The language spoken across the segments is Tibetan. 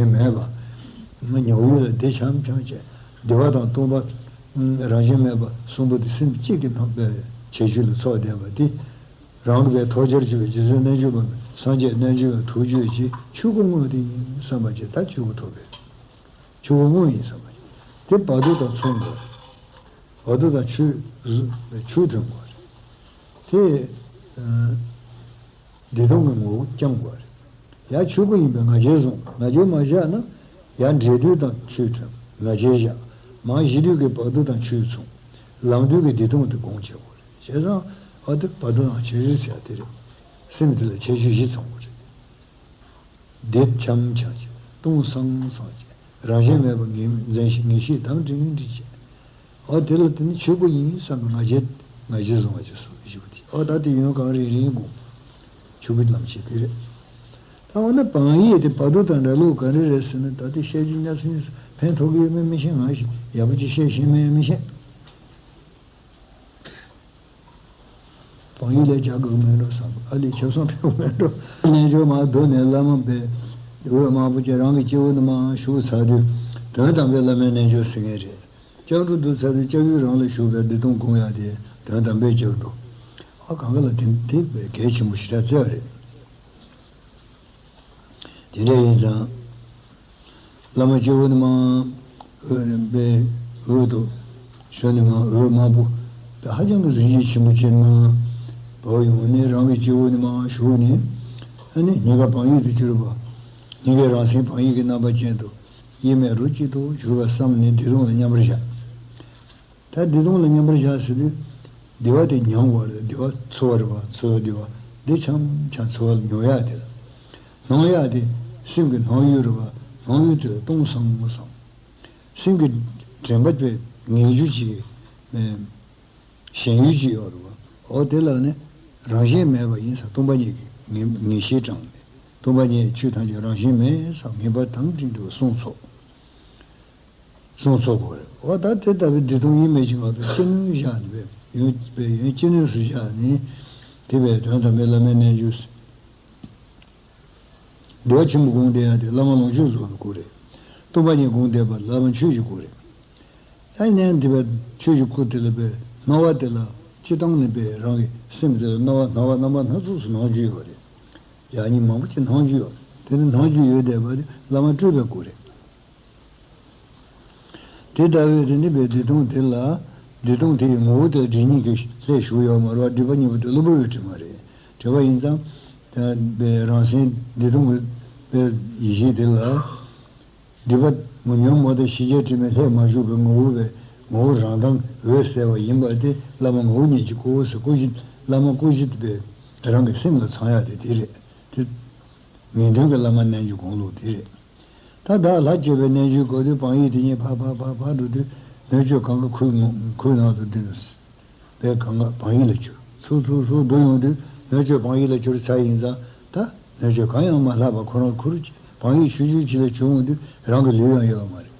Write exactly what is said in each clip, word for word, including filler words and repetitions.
མེད་པ། ཉེ་བའི་ལ་བདེ་འཆམ་འཆམ་བྱས། བདེ་བ་དང་སྟོང་པ། རང་བཞིན་མེད་པ་གསུམ་པོ་དེ་སེམས་གཅིག་གི་ནང་པའི་ཁྱད་ཆོས་ལ་ཚོགས་བསྡད་པ་དེ། རང་གི་བའི་ཐོགས་རྒྱལ་བྱེད་པའི་རྗེ་བཙུན་རྣལ་འབྱོར་པ་སངས་རྒྱས་རྣལ་འབྱོར་པའི་ཐུགས་རྒྱུད་ཀྱི་ཆོས་སྐུ་དངོས་དེ་ཡིན་བསམ་པ་ཅིག་ད་ཆོས་སྐུ་ཐོབ་པས། ཆོས་སྐུ་དངོས་ཡིན་བསམ་པ་ཅིག་དེ་བར་དོ་དང་མཚུངས་པ། བར་དོ་དང་ཆོས་ཆོས་མཐུན་པ་རེད། དེ། བདེ་སྟོང་གི་ངོ་བོ་བསྐྱང་དགོས་རེད། ཡང་ཆོས་སྐུ་ཡིན་པས་ང་རྒྱལ་བཟུང་། ང་རྒྱལ་མ་བཞག་ན། ཡང་འབྲས་དུས་དང་ཆོས་མཐུན་ང་རྒྱལ་བཞག་མང་གཞི་དུས་ཀྱི་བར་དོ་དང་ཆོས་མཚུངས། ལམ་དུས་ཀྱི་བདེ་སྟོང་དེ་སྒོམ་བྱེད་དགོས་རེད། བྱས་ཙང་ཨ་དེ་བར་དོ་དང་ཆོས་རེད་ཟེར་དེ་རེད། སེམས་དེ་ལ་ཁྱད་ཆོས་བཞི་ཚང་དགོས་རེད། བདེ་འཆམ་འཆམ་བྱས། སྟོང་སང་སང་བྱས། རང་བཞིན་མེད་པ་ངེས་འཛིན་ཤེས་ངེས་ཤེས་དམ་དྲིང་དྲིང་བྱས། འོ་དེ་ལ་དེ་ནི་ཆོས་སྐུ་ཡིན་བསམ་པའི་ང་རྒྱལ་ང་རྒྱལ་བཟུང་བ་ཅིག་སོ་ཞུ་བ་དེ། འོ་ད་དེ་ཡོན་གང་རིང་རིང་དགོངས། ཆོས་སྐུའི་ལམ་ཆེན་དེ་རེད། ད་འོ་ན་བག་ཡིད་དེ་བར་དོ་དང་འདྲ་ལུགས་ག་རེ་རེད་ཟེར་ན། ད་དེ་བཤད་རྒྱུ་ཉག་སུ་ཉག་སུ་ཕན་ཐོགས་ཀྱི་ཡོད་མེད་མི་ཤེས། ང་ཞིག་ཡག་པོ་ཅིག་བཤད་ཤེས་མེད་མི་ཤེས། བག་ཡིད་ལས་བྱ་དགོས་མེད་འགྲོ་བསམ། ཨ་ལས་ཁྱབ་སོང་ཕེབས་མེད་འགྲོ། རྣལ་འབྱོར་མ་གདོད་ནས་བླ་མ་པས་འོད་མང་པོ་ཅན་རང་གི་སྤྱི་བོ་ནས་མར་ཞུགས་ཚར་དུས་དོན་དམ་པའི་བླ་མའི་རྣལ་འབྱོར་ཟེར་མཁན་རེད། ལྕགས་འབྲུ་བསྡུ་ཚར་དུས་ལྕགས་ཡུ་རང་ལ་ཞུགས་པའི་བདེ་སྟོང་སྒོམ་ཡག་དེ་དོན་དམ་པའི་ལྕགས་འབྲུ། ཨ་གང་ག་ལ་དེ་དེ་བས་གལ་ཆེན་པོ་ཞེ་དྲག་བརྩི་བ་རེད། དེ་འདྲ་ཡིན་ཙང་། བླ་མ་སྤྱི་བོ་ནས་མར་འོད་པའི་འོད་དུ་ཞུ་ནས་མར་འོད་དམར་པོ་དེ་ཧ་ཅང་གི་གཟི་བརྗིད་ཆེན་པོ་ཅན་ནང་བབས་ཡོང་ནས་རང་གི་སྤྱི་བོ་ནས་མར་ཞུགས་ནས། ཨ་ནི་སྙིང་ག་བག་ཡིད་དུ་གྱུར་པ། སྙིང་གའི་རང་སེམས་བག་ཡིད་ཀྱི་རྣམ་པ་ཅན་དུ་དབྱེར་མེད་རོ་གཅིག་ཏུ་གྱུར་པ་བསམ་ནས་བདེ་སྟོང་ལ་མཉམ་པར་བཞག་ད་བདེ་སྟོང་ལ་མཉམ་པར་བཞག་ཟེར་དུས། བདེ་བ་དེ་མྱང་བ་རེད། བདེ་བ་ཚོར་བ་རེད་པ། ཚོར་བ་བདེ་བ་བདེ་འཆམ་འཆམ་ཚོར་བ་མྱོང་ཡག་དེ་ལ། སྣང་ཡག་དེ་སེམས་ཀྱི་སྣང་ཡུལ་རེད་པ། སྣང་ཡུལ་དེ་ལ་སྟོང་སང་སང་། སེམས་ཀྱི་དྲན་པ་དེ་ངེས་རྒྱུ་ཅིག་གི་ཞེན་ཡུལ་ཅིག་ཡོད་རེད་པ། འོ་དེ་ལ་ནི་རང་བཞིན་མེད་པ་ཡིན་ཙང་སྟོང་པ་ཉིད་ཀྱི་ངེས་ངེས་ཤེས་དྲངས་ནས། སྟོང་པ་ཉིད་ཆོས་ཐམས་ཅད་རང་བཞིན་མེད་བསམ་ངེས་པ་དམ་དྲིང་དུ་གསུངས་ཚོགས། གསུངས་ཚོགས་དགོས་རེད། འོ་ད་དེ་ལྟ་བུའི་བདེ་སྟོང་དབྱེར་མེད་ཀྱི་ངང་དུ་ཅི་ནུས་བཞག་ནས་པས་ཡོན་པས་ཡོན་ཅི་ནུས་སུ་བཞག་ནས། དེ་བས་དོན་དམ་པའི་བླ་མའི་རྣལ་འབྱོར་བདེ་བ་ཆེན་པོ་སྒོམ་བསྡད་ཡག་དེ་བླ་མ་ལོངས་སྤྱོད་རྫོགས་པའི་སྐུ་རེད། སྟོང་པ་ཉིད་སྒོམ་བསྡད་པ་བླ་མ་ཆོས་ཀྱི་སྐུ་རེད། ད་ཡིན་ནའང་དེ་བས་ཆོས་ཀྱི་སྐུ་དེ་ལ་པས་སྣང་བ་དེ་ལ་སྤྱི་བཏང་ནས་པས་རང་གི་སེམས་དེ་ལ་སྣང་བ་སྣང་བ་རྣམ་པ་སྣ་ཚོགས་སུ་སྣང་རྒྱུ་ཡོད་རེད། ཡང་སྙིང་མང་པོ་ཅིག་སྣང་རྒྱུ་ཡོད་རེད། དེ་ནི་སྣང་རྒྱུ་ཡོད་བསྡད་པ་དེ་བླ་མ་སྤྲུལ་པའི་སྐུ་རེད། དེ་ལྟ་བུའི་དེ་ནི་པའི་བདེ་སྟོང་དེ་ལ། བདེ་སྟོང་དེ་ཡི་ངོ་བོ་དེ་སྒྲིབ་གཉིས་ཀྱི་ལྷས་ཞུགས་ཡོད་མ་རེད་པ། སྒྲིབ་པ་གཉིས་པོ་དེ་གློ་བུར་བའི་དྲི་མ་རེད། དྲི་བ་ཡིན་ཙང་། དེ་པའི་རང་སེམས་བདེ་སྟོང་གི་པའི་ཡེ་ཤེས་དེ་ལ། སྒྲིབ་པ་མུ་ཉོན་མོངས་དང་ཞི་རྒྱས་དྲི་མའི་ལྷས་མ་ཞུགས་པའི་ངོ་བོ་པའི་ངོ་བོ་རང་མདངས་འོད་གསལ་བ་ཡིན་པ་དེ་བླ་མ་ངོ་བོ་ཉིད་ཀྱི་སྐུ་ཟེར། སྐུ་བཞི་བླ་མ་སྐུ་བཞི་པའི་རང་གི་སེམས་ལ་ཚང་ཡག་དེ་དེ་རེད། དེ་ངེས་དོན་གྱི་བླ་མ་རྣལ་འབྱོར་སྒོམ་ལུགས་དེ་རེད། ད་བདག་ལྷ་བཅས་པའི་རྣལ་འབྱོར་གོ་དུས་བག་ཡིད་དེ་ཉིད་ཕར་ཕར་ཕར་ཕར་འགྲོ་དུས་ནུས་ཆོད་གང་ག་ཁུར་ངོ་ཁུར་ནང་དུ་འདུས་པས་གང་ག་བག་ཡིད་ལ་གྱུར། ཚུར་ཚུར་ཚུར་འགྲོ་ཡོང་དུས་ནུས་ཆོད་བག་ཡིད་ལ་གྱུར་ཚར་ཡིན་ཙང་། ད་ནུས་ཆོད་གང་ཡང་མ་ལྷག་པར་ཁོ་རང་ཁུར་བག་ཡིད་ཤུགས་ཆུང་ཅིག་ལ་བྱུང་ཡོང་དུས་རང་གི་ལུས་ཡང་ཡོད་མ་རེད།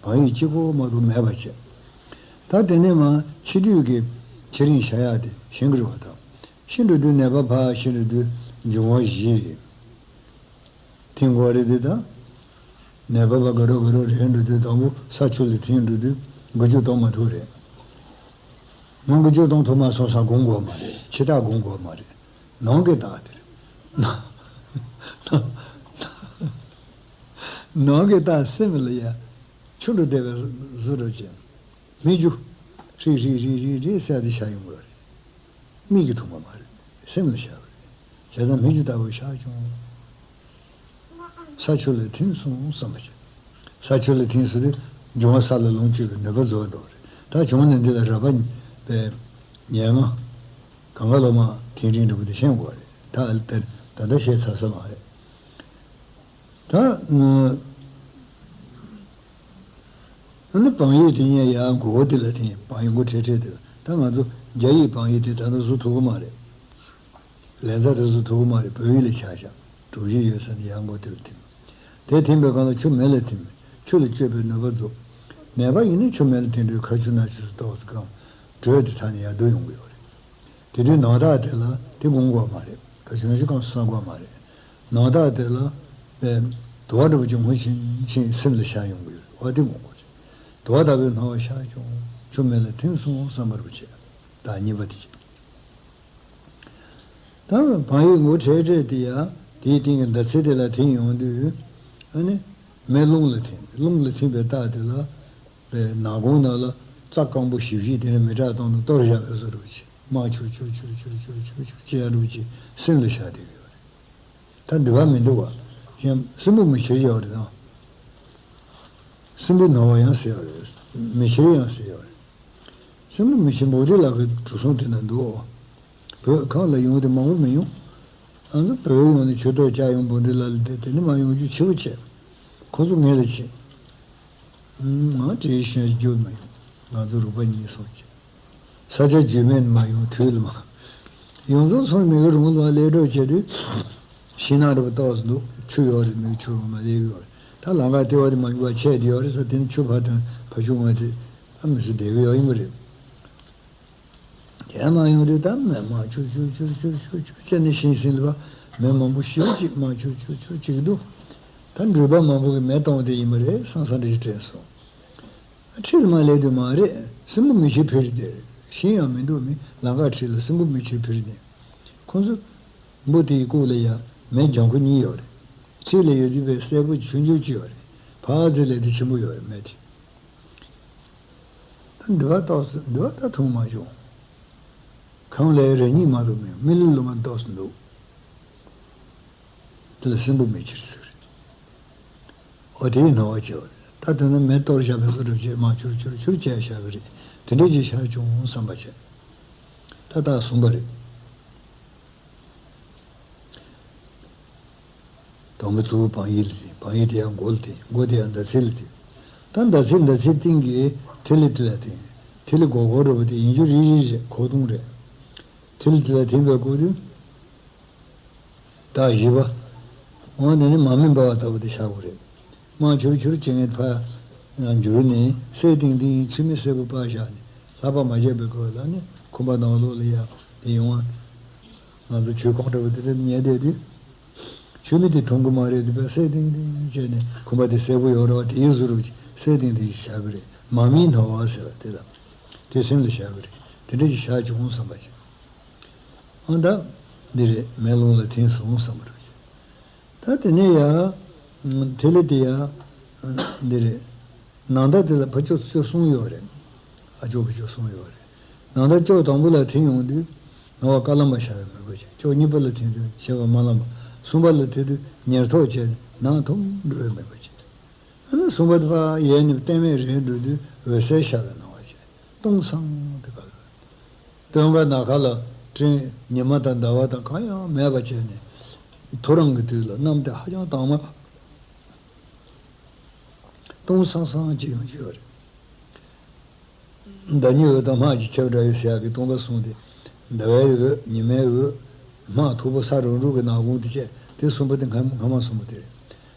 བག་ཡིད་གཅིག་པོ་མ་གཏོགས་མེད་པ་བྱས། ད་དེ་ནས་མར་འཆི་དུས་ཀྱི་འཆི་རིང་བྱ་ཡག་དེ་ཤིན་ཏུ་རིང་བ་དང་། ཤི་འགྲོ་དུས་ནད་པ་ཕར་ཤི་འགྲོ་དུས་འབྱུང་བ་བཞི་ཡིན། ཐིམ་དགོས་རེད་དེ་དང་། ནད་པ་ཕར་དགའ་རོགས་དགའ་རོགས་རེད་འགྲོ་དུས་དང་པོ་ས་ཆུ་ལ་ཐིམ་འགྲོ་དུས་འགུལ་སྐྱོད་གཏོང་མ་ཐུབ་རེད། ནང་འགུལ་སྐྱོད་གཏོང་ཐུབ་མ་སོང་ཙང་སྒོམ་དགོས་མ་རེད། ཕྱི་རྟགས་སྒོམ་དགོས་མ་རེད། ནང་གི་རྟགས་དེ་རེད། ནང་གི་རྟགས་སེམས་ལ་ཡ། ཆུ་འགྲོ་བསྡད་པའི་བཟོ་འདྲ་ཅན། མི་རྒྱུ། རིག་རིག་རིག་རིག་རིག་ཟེར་དེ་བྱ་ཡོང་གི་རེད། མིག་གིས་མཐོང་བ་མ་རེད། སེམས་ལ་ཤར་བ་རེད། བྱས་ཙང་མི་རྒྱུ་ལྟ་བུ་ཤར་བྱུང་། ས་ཆུ་ལ་ཐིམ་སོང་བསམ་པ་བྱེད། ས་ཆུ་ལ་ཐིམ་སོང་དུས་འབྱུང་བ་ས་ལ་ལོངས་སྤྱོད་པའི་ནུས་པ་རྫོགས་འགྲོ་རེད། ད་བྱུང་ནས་འདི་ལ་རགས་པ་པའི་ཉེར་ལྔ། གང་ག་ལོ་མ་ཐིམ་རིམ་འགྲོ་གི་དེ་ཤེས་དགོས་རེད། ད་ད་ད་ལྟ་བཤད་ཚར་ས་མ་རེད། ད། ཨ་ནི་བག་ཡིག་དེ་ཉལ་ཡག་མགོ་བོ་དེ་ལ་ཐིམ། བག་ཡིག་མགོ་ཁྲེ་ཁྲེ་དེ་ལ། ད་ང་ཚོ་རྒྱ་ཡིག་བག་ཡིག་དེ་ད་ལྟ་བཟོ་ཐུབ་ཀྱི་མ་རེད། ལན་ཚྭ་དེ་བཟོ་ཐུབ་ཀྱི་མ་རེད། བོད་ཡིག་ལ་ཆ་བཞག་གྲུ་བཞི་ཡོད་ས་ནས་ཡག་མགོ་དེ་ལ་ཐིམ། དེ་ཐིམ་པའི་སྒང་ལ་ཆུ་མེ་ལ་ཐིམ། ཆུ་ལ་སྤྱོད་པའི་ནུས་པ་རྫོགས། ནད་པ་ཡིན་ན་ཆུ་མེ་ལ་ཐིམ་དུས་ཁ་ཆུ་སྣ་ཆུ་སུ་ཏོག་ཙམ་བཀང་། དྲོད་དེ་ཐར་ནས་ཡར་བསྡུ་ཡོང་གི་ཡོད་རེད། དེ་དུས་ནང་རྟགས་དེ་ལ་དེ་སྒོམ་དགོས་མ་རེད། ཁ་ཆུ་སྣ་ཆུ་བཀང་སོང་ན་དགོས་མ་རེད། ནང་རྟགས་དེ་ལ་པའི་ དུ་བ་འདྲ་པོ་ཅིག་ངོ་ཤེས་ཤེས་སེམས་ལ་ཤར་ཡོང་གི་ཡོད་རེད། འོ་དེ་མོ་གོ་ཅིག་དུ་བ་ལྟ་བུའི་སྣང་བ་ཤར་བྱུང་། ཆུ་མེ་ལ་ཐིམ་སོང་བསམ་པ་རུ་བྱས། ད་གཉིས་པ་དེ་བྱས། ད་བག་ཡོད་མགོ་བྲེགས་བྲེགས་དེ་ཡ། དེའི་སྟེང་གི་ཟླ་ཚེས་དེ་ལ་ཐིམ་ཡོང་དུས། ཨ་ནི། མེ་རླུང་ལ་ཐིམ། རླུང་ལ་ཐིམ་པའི་རྟགས་དེ་ལ། པའི་ནག་ཁུང་ནང་ལ་རྩྭ་སྐམ་པོ་ཞིབ་ཞིབ་དེ་ནས་མེ་སྲེག་བཏང་ནས་གཏོར་བཞག་པའི་བཟོ་འདྲ་ཅིག་དམར་ཆུར་ཆུར་ཆུར་ཆུར་ཆུར་ཆུར་ཆུར་ཅེས་ཡ་འདྲ་ཅིག་སེམས་ལ་ཤར་བསྡད་ཀྱི་ཡོད་རེད། ད་འདི་བ་མི་འདུག་བ། གཞན་སྲིན་པོ་མི་ཁྱེར་ཡོད་རེད་དང་། སྲིན་པོའི་སྣང་བ་ཡང་ཟེར་ཡོད་རེད། མི་ཁྱེར་ཡང་ཟེར་ཡོད་རེད། སྲིན་པོ་མི་ཁྱེར་འབོག་སྡེ་ལ་གི་གྲུ་གསུམ་དེ་ན་འདུག་བོད་ཁམས་ལ་ཡོང་དེ་མང་པོ་མི་ཡོང་། ང་ཚོ་བོད་ཡོང་ནས་ཆུ་ཐོག་བཅའ་ཡོང་འབོག་སྡེ་ལ་ལ་བསྡད་དེ་ནི་མ་ཡོང་རྒྱུ་ཆེ་བོ་བྱས། ཁོ་ཚོ་ངེད་ལ་བྱེད། ང་བྲེལ་ཞོན་རྒྱུ་མི་ཡོང་། ང་ཚོ་རུ་པ་གཉིས་སོང་བྱས། ས་ཆ་རྒྱུས་མེད་མ་ཡོང་དུས་ལ་མ། ཡོངས་རྫོགས་སོང་མི་གི་རུང་ལ་ལས་སྒྲོག་བྱས་དུས། ཤིང་ནགས་འདྲ་པོ་ཏོག་ཙམ་འདུག་ཆུ་ཡོད་རེད། མི་ཆུ་རུང་མ་ལས་ཡོད་རེད། ད་ལམ་ཁ་ལྟེ་བ་དེ་མ་འགྱུར་བ་ཆད་དེ་ཡོད་རེད་ཟེར་དེ་ནི་ཆུ་ཕར་ཐོན་ཕར་ཆུ་ང་དེ་ཨ་མི་སུ་བསྡད་གི་ཡོད་ཡིན་པ་རེད། དེ་མ་ཡོང་དུས་ད་མེ་མ་ཆུར་ཆུར་ཆུར་ཆུར་ཆུར་ཆུར་བྱས་ནས་ཤིང་སྲིན་ལ་མེ་མང་པོ་ཞེ་པོ་ཅིག་མ་ཆུར་ཆུར་ཆུར་ཅིག་འདུག་ད་འགྲུལ་པ་མང་པོ་གི་མེ་གཏོང་དེ་ཡིན་པ་རེད་བསམ་བསམ་འདྲ་ཞིག་དྲན་སོང་། ཁྲིད་མ་ལས་དུ་མ་རེད། སྲིན་པོ་མི་ཆེ་ཕེར་དེ། ཤིང་ཡང་མི་འདུག་མི་ལམ་ཁ་ཁྲིད་ལ་སྲིན་པོ་མི་ཆེ་ཕེར་ནས། ཁོང་ཚོ། འབུ་དེའི་སྐུ་ལ་ཡ་མེ་ལྗང་ཁུ་གཉིས་ཡོད་རེད། ཁྲིད་ལ་ཡོད་དུས་པའི་སེར་པོ་ཆུང་ཆུང་ཅིག་ཡོད་རེད། ཕར་ཚུར་ལས་དེ་ཆེན་པོ་ཡོད་རེད་མེ་དེ། ད་འདི་བ་ཏོག་ཙམ་འདི་བ་ད་ཐུང་མ་བྱུང་། ཁམས་ལའི་རེ་གཉིས་མ་གཏོགས་མེད། མི་ལི་ལོ་མ་ཏོག་ཙམ་འདུག་དེ་ལ་སྲིན་པོ་མི་ཁྱེར་ཟེར། འོ་དེའི་སྣང་བ་སྐྱེ་བ་རེད། ད་དེ་ནི་མེ་གཏོར་བཞག་པའི་བཟོ་འདྲ་བྱས་མ་ཆུར་ཆུར་ཆུར་བྱས་བཞག་གི་རེད། དེ་འདྲ་ཅིག་བཞག་བྱུང་བསམ་པ་བྱས། ད་རྟགས་གསུམ་པ་རེད། དང་པོ་གཙོ་བོ་བག་ཡོད་ལ་ཐིམ། བག་ཡོད་དེ་ཡང་མགོ་ལ་ཐིམ། མགོ་དེ་ཡང་ཟླ་ཚེས་ལ་ཐིམ། ད་ཟླ་ཚེས་ཟླ་ཚེས་སྟེང་གི་ཐིག་ལེ་དེ་ལ་ཐིམ། ཐིག་ལེ་སྒོར་སྒོར་འདྲ་པོ་དེ་ཡིན་རྒྱུ་རིལ་རིལ་རེད། ཁོག་སྟོང་རེད། ཐིག་ལེ་དེ་ལ་ཐིམ་པའི་སྐབས་དུས། ད་བཞི་པ། འོ་འདི་ནི་མ་མི་འབར་བ་ལྟ་བུ་དེ་བཞག་དགོས་རེད། དམར་ཕྱུར་ཕྱུར་བྱེད་མཁན་ཕར་འགྱུར་ནས་སེར་ཏིང་ཏིང་ཆུ་མིག་སེར་པོ་ཕར་བཞག་ནས་ལྷགས་པ་མ་བརྒྱབ་པའི་སྐབས་ལ་ནི་ཁུམ་པ་ནང་ལོགས་ལ་ཡ་དེ་ཡོང་བ། ང་ཚོ་ཆུ་ཁོག་འདྲ་བོ་དེ་འདྲ་ཉལ་བསྡད་དུས། ཆུ་མིག་དེ་མཐོང་གི་མ་རེད་དེ་བས་སེར་ཏིང་ཏིང་བྱས་ནས་ཁུམ་པ་དེ་སེར་པོ་ཡོད་རེད་བ། དེའི་གཟུགས་རུ་སེར་ཏིང་ཏིང་ཞིག་བཞག་གི་རེད། མ་མིའི་སྣང་བ་ཟེར་བ་དེ་ལ། དེ་སེམས་ལ་བཞག་གི་རེད། དེ་འདྲ་ཞིག་བཞག་བྱུང་བསམ་པ་ཞིག་ཨང་ད། འདི་རེད། མེ་རླུང་ལ་ཐིམ་སོང་བསམ་པ་རེད། ད་དེ་ནས་ཡ། དེ་ལས་དེ་ཡ། འདི་རེད། ནང་ཟླ་དེ་ལ་ཕ་ཕྱོགས་ཕྱོགས་གསུམ་ཡོད་རེད། ཨ་ཕྱོགས་ཕ་ཕྱོགས་གསུམ་ཡོད་རེད། ནང་ཟླ་ཕྱོགས་དང་པོ་ལ་ཐིམ་ཡོང་དུས། ནང་བ་དཀར་ལམ་པ་ཤར་བའི་མོས་པ་བྱེད། ཕྱོགས་གཉིས་པ་ལ་ཐིམ་དུས་བྱེད་པ་དམར་ལམ་པ། གསུམ་པ་ལ་ཐིམ་དུས་ཉེར་ཐོབ་བྱས་ནས་ནང་ཐོམ་འགྲོ་བའི་མོས་པ་བྱེད། ཨ་ནི་གསུམ་པ་དེ་ཕར་ཡལ་ནས་གཏན་མེད་རེད་འགྲོ་དུས་འོད་གསལ་ཤར་བའི་སྣང་བ་བྱེད། སྟོང་སང་དེ་ག་ལ། སྟོན་ཁ་ནམ་མཁའ་ལ་སྤྲིན་ཉི་མ་དང་ཟླ་བ་དང་གང་ཡང་མེད་པ་བྱས་ནས། ཐོ་རངས་ཀྱི་དུས་ལ་གནམ་དེ་ཧ་ཅང་དྭངས་མ། སྟོང་སང་སང་ཅིག་ཡོང་རྒྱུ་ཡོད་རེད། ཟླ་ཉིའི་འོད་དང་སྨག་གི་ཆབ་འདྲ་ཡོད་ཟེར་ཡག་གི་སྟོང་པ་གསུམ་དེ། ཟླ་བའི་འོད། ཉི་མའི་འོད། སྨག་མཐུག་པོ་ས་རུབ་རུབ་ཀྱི་ནག་ཁུང་དེ་བཅས་དེ་གསུམ་པོ་དེ་སྔ་སྔ་མ་གསུམ་པོ་དེ་རེད།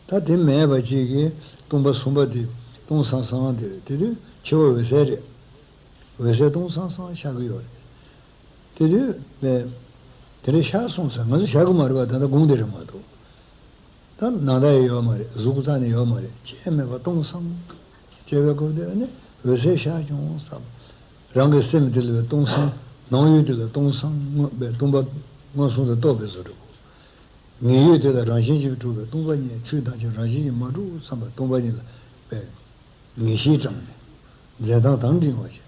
ད་དེ་མེད་པ་ཅིག་གིས་སྟོང་པ་གསུམ་པ་དེ་སྟོང་སང་སང་དེ་རེད། དེ་དུས་ཕྱི་པ་འོད་གསལ་རེད། འོད་གསལ་སྟོང་སང་སང་ཤར་གི་ཡོད་རེད། དེ་དུས་ནས། དེ་འདྲ་ཤར་སོང་ཟེར་ང་ཚོ་ཤར་གི་མ་རེད་པ། ད་ལྟ་དགོངས་དེ་རེད་མ་གཏོགས། ད་ནང་ཟླ་ཡང་ཡོད་མ་རེད། གཟུགས་རྩ་ནས་ཡོད་མ་རེད། ཅི་ཡང་མེད་པ་སྟོང་སང་། བྱས་པའི་སྐབས་དེ་ནི་འོད་གསལ་ཤར་བྱུང་བསམ། རང་གི་སེམས་དེ་ལ་སྟོང་སང་། སྣང་ཡུལ་དེ་ལ་སྟོང་སང་མངོན་པའི་སྟོང་པ་མངོན་སུམ་དུ་རྟོགས་པའི་བཟོ་འདྲ་བོ། ངེས་ཡུལ་དེ་ལ་རང་བཞིན་གྱིས་གྲུབ་པའི་སྟོང་པ་ཉིད། ཆོས་ཐམས་ཅད་རང་བཞིན་གྱིས་མ་གྲུབ་བསམ་པ་སྟོང་པ་ཉིད་ལ་དཔེ། ངེས་ཤེས་དྲངས་ནས། འཛིན་སྟངས་དང་འབྲེལ་བ་བྱེད།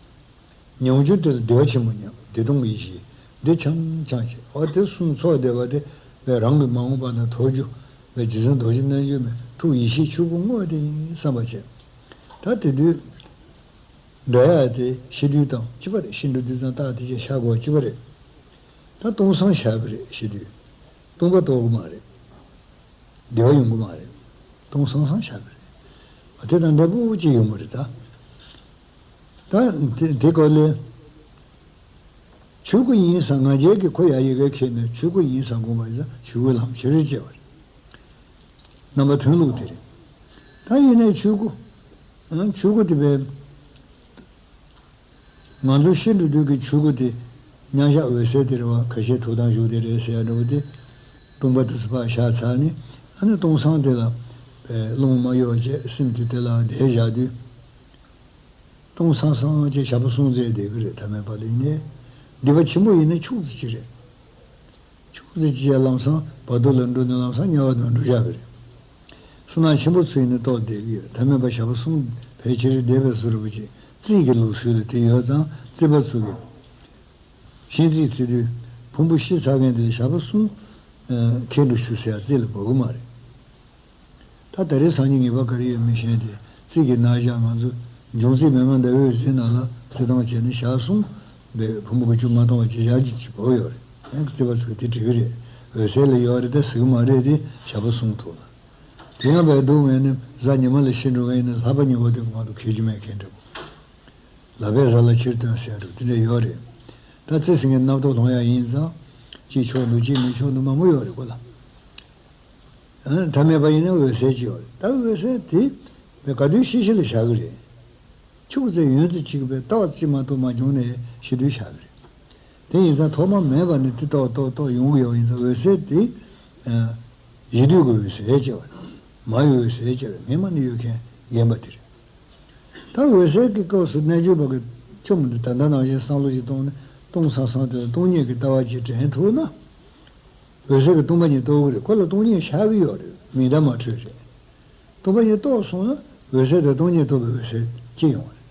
ཉམས་འགྱུར་དེ་ལ་བདེ་བ་ཆེན་པོ་མྱང་། བདེ་སྟོང་གི་ཡེ་ཤེས་འདི་འཆང་འཆང་བྱེད། འོ་དེ་གསུམ་ཚོགས་བསྡད་པ་དེ་བས་རང་གི་མ་འོངས་པ་ན་ཐོབ་རྒྱུ་བས་རྗེ་བཙུན་རྡོ་རྗེ་རྣལ་འབྱོར་མའི་ཐུགས་ཡེ་ཤེས་ཆོས་སྐུ་དངོས་དེ་ཡིན་བསམ་པ་བྱེད། ད་དེ་དུས་འགྲོ་ཡ་དེ་ཤི་དུས་དང་གཅིག་པ་རེད། ཤི་འགྲོ་དུས་དང་རྟགས་དེ་ཅན་ཤར་དགོས་པ་གཅིག་པ་རེད། ད་སྟོང་སང་ཤར་གི་རེད། ཤི་དུས་སྟོང་པ་རྟོགས་གི་མ་རེད། བདེ་བ་ཡོང་གི་མ་རེད། སྟོང་སང་སང་ཤར་གི་རེད། དེ་དང་འདྲ་པོ་ཅིག་ཡོང་གི་རེད་ད། ད་དེ་དེ་སྐོར་ལས། ཆོས་སྐུ་ཡིན་ས་ང་རྒྱལ་གྱི་ཁོ་ཡ་ཡི་གེ་ཁྱེར་ནས་ཆོས་སྐུ་ཡིན་ས་དགོངས་པ་ཡིན་ས་ཆོས་སྐུའི་ལམ་ཆེ་རེ་བྱས་པ་རེད། རྣམ་པ་མཐུན་ལུགས་དེ་རེད། ད་ཡིན་ནའི་ཆོས་སྐུ། ཨང་ཆོས་སྐུ་དེ་བས། ང་ཚོ་ཤི་འགྲོ་དུས་ཀྱི་ཆོས་སྐུ་དེ་མཉམ་བཞག་འོད་གསལ་དེ་རེད་བ། ཁ་ཤས་ཐུགས་དམ་བཞུགས་དེ་རེད་ཟེར་ཡ་འདྲ་བོ་དེ། སྟོང་པ་དེ་ཚོ་ཕར་བཞག་ཚར་ནས་ཨ་ནི་སྟོང་སང་དེ་ལ། པའི་རླུང་མ་གཡོ་བྱས་སེམས་དེ་དེ་ལ་བསྡད་བཞག་དུས། ཏོང་སང་སང་བྱས་ཞག་པོ་གསུམ་ཙམ་བསྡད་ཀྱི་རེད། ཐ་མལ་པ་ལ་ཡིན་ནའི། སྡིག་པ་ཆེན་པོ་ཡིན་ན་ཕྱུགས་ཙི་ཅིག་རེད། ཕྱུགས་ཙི་ཅིག་བྱས་ལམ་སང་བར་དོ་ལ་འགྲོ་ནས་ལམ་སང་དམྱལ་བ་དང་འགྲོ་བཞག་གི་རེད། བསོད་ནམས་ཆེན་པོ་ཚུལ་ཡིན་ན་ཏོག་བསྡད་ཀྱི་ཡོད། ཐ་མལ་པ་ཞག་པོ་གསུམ་ཕལ་ཆེར་བསྡད་པའི་བཟོ་འདྲ་པོ་ཅིག་རྩིས་ཀྱི་ལུགས་སྲོལ་ལ་དེ་ཡོད་ཙང་རྩིས་པ་ཚོ་གིས། གཤིན་རྩིས་རྩི་དུས་ཕུང་པོ་ཤི་ཚར་མཁན་དེ་ཞག་པོ་གསུམ་ཁེ་འགྲོ་ཞུ་ཟེར་ཡ་རྩིས་ལ་འབབ་གི་མ་རེད། ད་ད་རེས་སང་ཉིན་ངེས་པ་ག་རེ་ཡོད་མེད་གཞན་དེ་རྩིས་ཀྱི་ན་བཞག་ང་ཚོ་འབྱུང་རྩིས་མན་ངག་འདྲ་བོའི་རྩིས་ནང་ལ་རྩིས་སྟངས་བྱས་ནས་ཞག་གསུམ་པའི་ཕུང་པོ་ཀུ་ཅོ་མ་གཏོང་བ་བྱས་ཞག་བཅུ་ཅིག་འབབ་ཡོད་རེད། ཡང་རྩིས་པ་ཚོས་དེ་འགྲིག་གི་རེད། འོད་གསལ་ལ་ཡོད་རེད་ད་ཟེར་གི་མ་རེད་དེ་ཞག་པོ་གསུམ་ཐུག་ལ། དེ་ཡང་བས་སྡུག་བསྔལ་ནི་གཟའ་ཉི་མ་ལ་ཤི་འགྲོ་མཁན་ཡིན་ན་ལྷག་པ་ཉི་འོ་དེ་མ་གཏོགས་ཁེ་རྒྱུ་མེད་མཁན་འདྲ་པོ། ལག་པས་ཟ་ལ་ཕྱིར་བཏོན་ཟེར་འདྲ་དེ་འདྲ་ཡོད་རེད། ད་རྩིས་ཟིན་མཁན་སྣབས་ཏོག་ལྷུང་ཡ་ཡིན་ཙང་། གཅིག་ཆོག་འདུག་གཅིག་མི་ཆོག་འདུག་མང་པོ་ཡོད་རེད་ཁོ་ལ། ཨ། ཐ་མལ་པ་ཡིན་ན་འོད་གསལ་གཅིག་ཡོད་རེད། ད་འོད་གསལ་དེ་བས་ག་དུས་ཤི་ཤི་ལ་བཞག་གི་རེད། ཕྱུགས་ཙེ་ཡོན་ཙེ་གཅིག་པའི་ཏོག་ཙི་མ་གཏོགས་མ་བྱུང་ནས་ཤི་དུས་བཞག་གི་རེད། དེ་ཡིན་ཙང་ཐོག་མ་མེད་པ་ནས་དེ་ཏོག་ཏོག་ཏོག་ཡོང་གི་ཡོད། ཡིན་ཙང་འོད་གསལ་དེ། ཨ། གཞི་དུས་ཀྱི་འོད་གསལ་ཅེས་པ། མ་ཡི་འོད་གསལ་ཅེས་པ་སྔན་མ་ནས་ཡོད་མཁན་རྒན་པ་དེ་རེད། ད་འོད་གསལ་གྱི་སྐབས་སུ་རྣལ་འབྱོར་པ་གིས་བཅོམ་འདི་ད་ལྟ་ནང་བཞིན་བསམ་བློ་ཞིག་བཏང་ནས་སྟོང་སང་སང་དེ་ལ་སྟོང་ཉིད་ཀྱི་ལྟ་བ་ཅིག་དྲན་ཐུབ་ན། འོད་གསལ་གྱི་སྟོང་པ་ཉིད་རྟོགས་ཀྱི་རེད། ཁོ་ལ་སྟོང་ཉིད་ཤར་གྱི་ཡོད་རེད། མིང་བརྡ་མ་འཕྲོད་རེད། སྟོང་པ་ཉིད་རྟོགས་སོང་ན་འོད་གསལ་དང་སྟོང་ཉིད་རྟོགས་པའི་འོད་གསལ་སྐྱེ་ཡོང་བ་རེད།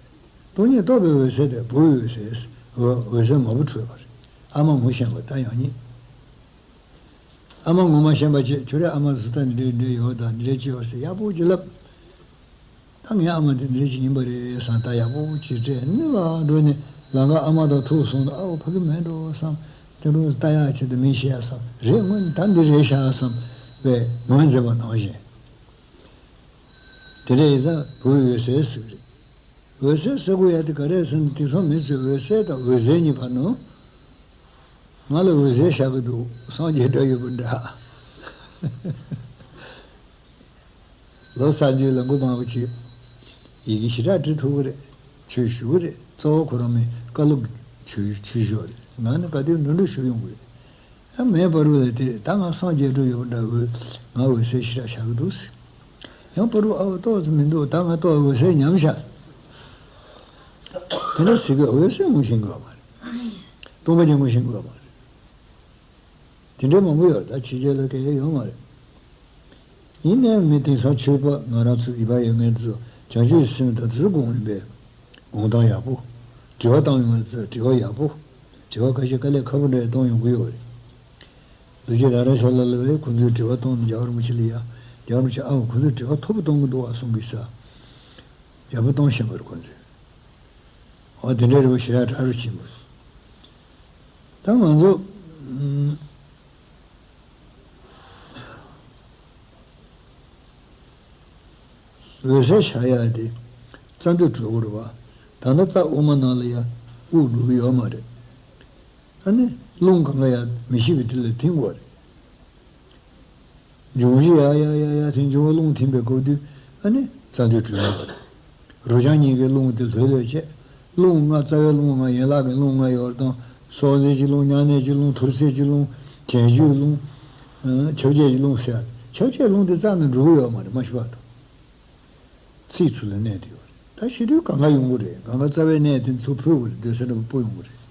སྟོང་ཉིད་རྟོགས་པའི་འོད་གསལ་དེ་བུའི་འོད་གསལ། འོད་འོད་གསལ་མ་བུ་འཕྲོད་པ་རེད། ཨ་མ་ངོ་ཤེས་པ་ད་ཡང་རྙེད། ཨ་མ་ངོ་མ་ཤེས་པ་བྱས་ཁྱོད་རའི་ཨ་མ་བཟོ་ལྟ་འདི་འདྲ་འདྲ་ཡོད་ད་འདི་འདྲ་ཅི་ཡོད་ཟེར་ཡག་པོ་ཅིག་ལབ། ད་ངའི་ཨ་མ་འདི་འདྲ་ཅིག་ཡིན་པ་རེད་བསམ་ད་ཡག་པོ་ཅིག་སྤྲད་ནི་བ་འགྲོ་ནས་ལམ་ཁ་ཨ་མ་དང་ཐུག་སོང་ད་ཨ་འོ་ཕ་གི་མེད་འགྲོ་བསམ། དེ་འགྲོ་ལྟ་ཡག་ཆེད་དུ་མི་ཤེས་ཡ་བསམ་རེད་སྔོན་ད་འདི་རེད་ཤག་བསམ་པའི་ངོས་འཛིན་པ་ནང་བཞིན། དེ་འདྲ་ཡིན་ཙང་བུ་འོད་གསལ་ཟེར་གི་རེད། འོད་གསལ་ཟེར་དགོས་ཡ་དེ་ག་རེ་ཟེར་ན་དེང་སང་མི་ཚོས་འོད་གསལ་དང་འོད་གསལ་གཉིས་བར་ནང་། ང་ལ་འོད་གསལ་ཤར་གི་འདུག་སངས་རྒྱས་འདྲ་ཡོད་པ་འདྲ། ལོ་གསར་འགྱུར་ལ་མགོ་མང་པོ་བྱས། ཡི་གེ་ཞེ་དྲག་འབྲི་ཐུབ་ཀྱི་རེད། ཆོས་ཞུ་གི་རེད། གཙོ་བོ་ཁོ་རང་མི་བཀའ་སློབ་ཆོས་ཆོས་ཞུ་བ་རེད། ང་ནི་ག་དུས་འགྲོ་འགྲོ་ཞུ་ཡོང་གི་རེད། ཡང་མེད་པ་རུ་ལས་དེ་ད་ང་སངས་རྒྱས་འགྲོ་ཡོད་པ་འདྲ་འོད་ང་འོད་གསལ་ཞེ་དྲག་ཤར་གི་འདུག་ཟེར། ཡང་པ་རུ་ཨ་བ་ཏོག་ཙམ་མི་འདུག་ད་ང་ཏོག་འོད་གསལ་ཉམས་ཤག་དེ་འདྲ་ཟེར་གི་འོད་གསལ་ངོ་ཤེས་དགོས་པ་མ་རེད། སྟོང་པ་ཉིད་ངོ་ཤེས་དགོས་པ་མ་རེད། དེ་འདྲའི་མང་པོ་ཡོད་ད་ཕྱི་རྒྱལ་ལ་སྐད་ཡོད་མ་རེད། ཡིན་ནའི་མི་དེང་སང་ཆོས་པ་ང་རང་ཚོ་ཡིད་པ་ཡོད་མཁན་ཚོ་བྱང་ཆུབ་སེམས་དང་དུས་དགོངས་ཡིན་པས་དགོངས་སྟངས་ཡག་པོ། དྲི་བ་བཏང་ཡོང་བ་ཚོས་དྲི་བ་ཡག་པོ། དྲི་བ་ཁ་ཤས་དཀའ་ལས་ཁག་པོ་འདྲ་བཏང་ཡོང་གི་ཡོད་རེད། རྡོ་རྗེ་ལ་རས་ཤོ་ལ་ལ་བས་ཁོ་ཚོས་དྲི་བ་བཏང་ནས་རྒྱལ་བ་རིན་པོ་ཆེ་ལ་ཡ། རྒྱལ་བ་རིན་པོ་ཆེ་ཨང་ཁོ་ཚོས་དྲི་བ་མཐོ་པོ་གཏོང་གི་འདུག་བ་གསུང་གི་ས། ཡག་པོ་གཏོང་ཤེས་པར་ཁོ་ཚོས། འོ་དེ་འདྲའི་རི་བོ་ཞེ་དྲག་གྲགས་རུ་ཕྱིན་པ། ད་ང་ཚོ། འོད་གསལ་ཤར་ཡག་དེ་རྩ་མདུད་གྲོལ་དགོས་རེད་བ། ད་ལྟ་རྩ་དབུ་མ་ནང་ལ་ཡ་དབུགས་འགྲོ་གི་ཡོད་མ་རེད། ཨ་ནི་རླུང་གང་ག་ཡ་མི་ཤེས་པའི་དུས་ལ་ཐིམ་དགོས་རེད། འབྱུང་བཞི་ཡ་ཡ་ཡ་ཡ་དེ་འབྱུང་བ་རླུང་ཐིམ་པའི་སྐབས་དུས་ཨ་ནི་རྩ་མདུད་གྲོལ་ཡོད་པ་རེད། རུ་ལྕང་གཉིས་ཀའི་རླུང་དེ་ལྷོད་ལྷོད་བྱས། རླུང་ལྔ་རྩ་བའི་རླུང་ལྔ་ཡན་ལག་གི་རླུང་ལྔ་ཡོད་རེད་དང་། སྲོག་འཛིན་གྱི་རླུང་མྱང་འདས་ཀྱི་རླུང་ཐུར་སེལ་གྱི་རླུང་། གྱེན་རྒྱུའི་རླུང་། ཨ། ཁྱབ་བྱེད་ཀྱི་རླུང་ཟེར། ཁྱབ་བྱེད་རླུང་དེ་རྩ་ནས་འགྲོ་གི་ཡོད་མ་རེད་མ་ཤི་བར་དུ། ཚིགས་ཚུལ་ལ་གནས་དེ་ཡོད་རེད། ད་ཤི་དུས་གང་ག་ཡོང་གི་རེད། གང་ག་རྩ་བའི་གནས་དེ་ཚུར་འཕུར་གི་རེད། སྡོད་ས་འདྲ་པོ་སྤོ་ཡོང་གི་རེད།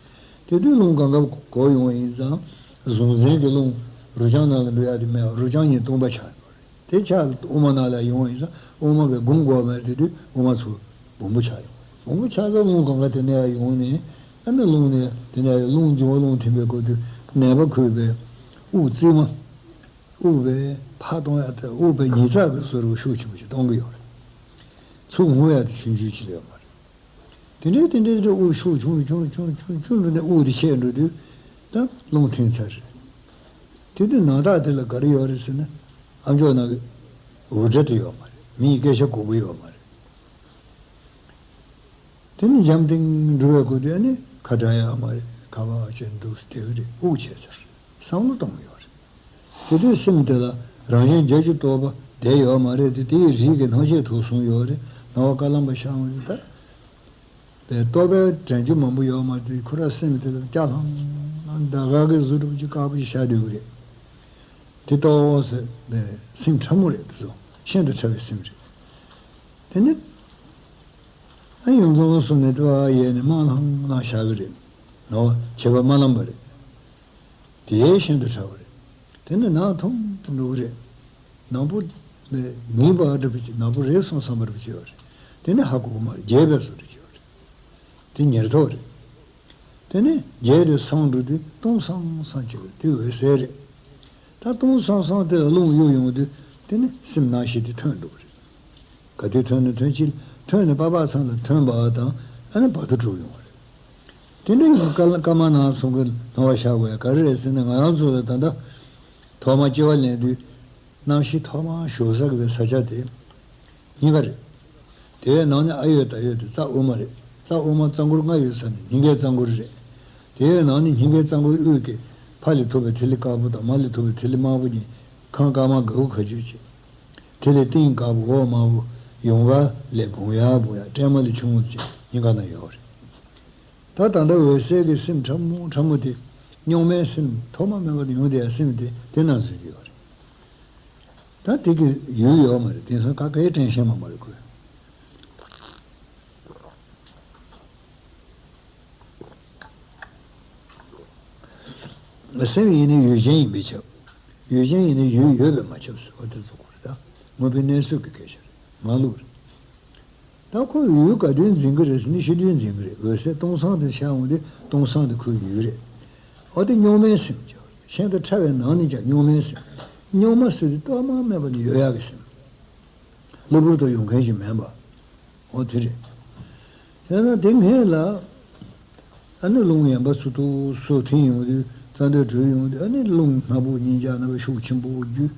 དེ་དུས་རླུང་གང་ག་གོ་ཡོང་བ་ཡིན་ཙང་། གཟུང་འཛིན་གྱི་རླུང་རུ་ལྕང་ནང་ལ་འགྲོ་ཡག་དེ་མེད་པར་རུ་ལྕང་གཉིས་སྟོང་པ་ཆགས་ཡོང་གི་རེད། དེ་ཆ་དབུ་མ་ནང་ལ་ཡོང་བ་ཡིན་ཙང་དབུ་མ་གི་སྒོམ་དགོས་པ་དེ་དུས་དབུ་མ་ཚུར་སྦོམ་པོ་ཆགས་ཡོང་། སྦོམ་པོ་ཆགས་ཙང་རླུང་གང་ག་དེ་ནས་ཡོང་ནས་ཨ་ནི་རླུང་ནས་དེ་ནས་རླུང་འབྱུང་བ་རླུང་ཐིམ་པའི་སྐབས་དུས་ནད་པ་ཁོལ་བའི་དབུགས་རྩིབ་མ། དབུགས་པའི་ཕར་གཏོང་ཡག་དང་དབུགས་པའི་ཉིས་བརྩེགས་ཀྱི་བཟོ་འདྲ་ཤུགས་ཆེན་པོ་ཞིག་གཏོང་གི་ཡོད་རེད། ཚུར་འོང་ཡག་དེ་ཆུང་ཆུང་ཅིག་ཡོད་མ་རེད། དེ་འདྲའི་དེ་འདྲའི་དེ་འདྲའི་དབུགས་ཤུགས་ཆུང་རུ་ཆུང་རུ་ཆུང་རུ་ཆུང་རུ་ཆུང་རུ་འགྲོ་ནས་དབུགས་དེ་ཆད་འགྲོ་དུས་ད་རླུང་ཐིམ་ཚར་རེད། དེ་དུས་ནང་རྟགས་དེ་ལ་ག་རེ་ཡོད་རེད་ཟེར་ན། ཨ་མཆོག་ནང་གི་འུར་སྒྲ་དེ་ཡོད་མ་རེད། མིའི་སྐད་ཆ་གོ་གི་ཡོད་མ་རེད། དེ་ནི་འཇམ་ཐིང་འགྲོ་བའི་སྐོར་དེ་ཨ་ནི་ཁ་གྲག་ཡག་མ་རེད། ཁ་བ་ཅན་འདུག་སྟེ་རེད། དབུགས་ཆད་ཚར། བསམ་བློ་གཏོང་གི་ཡོད་རེད། དེ་དུས་སེམས་དེ་ལ་རང་བཞིན་བརྒྱད་ཅུ་རྟོགས་པ་བསྡད་ཡོད་མ་རེད་དེ། དེའི་རིགས་ཀྱི་སྣང་མཆེད་དུ་གསུངས་ཡོད་རེད། སྣང་བ་དཀར་ལམ་པ་ཤར་འོང་ཡོད་ད། པའི་རྟོག་པའི་དྲན་རྒྱུ་མང་པོ་ཡོད་མ་རེད། ཁོ་ར་སེམས་དེ་ལ་སྐྱ་ལྷང་ལྷང་ཟླ་ག་གི་གཟུགས་འདྲ་པོ་ཅིག་དཀར་པོ་ཞིག་ཤར་སྡོད་ཀྱི་རེད། དེ་རྟོགས་ཟེར་བའི་སེམས་ཕྲ་མོ་རེད་དེ་ཚོ། ཤིན་ཏུ་ཕྲ་བའི་སེམས་རེད། དེ་ནི། ཨ་ཡོངས་རྫོགས་གསུམ་ནི་དེ་བ་ཡས་ནས་རྨང་ལྷང་ལྷང་བཞག་གི་རེད། ནོ། བྱེད་པ་རྨ་ལམ་པ་རེད། དེ་ཡས་ཤིན་ཏུ་ཕྲ་བ་རེད། དེ་ནི་ནང་ཐུང་དུ་འགྲོ་གི་རེད། ནང་པོ་ནི་ངེས་པ་འདྲ་པོ་ཅིག་ནང་པོ་རེད་སོང་བསམ་པ་འདྲ་པོ་ཅིག་ཡོད་རེད། དེ་ནི་ཧ་གོ་གི་མ་རེད། རྒྱས་པའི་བཟོ་འདྲ་ཅིག་ཡོད་རེད། དེ་ཉེར་ཐོབ་རེད། དེ་ནས་རྒྱས་ཏེ་སངས་འགྲོ་དུས་སྟོང་སང་སང་བྱེད་པ་དེ་འོད་གསལ་རེད། ད་སྟོང་སང་སང་དེ་ལ་རླུང་གཡུག་ཡོང་དུས་དེ་ནི་སེམས་སྣང་ཤེས་དེ་ཐོན་འགྲོ་བ་རེད། ག་དུས་ཐོན་ན་ཐོན་ཅིག་ཐོན་ནས་པ་ཕ་ཚང་ལ་ཐོན་པ་དང་ཨ་ནི་བར་དུ་གྲུབ་ཡོང་བ་རེད། དེ་འདྲ་ཡིན་སྐར་སྐར་མ་ནང་སོང་གི་ལྷ་བ་ཤ་དགོས་ཡ་ག་རེ་རེད་ཟེར་ན། ང་རང་ཚོ་ལ་ད་ལྟ་ཐོག་མ་སྐྱེ་བ་ལེན་དུས་རྣམ་ཤེས་ཐོག་མ་ཞུགས་ས་གི་བའི་ས་ཆ་དེ། གཉིས་ཀ་རེད། དེའི་ནང་ནས་ཨ་ཡོད་ད་ཡོད་དེ་རྩ་དབུ་མ་རེད། རྩ་དབུ་མ་རྩ་འཁོར་ལྔ་ཡོད་ས་ནས་སྙིང་གའི་རྩ་འཁོར་རེད། དེའི་ནང་ནས་སྙིང་གའི་རྩ་འཁོར་དབུས་ཀྱི་ཕ་ལས་ཐོབ་པའི་ཐིག་ལེ་དཀར་པོ་དང་མ་ལས་ཐོབ་པའི་ཐིག་ལེ་དམར་པོ་གཉིས་ཁམས་དཀར་དམར་དགའ་བོ་ཁ་ཆུ་བྱེད། ཐིག་ལེ་སྟེང་དཀར་པོ་འོག་དམར་པོ་ཡོང་ག་ལས་བུང་ཡ་བུང་ཡ་སྲན་མ་ལས་ཆུང་ངུ་ཅིག་སྙིང་ག་ན་ཡོད་རེད། ད་ད་ལྟ་འོད་གསལ་གྱི་སེམས་ཕྲ་མོ་ཕྲ་མོ་དེ་རྙོག་མའི་སེམས་ཐོག་མ་མེད་པ་ནས་ཡོང་བསྡད་ཡ་སེམས་དེ་དེ་ན་འཛུལ་གྱི་ཡོད་རེད། ད་དེ་གི་ཡུལ་ཡོད་མ་རེད། དེང་སང་ག་གེ་དྲན་ཤེས་མ་མ་རེད་ཁོས། སེམས་ཡིན་ནི་ཡུལ་ཅན་ཡིན་པས་ཁྱབ། ཡུལ་ཅན་ཡིན་ནི་ཡུལ་ཡོད་པས་མ་ཁྱབ་ཟེར་བ་དེ་ཚོ་ཁོ་རེད། ད་དངོས་པོའི་གནས་ཚུལ་གྱི་སྐད་ཆ་རེད། ངང་ལུགས་རེད། ད་ཁོ་ཡུལ་ག་དུས་འཛིན་གྱི་རེད་ཟེར་ན་ཕྱི་དུས་འཛིན་གྱི་རེད། འོད་གསལ་སྟོང་སང་དུ་ཤར་འོང་དུས་སྟོང་སང་དུ་ཁོའི་ཡུལ་རེད། འོ་དེ་རྙོག་མའི་སེམས་ཀྱང་ཤིན་ཏུ་ཕྲ་བའི་ནང་ནས་ཀྱང་རྙོག་མའི་སེམས། རྙོག་མ་ཟེར་དུས་ཐོག་མ་མེད་པ་ནས་ཡོད་ཡག་གི་སེམས། གློ་བུར་དུ་ཡོང་མཁན་ཞིག་མིན་པ། འོ་དེ་རེད། བྱས་ན་དེ་སྔོན་ལ་ཨ་ནི་རླུང་ཡན་པ་སུ་ཏོག་སུ་འཐེན་ཡོང་དུས་རྩ་མདོས་གྲོལ་ཡོང་དུས་ཨ་ནི་རླུང་སྣ་བུག་གཉིས་ཆ་ན་བའི་ཤུགས་ཆེན་པོ་རྒྱུ་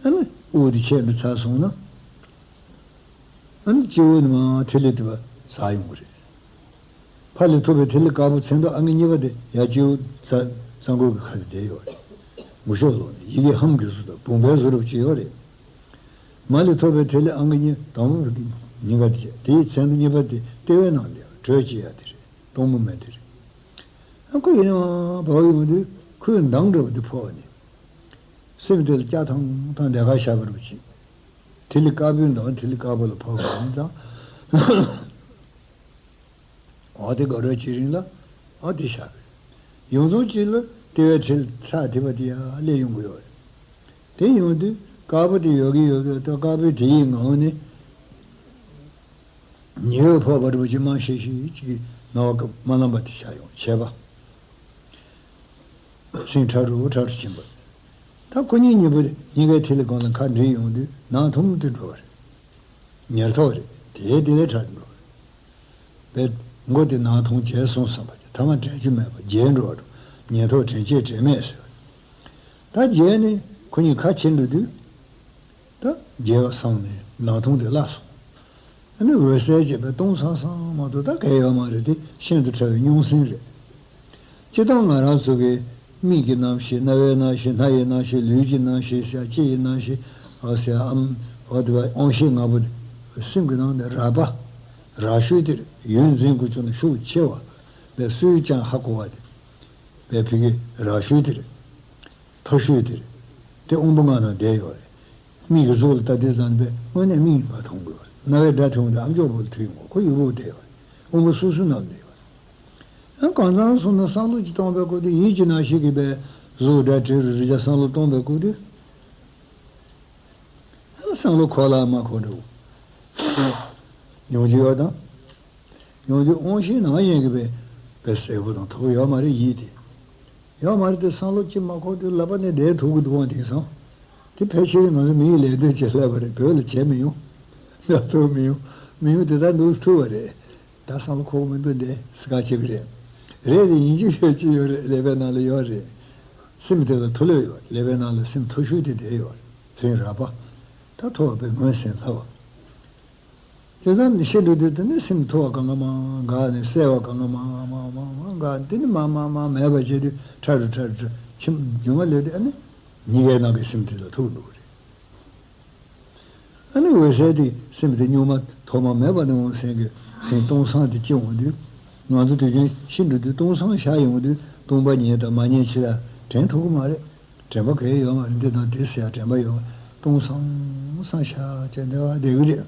ཨ་ནི་དབུགས་དེ་ཆད་འགྲོ་ཚར་སོང་ན། ཨ་ནི་སྤྱི་བོ་ནས་མར་ཐིག་ལེ་དེ་བ་ཟག་ཡོང་གི་རེད། ཕ་ལས་ཐོབ་པའི་ཐིག་ལེ་དཀར་པོ་མཚན་ཐོ་ཨང་ཀི་གཉིས་པ་དེ་ཡར་སྤྱི་བོ་རྩ་རྩ་འགོ་གི་ཁ་ལ་བསྡད་ཡོད་རེད། མགུ་ཤོག་ལོག་ནས་ཡི་གེ་ཧམ་གྱི་བཟོ་དང་བུང་བའི་བཟོ་འདྲ་ཅིག་ཡོད་རེད། མ་ལས་ཐོབ་པའི་ཐིག་ལེ་ཨང་ཀི་གཉིས་དང་པོ་གི་ཉིན་ག་དེ་དེའི་མཚན་ཐོ་གཉིས་པ་དེ་ལྟེ་བའི་ནང་དེ་དྲོད་སྐྱེ་ཡ་དེ་རེད། སྟོང་པ་མེད་དེ་རེད། ཨ་ཁོ་ཡིན་ནའང་བབས་ཡོང་དུས་ཁོའི་མདངས་འདྲ་བ་དེ་ཕོག་ནས། སེམས་དེ་ལ་སྐྱ་ཐང་ཐང་ལྡེ་ག་ཤ་བར་བ་ཅིག་ཐིག་ལེ་དཀར་པོའི་མདངས་ཐིག་ལེ་དཀར་པོ་ལ་ཕོག་པ་ཡིན་ཙང་། འོ་དེ་དགའ་རོགས་བྱེད་རིང་ལ་འོ་དེ་ཤ་བར། ཡོངས་རྫོགས་གཅིག་ལ་ལྟེ་བའི་ཐིག་ཚ་དེ་བ་དེ་ཡར་སླེབས་ཡོང་གི་ཡོད་རེད། དེ་ཡོང་དུས་དཀར་པོ་དེ་ཡོད་ཀྱི་ཡོད་ཀྱི་ད་དཀར་པོའི་དེ་ཡི་ངང་ནས། ཉི་འོད་ཕོག་པ་འདྲ་པོ་ཅིག་མང་ཤས་ཤིག་ཅིག་གིས་ནང་པ་རྨ་ལམ་པ་དེ་ཆགས་ཡོང་བྱས་པ། སེམས་ཕྲ་རུ་ཕྲ་རུ་ཕྱིན་པ། ད་ཁོ་གཉིས་གཉིས་པོ་དེ་གཉིས་ཀའི་ཐིག་ལེ་སྒང་ལ་ཁ་འདྲེས་ཡོང་དུས་ནང་ཐུང་དུ་འགྲོ་བ་རེད། ཉེར་ཐོབ་རེད། དེའི་དེ་ལས་ཕྲ་རུ་འགྲོ་བ་རེད། པས་མགོ་དེ་ནང་ཐུང་བྱས་སོང་བསམ་པ་དེ་ཐ་མ་དྲན་རྒྱུ་མེད་པ་རྒྱས་འགྲོ་བ་འགྲོ། ཉེར་ཐོབ་དྲན་བྱེད་དྲན་མེད་ཟེར་བ་རེད། ད་རྗེས་ནས་ཁོ་གཉིས་ཁ་ཕྱེ་འགྲོ་དུས། ད་རྒྱལ་བ་སངས་ནས་ནང་ཐུང་དེ་བརླག་སོང་། ཨ་ནི་འོད་གསལ་བྱས་པའི་སྟོང་སང་སང་མ་གཏོགས་ད་གལ་ཡོད་མ་རེད་དེ་ཤིན་ཏུ་ཕྲ་བའི་རྙོག་ཟིང་རེད། སྤྱིར་བཏང་ང་རང་ཚོ་གི་མིག་གི་རྣམ་ཤེས་རྣ་བའི་རྣམ་ཤེས་སྣ་ཡི་རྣམ་ཤེས་ལུས་ཀྱི་རྣམ་ཤེས་ཟེར་ལྕེ་ཡི་རྣམ་ཤེས་འོ་ཟེར་ཨམ་འོ་དེ་བ་དབང་ཤེས་ལྔ་པོ་དེ་སེམས་ཀྱི་ནང་ནས་རགས་པ་རགས་ཤོས་དེ་རེད། ཡུལ་འཛིན་དགོས་བྱུང་ན་ཤུགས་ཆེ་བ་ལས་སུས་ཀྱང་ཧ་གོ་བ་དེ་བས་ཕི་གི་རགས་ཤོས་དེ་རེད། མཐོ་ཤོས་དེ་རེད། དེ་དབང་པོ་ལྔ་ནང་བསྡད་ཡོད་རེད། མིག་གི་གཟུགས་ལ་ལྟ་དུས་ཙམ་པས་དངོས་གནས་མིག་ཡིན་པ་མཐོང་དགོས་པ་རེད། རྣ་བའི་སྒྲ་ཐོས་འོང་དུས་ཨམ་ཅོག་པོ་ལ་ཐུག་ཡོང་གོ་ཁོ་ཡུ་བུ་བསྡད་ཡོད་རེད། དབང་པོ་སོ་སོའི་ནང་བསྡད་ཡོད་རེད། ཡང་གང་ཙམ་སོང་ན་བསམ་བློ་ཅིག་གཏོང་པའི་སྐབས་དུས་ཡིད་ཀྱི་རྣམ་ཤེས་ཀྱིས་པའི་གཟུགས་སྒྲ་དྲི་རོ་རེག་བྱ་བསམ་བློ་གཏོང་པའི་སྐབས་དུས། ཡང་བསམ་བློ་འཁོར་ལ་མ་འཁོར་འགྲོ། ཡོང་རྒྱུ་ཡོད་དང་། ཡོང་དུས་དབང་ཤེས་ནང་བཞིན་གྱི་པའི་པའི་གསལ་པོ་དང་མཐོ་པོ་ཡོད་མ་རེད་ཡིད་དེ། ཡོད་མ་རེད་དེ་བསམ་བློ་ཅིག་མ་འཁོར་དུས་ལབ་པ་ནས་བསྡད་ཐུབ་ཀྱི་འདུག་དབང་དེང་སང་། དེ་ཕལ་ཆེར་ང་ཚོ་མི་ཡི་ལས་དོན་བྱེད་སླ་བ་རེད། བོད་ལ་བྱེད་མི་ཡོང་། ང་ཚོ་མི་ཡོང་། མི་ཡོང་དེ་ལྟར་འདུག་ཐུབ་པ་རེད། ད་བསམ་བློ་འཁོར་གྱི་མི་འདུག་འདི་སི་ཀ་བྱེད་ཀྱི་རེད། རེད་དེ་ཡིན་གཅིག་ཡོད་གཅིག་ཡོད་རེད། ཀླད་པའི་ནང་ལ་ཡོད་རེད། སེམས་དེ་ལ་མཐོ་ལོས་ཡོད། ཀླད་པའི་ནང་ལ་སེམས་མཐོ་ཤོས་དེ་བསྡད་ཡོད་རེད། སེམས་རགས་པ། ད་མཐོ་བ་པའི་ངོས་ཟིན་སླ་བ། དེ་ཙམ་ནས་ཤེས་འགྲོ་དུས་དེ་ནས་སེམས་མཐོ་བ་གང་ག་མར་འགག་ནས་གསལ་བ་གང་ག་མར་མར་མར་མར་འགག་དེ་ནས་མར་མར་མར་མེད་པ་བྱས་དུས་ཕྲ་རུ་ཕྲ་རུ་ཕྲ་ཕྱིན་རྒྱུ་མ་ལས་དེ་ཨ་ནི་གཉིས་ཀའི་ནང་གི་སེམས་དེ་ལ་ཐུག་འགྲོ་གི་རེད། ཨ་ནི་འོད་གསལ་དེ་སེམས་དེ་གཉུག་མ་ཐོག་མ་མེད་པ་ནས་འོང་སེམས་ཀྱི་སེམས་སྟོང་སང་དེ་སྐྱེ་འོང་དུས་ང་ཚོ་དུས་རྒྱུན་ཤི་འགྲོ་དུས་སྟོང་སང་ཤར་ཡོང་དུས་སྟོང་པ་ཉིད་དང་མ་ཉིད་ཕྱི་ལ་དྲན་ཐུབ་ཀྱི་མ་རེད། དྲན་པ་གལ་ཡོད་མ་རེད། འདི་དང་དེ་ཟེར་ཡ་དྲན་པ་ཡོད། རླུང་སང་སང་ཤ་བྱས་འདི་བ་བསྡད་གི་རེད།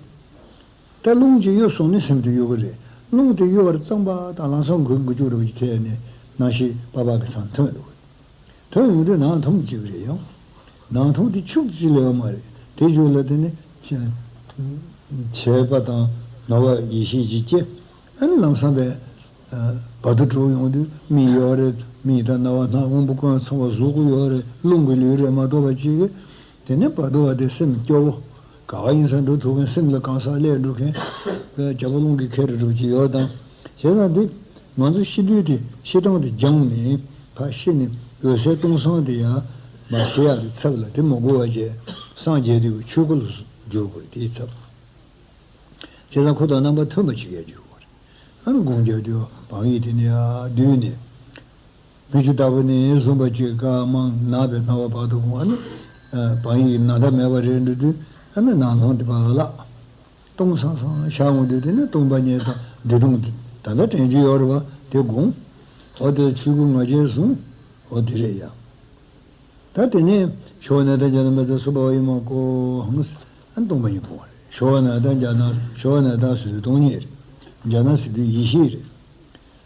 ད་རླུང་ཅིག་གཡོ་སོང་ནས་སེམས་དེ་གཡོ་གི་རེད། རླུང་དེ་གཡོ་བར་བརྩམས་པ་དང་ལམ་སང་འགུལ་འགུལ་སྐྱོད་རུ་གི་ཐད་ནས་སྣང་ཤས་པ་པ་གི་སང་ཐོན་འགྲོ་གི། དོན་ཡོང་དུས་ནང་ཐུང་གཅིག་རེད་ཡང་། ནང་ཐུང་དེ་ཕྱུགས་ཅིག་ལས་བ་མ་རེད། དེ་རྒྱུ་ལ་དེ་ནི་ཆེ་ཆེ་བ་དང་ནོར་བ་ཡེ་ཤེས་ཀྱི་སྐྱེ། ཨ་ནི་ལམ་སང་བས་བར་དུ་གྲོལ་ཡོང་དུས་མིག་ཡོད་རེད། མིག་དང་རྣ་བ་སྣ་དབང་པོ་ཀུན་ཚང་བ་གཟུགས་པོ་ཡོད་རེད། རླུང་གི་ལུས་རེད་མ་གཏོགས་པ་ཅིག་གི། དེ་ནས་བར་དུ་བ་དེ་སེམས་སྐྱོ་བོ། ག་བ་ཡིན་ས་འགྲོ་ཐུབ་མཁན་སེམས་ལ་གང་ཟག་སླེབས་འགྲོ་མཁན། བྱ་བ་རླུང་གི་ཁེ་རུ་འགྲོ་གི་ཡོད་དང་། བྱས་ཙང་འདི་ང་ཚོ་ཤི་དུས་དེ་ཤི་སྟངས་དེ་སྦྱངས་ནས་ཕར་ཤི་ནས་འོད་གསལ་སྟོང་སང་དེ་ཡང་མ་ཤི་ཡག་གི་ཚབ་ལ་དེ་མ་གོ་བ་བྱས་སངས་རྒྱས་དུས་ཆོས་སྐུ་ལ་འགྱུར་དགོས་རེད་དེའི་ཚབ། བྱས་ཙང་ཁོ་དང་རྣམ་པ་མཐུན་པ་ཅིག་ཡང་འགྱུར་དགོས་རེད། ཨ་ནི་དགོངས་འགལ་དུས་བང་ཡིག་དེ་ནས་ཡར་བསྡུས་ནས། མི་ཆུ་ལྟ་བུ་ནི་གསུངས་པ་ཅིག་བཀའ་མང་ན་བའི་སྣང་བ་བར་དུ་འོང་བ་ནི། བང་ཡིག་ན་ད་མེད་པ་རེད་འགྲོ་དུས་ཨ་ནི་ནང་སང་དེ་བ་ལ། སྟོང་སང་སང་ཤར་འོང་དུས་དེ་ནི་སྟོང་པ་ཉིད་དང་བདེ་སྟོང་དེ་ད་ལྟ་དྲན་རྒྱུ་ཡོད་རེད་བ་དེ་དགོངས། འོ་དེ་ཆོས་སྐུ་ང་རྒྱལ་གསུངས། འོ་དེ་རེད་ཡ། ད་དེ་ནས་ཤོ་ན་ད་ཇ་ན་མེ་ཙ་སུ་བ་ཡི་མ་ཀོ་ཧང་ཨ་སྟོང་པ་ཉིད་སྤོང་བ་རེད། ཤོ་ན་ད་ཇ་ན་ཤོ་ན་ད་སུ་སྟོང་ཉིད་རེད། ཇ་ན་སི་དུ་ཡེ་ཤེས་རེད།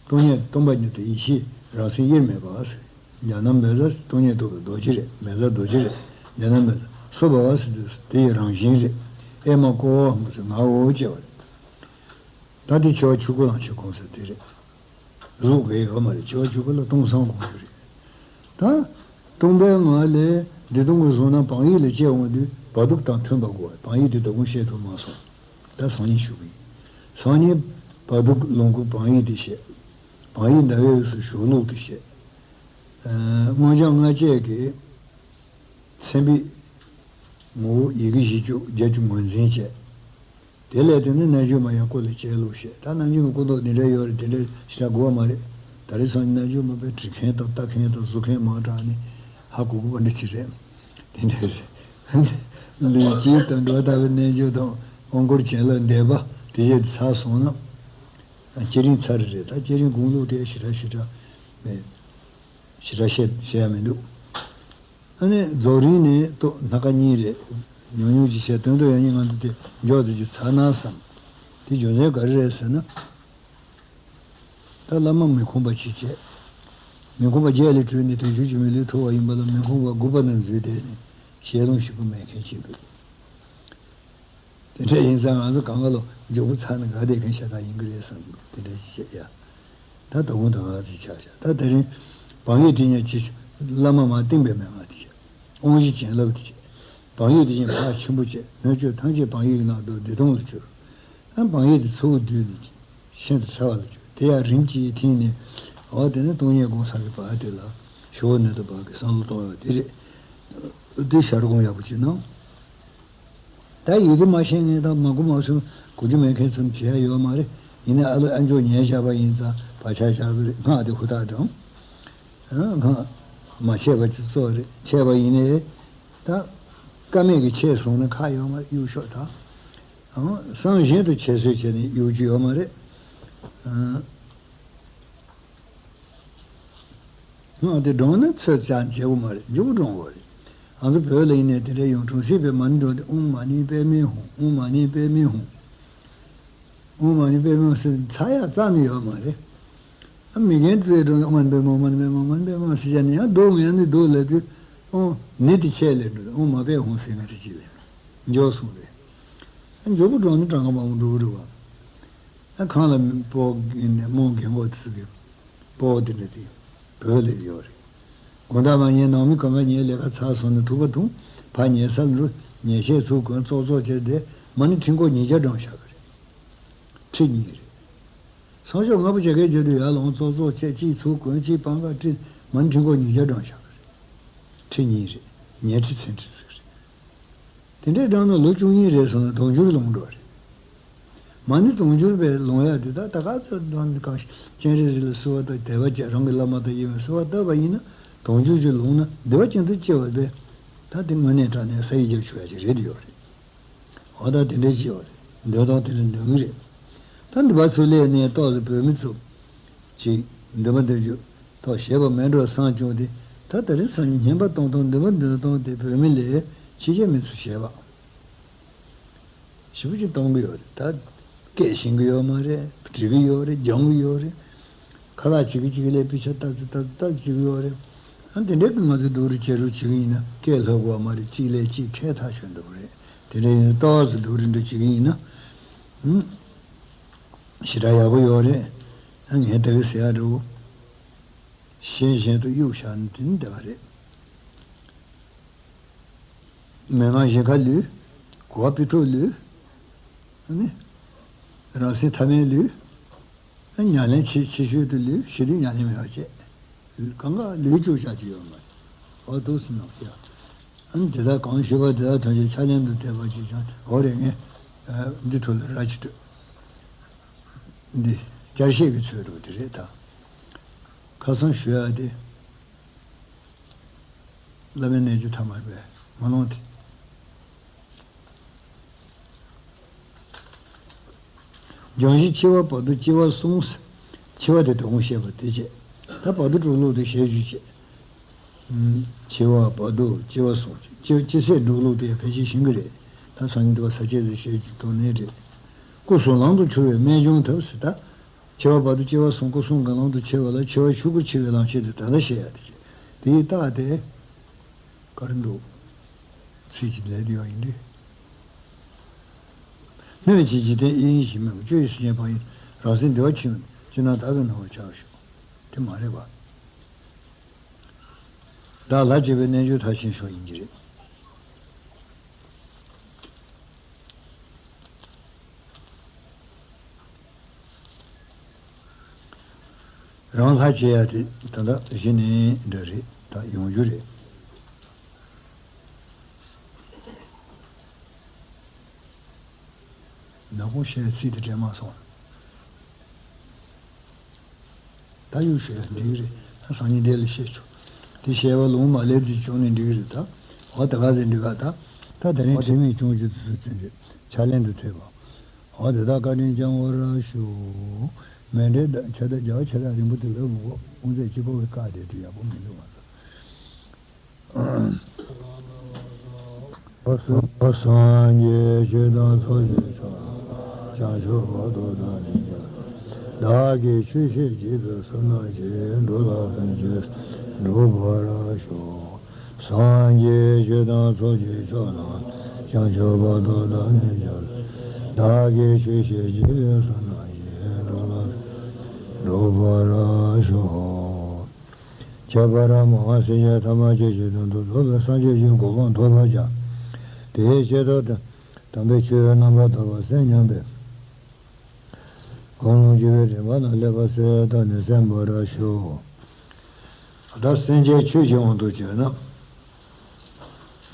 སྟོང་ཉིད་སྟོང་པ་ཉིད་དུ་ཡེ་ཤེས་རང་སེམས་དབྱེར་མེད་པ་ཟེར། ཇ་ན་མེ་ཙ་སྟོང་ཉིད་རྟོགས་པའི་རྡོ་རྗེ་རེད། མེ་ཙ་རྡོ་རྗེ་རེད། ཇ་ན་མེ་ཙ་སོ་བ་བ་སི་དུ་དེ་ཡི་རང་བཞིན་རེད། ཨེ་མ་ཀོ་ཧང་ཟེར་ང་འོ་ཅེས་པ་རེད། ད་དེ་འཆི་བ་ཆོས་སྐུ་ལ་ཆོས་སྐུ་ཟེར་དེ་རེད། གཟུགས་དགོས་ཡོད་མ་རེད། འཆི་བ་ཆོས་སྐུ་ལ་སྟོང་སང་དགོས་རྒྱུ་རེད། ད་སྟོང་པའི་ངང་ལས་བདེ་སྟོང་གི་གཟུགས་སྣང་བང་ཡིག་ལ་སྐྱེ་འོང་དུས་བར་དུ་དང་མཐུན་པ་དགོས། བང་ཡིག་དེ་ད་དུང་བཤད་ཐུབ་མ་སོང་། ད་སང་ཉིན་ཞུ་གི་ཡིན། སང་ཉིན་བར་དུ་ལོངས་སྐུ་བང་ཡིག་དེ་བཤད། བང་ཡིག་ཟླ་བའི་དབུས་སུ་ཞུགས་ལུགས་དེ་བཤད། ཨ་སྔོ་ལྗང་ལྔ་བཅས་ཀྱི། མཚན་དཔེ། ངོ་བོ་ཡི་གེ་བཞི་བཅུ་བརྒྱད་ཅུ་ངོས་འཛིན་བྱས། དེ་ལས་དེ་ནི་རྣལ་འབྱོར་མ་ཡང་སྐུ་ལ་སྐྱེ་ལུགས་བཤད། ད་རྣལ་འབྱོར་མ་སྐུ་མདོག་འདི་འདྲ་ཡོད་རེད། དེ་འདྲ་ཞེ་དྲག་དགོས་པ་མ་རེད། ད་རེས་སང་ཉིན་རྣལ་འབྱོར་མ་དཔེ་བྲི་མཁན་དང་ལྟ་མཁན་དང་བཟོ་མཁན་མང་དྲགས་ནས་ཧ་གོ་གོ་བ་འདྲ་ཅིག་རེད། དེ་འདྲ་རེད། ལུས་དཀྱིལ་དུ་འགྲོ་ལྟ་བུའི་རྣལ་འབྱོར་དང་དབང་བསྐུར་བྱིན་རླབས་འདེབས་པ་དེ་ཡོད་ཚར་སོང་ན། སྐྱེ་རིམ་ཚར་རེད། ད་སྐྱེ་རིམ་དགུང་ལོ་དེ་ཞེ་དྲག་ཞེ་དྲག་མེད། ཞེ་དྲག་བཤད་བཤད་ཡ་མི་འདུག་ཨ་ནི་རྫོགས་རིམ་ནས་ཏོ་སྣ་ཁ་གཉིས་རེད། ཉུང་ཉུང་ཅིག་བཤད། དོན་དུ་ཡང་སྙིང་ང་འདུག་དེ་མགྱོགས་ཙམ་ཅིག་ཚར་ན་བསམ། དེ་རྒྱུ་མཚན་ག་རེ་རེད་ཟེར་ན། ད་བླ་མ་མི་ཁོམ་པ་ཅིག་བྱས། མི་ཁོམ་པ་བརྒྱད་ལས་གྲོལ་ནས་དོན་ཆུང་གི་མི་ལུས་ཐོབ་པ་ཡིན་པ་ལ་མི་ཁོམ་པ་དགུ་པ་ན་འཛུལ་བསྡད་ནས་ཞལ་ལུང་ཞིག་པོ་མེད་མཁན་ཅིག་འདུག་དེ་འདྲ་ཡིན་ཙང་ང་ཚོ་གང་ག་ལོ་མགྱོགས་པོ་ཚར་ནས་ག་བསྡད་མཁན་ཤ་སྟག་ཡིན་གྱི་རེད་བསམ་གྱི་འདུག་དེ་འདྲ་ཞིག་བཤད་ཡ། ད་དོ་དགོང་དང་ང་ཚོའི་ཆ་བཞག་ད་དེ་རིང་། བང་ཡིག་དེ་ཉིད་ཅི། བླ་མ་མ་བསྟན་པའི་མན་ངག་དེ་བྱས། དབང་བཞི་བྱིན་རླབས་དེ་བྱས། བང་ཡིག་དེ་བཞིན་ཕར་ཆེན་པོ་བྱས། སྣོད་བཅུད་ཐམས་ཅད་བང་ཡིག་ནང་དུ་བདེ་སྟོང་ལ་གྱུར། ཨ་བང་ཡིག་དེ་ཚུར་བསྡུས་ནས་ཤིན་ཏུ་ཕྲ་བ་ལ་གྱུར། དེ་ཡང་རིམ་གྱིས་ཐིམ་ནས། འོ་དེ་ནས་སྟོང་ཉིད་སྒོམ་སངས་རྒྱས་པ་དེ་ལ་ཞུ་བ་ནི་དུ་བག་གི་བསམ་བློ་གཏོང་ཡག་དེ་རེད། དེ་ཞར་སྒོམ་ཡག་པོ་ཅིག་གནང་། ད་ཡི་གེ་མ་ཤེས་མཁན་དང་མ་གོ་མ་ཚོར་གོ་རྒྱུ་མེད་མཁན་ཚོར་བྱེད་ཡ་ཡོད་མ་རེད། ཡིན་ནའི་ཨ་ལོ་ཨ་མཆོག་ཉན་བཞག་པ་ཡིན་ཙང་བག་ཆགས་བཞག་གི་རེད། སྔགས་དེ་ཧུར་ཐག་སྦྱོང་། སྔགས་མ་ཆད་པ་ཅིག་གཙོ་རེད། ཆད་པ་ཡིན་ནའི་ད་ཀ་མད་ཀྱིས་ཆད་སོང་ན་ཁག་ཡོད་མ་རེད། གཡུག་ཤོག་ད། སང་གཞན་དུ་ཆད་གསོད་བྱས་ནས་གཡུག་རྒྱུ་ཡོད་མ་རེད། སྔགས་དེ་བགྲངས་ན་ཚོད་ཙམ་བྱེད་དགོས་མ་རེད། མགྱོགས་པོ་བགྲང་དགོས་རེད། ང་ཚོ་བོད་ལ་ཡིན་ནའི་དེ་འདྲ་ཡོང་གྲོང་གསེབ་པའི་མ་ཎི་བགྲངས་ཏེ་ཨོཾ་མ་ཎི་པདྨེ་ཧཱུྃ། ཨོཾ་མ་ཎི་པདྨེ་ཧཱུྃ། ཨོཾ་མ་ཎི་པདྨེ་ཧཱུྃ་ཟེར་ཚར་ཡག་རྩ་ནས་ཡོད་མ་རེད། ཨ་མི་རྒན་ཚོས་བགྲངས་ཏེ་ཨོཾ་མ་ཎི་པདྨེ་ཧཱུྃ། མ་ཎི་པདྨེ་ཧཱུྃ། མ་ཎི་པདྨེ་ཧཱུྃ་ཟེར་བྱས་ནས་ཡང་སྡུག་ངལ་ནི་སྡུག་ལབ་དུས་ཨོཾ་ནི་དེ་ཆད་ལས་འགྲོ། ཨོཾ་མ་པདྨེ་ཧཱུྃ་ཟེར་མཁན་དེ་ཅིག་ལས་མགྱོགས་སོང་རེད། ཨ་མགྱོགས་པོ་བགྲངས་ན་གྲངས་ཀ་མང་པོ་འགྲོ་གི་རེད་བ། ཨ་གང་ལ་སྤོ་ཡིན་ནས་རྨོ་རྒན་གོག་དེ་ཚོ་གི་སྤོ་དེ་འདྲ་དེ་བོད་ལ་ཡོད་རེད། དགོང་དག་མ་ཉལ། ནང་མི་གང་ག་ཉལ། ལས་ཀ་ཚར་སོང་ན་ཐུག་པ་འཐུང་། ཕར་ཉལ་ས་ལ་འགྲོ། ཉལ་ཆས་ཚུར་གོན། ཙོག་ཙོག་བྱས་ཏེ་མ་ཎི་ཁྲི་སྐོར་ཉིས་བརྒྱ་བགྲངས་བཞག་གི་རེད། ཁྲི་གཉིས་རེད། སང་ཞོགས་སྔ་པོ་བྱ་དགའ་བྱེད་དུས་ཡར་ལངས། ཙོག་ཙོག་བྱས། གཅིག་ཚུར་གོན། གཅིག་པང་ཁར་དཀྲིས། མ་ཎི་ཁྲི་སྐོར་ཉིས་བརྒྱ་བགྲངས་བཞག་གི་རེད། ཁྲི་གཉིས་རེད། ཉལ་ཁྲི་ཚན་ཁྲི་ཟེར་གི་རེད། དེ་འདྲའི་བགྲངས་ན་ལོ་བཅུ་གཉིས་རེ་སོང་ན་དུང་ཕྱུར་ལོངས་འགྲོ་རེད། མ་ཎི་དུང་ཕྱུར་བས་ལོངས་ཡག་དེ་ད་ད་ག་ཚོད་བགྲངས་ནས་གང་ཞིག་སྤྱན་རས་གཟིགས་ལ་གསོལ་བ་བཏབ། དད་པ་བྱས། རང་གི་བླ་མ་དང་ཡིན་པའི་གསོལ་བ་བཏབ་པ་ཡིན་ན་དུང་ཕྱུར་ཅིག་ལོངས་ན་བདེ་བ་ཅན་དུ་སྐྱེ་བ་བས། ད་དེ་དངོས་གནས་དྲང་གནས་ས་ཡི་རྒྱབ་ཆོག་ཡག་ཅིག་རེད་ཡོད་རེད། འོ་ད་དེ་འདྲའི་སྐྱེ་བ་རེད། འདོད་སྟངས་དེ་འདྲ་འདོད་ཀྱི་རེད། ད་འདི་པ་ཚོ་སླེབས་ནས་ཏོག་ཙམ་བོད་མི་ཚོ་ཅིག་འདུན་པ་འདུན་རྒྱུ་ཐོག་བཞེས་པ་མེད་འགྲོ་བསམ་བྱུང་སྟེ། ད་དེ་རིང་སང་ཉིན་སྙན་པ་གཏོང་སྟངས་འདུན་པ་འདུན་སྟངས་དེ་བོད་མི་ལས་ ཕྱི་རྒྱལ་མི་ཚོས་བྱས་པ། ཞེ་པོ་ཅིག་གཏོང་གི་ཡོད་རེད། ད་སྐད་ཤེས་ཀྱི་ཡོད་མ་རེད། འབྲི་གི་ཡོད་རེད། སྦྱང་གི་ཡོད་རེད། ཁ་ལག་བྱེད་ཀྱི་བྱེད་ཀྱི་ལས་དཔེ་ཆ་ལྟ་ཚུལ་ལྟ་ཚུལ་ལྟ་ཚུལ་བྱེད་ཀྱི་ཡོད་རེད། ཨ་དེ་འདྲའི་གི་ང་ཚོས་སྡུག་རུས་བྱེད་རུ་བྱེད་ཀྱི་ཡིན་ན་སྐད་ལྷག་དགོས་མ་རེད། གཅིག་ལས་གཅིག་ཁྱད་ཐག་ཆོད་འགྲོ་གི་རེད། དེ་འདྲ་ཡིན་ན་ཏོག་ཙམ་སྡུག་རུས་འདྲ་བྱེད་ཀྱི་ཡིན་ན། ཧུམ། ཞེ་དྲག་ཡག་པོ་ཡོད་རེད། ཨ་ངས་ད་གི་ཟེར་ཡག་འདྲ་བོ། གཞན་གཞན་དུ་གཡུག་བཞག་ན་དེ་ནི་བདེ་བ་རེད། མན་ངག་གཞན་ཁ་ལུས། གོ་བ་སྤུས་ཐོག་ལུས། ཨ་ནི། རང་སེམས་ཐ་མལ་ལུས། ཨ་ཉམས་ལེན་ཆེ་ཆེ་ཤོས་དུ་ལུས། ཞི་དུལ་ཉམས་ལེན་མེད་པ་བྱས། གང་ག་ལུས་བཅུག་བྱ་རྒྱུ་ཡོད་མ་རེད། འོ་འདུག་སེ་ནོ་ཡ། ཨ་ནི་དེ་དག་གང་ཞུས་པ་དེ་དག་ཐམས་ཅད་ཕྱག་ལེན་དུ་ཐེབས་པ་ཅིག་ཀྱང་འོ་རེད། ངས་འདི་ཐོག་ལ་ར་ཅིག་སྤྲོད། འདི་བསྐྱར་བཤད་ཀྱི་ཚུལ་དུ་དེ་རེད་ད། ཁ་སང་ཞུ་ཡ་དེ། བླ་མའི་རྣལ་འབྱོར་ཐ་མལ་པའི་ངོ་ལོང་དེ། སྦྱང་གཞི་འཆི་བ་བར་དོ་སྐྱེ་བ་གསུམ། འཆི་བ་དེ་དོན་བཤད་པ་དེ་བྱས། ད་བར་དོ་གྲོལ་ལུགས་དེ་ཞལ་བརྗོད་བྱས། འཆི་བ་བར་དོ་སྐྱེ་བ་གསུམ། སྐྱེ་སྐྱེ་ཚད་གྲོལ་ལུགས་དེ་ཡང་ཕལ་ཆེར་ཤེས་ཀྱི་རེད། ད་སང་ཉིན་དུ་བ་ས་བཅད་ཟེར་ཞལ་གྱི་དོན་ནི་རེད། སྐུ་གསུམ་ལམ་དུ་འཁྱུར་བའི་རྨད་བྱུང་ཐབས་ཟེར་ད། འཆི་བ་བར་དོ་སྐྱེ་བ་གསུམ། སྐུ་གསུམ་གྱི་ལམ་དུ་འཁྱེར་བ་ལ་འཆི་བ་ཆོས་སྐུར་འཆི་བའི་ལམ་ཁྱེར་དེ་ད་ལྟ་བཤད་ཡ་དེ་བྱས། དེའི་རྟགས་དེ། ག་རེ་འདུག་ཚིག་གཅིག་ལས་དེ་ཡང་ཡིན་དུས། སྣོད་ཀྱི་འཇིག་རྟེན་དབྱིངས་ཡེ་ཤེས་མེད་པ། སྤྱོད་ཡུལ་སེམས་ཅན་ཕ་ཡི་རང་སེམས་བདེ་བ་ཆེན་པོ་ཅི་ན་བདག་གི་སྣང་བ་བྱ་བར་ཤོག་དེ་མ་རེད་པ། བདག་ལྷར་བཅས་པའི་རྣལ་འབྱོར་མཐར་ཕྱིན་ཤོག་ཡིན་གྱི་རེད། རང་ལྷར་བཅས་ཡ་དེ་ད་ལྟ་གཞི་ནས་འདྲ་རེད། ད་ཡོང་རྒྱུ་རེད། ནག་པོ་བཤད་ཚིག་དེ་དྲན་མ་སོང་། ད་གཡུག་བཤད་འགྲིག་གི་རེད། ད་སང་ཉིན་དེ་ལ་བཤད་ཆོག་དེ་བཤད་པ་ལུང་མ་ལས་ཚིག་བྱུང་ནས་འགྲིག་གི་རེད་ད། འོ་ད་ག་ཚོད་འགྲིག་ག་ད། ད་དེ་རིང་དྲི་མེད་སྐྱོང་རྒྱུ་དེ་ཚོ་ཚུན་ཆད་ཕྱག་ལེན་དུ་ཐེབས་པ། འོ་དེ་དག་བཀའ་དྲིན་བསྐྱང་བར་ཞུ། མཎྜལ་དང་ཕྱག་རྟགས་རྒྱ་བ་ཕྱག་རྟགས་རིང་པོ་དེ་ལ་མི་དགོས། དབུ་མཛད་གཅིག་པོ་གི་བཀའ་དེ་དུས་ཡག་པོ་མི་འདུག་ང་ཚོ། སངས་རྒྱས་ཆོས་དང་ཚོགས་ཀྱི་མཆོག། བྱང་ཆུབ་བར་དུ་བདག་ནི་སྐྱབས། བདག་གིས་ཆོས་བཤད་བགྱིས་པའི་བསོད་ནམས་ཀྱིས། འགྲོ་ལ་ཕན་ཕྱིར་འགྲུབ་པར་ཤོག་སངས་རྒྱས་ཆོས་དང་ཚོགས་ཀྱི་མཆོག་དང་། བྱང་ཆུབ་བར་དུ་བདག་ནི་སྐྱབས། བདག་གིས་ཆོས་བཤད་བགྱིས་པའི་བསོད་ནམས་ཀྱིས། འགྲོ་ལ་འགྲུབ་པར་ཤོག་ཁྱད་པར་མ་འོངས་སེམས་ཅན་ཐམས་ཅད་ཀྱི་དོན་དུ་རྫོགས་པའི་སངས་རྒྱས་ཀྱི་གོ་འཕང་ཐོབ་པར་བྱ། དེའི་ཆེད་དུ་དམ་པའི་ཆོས་རྣམ་པར་དག་པ་གསན་སྙམ་པའི་དགོངས་ཀློང་བཞི་པའི་རིམ་པ་ལ་སླེབས་པ་གསལ་དག་ནི་གསན་པར་ཞུ། ད་སེམས་ཅན་ཆོས་ཀྱི་དབང་དུ་བྱས་ན།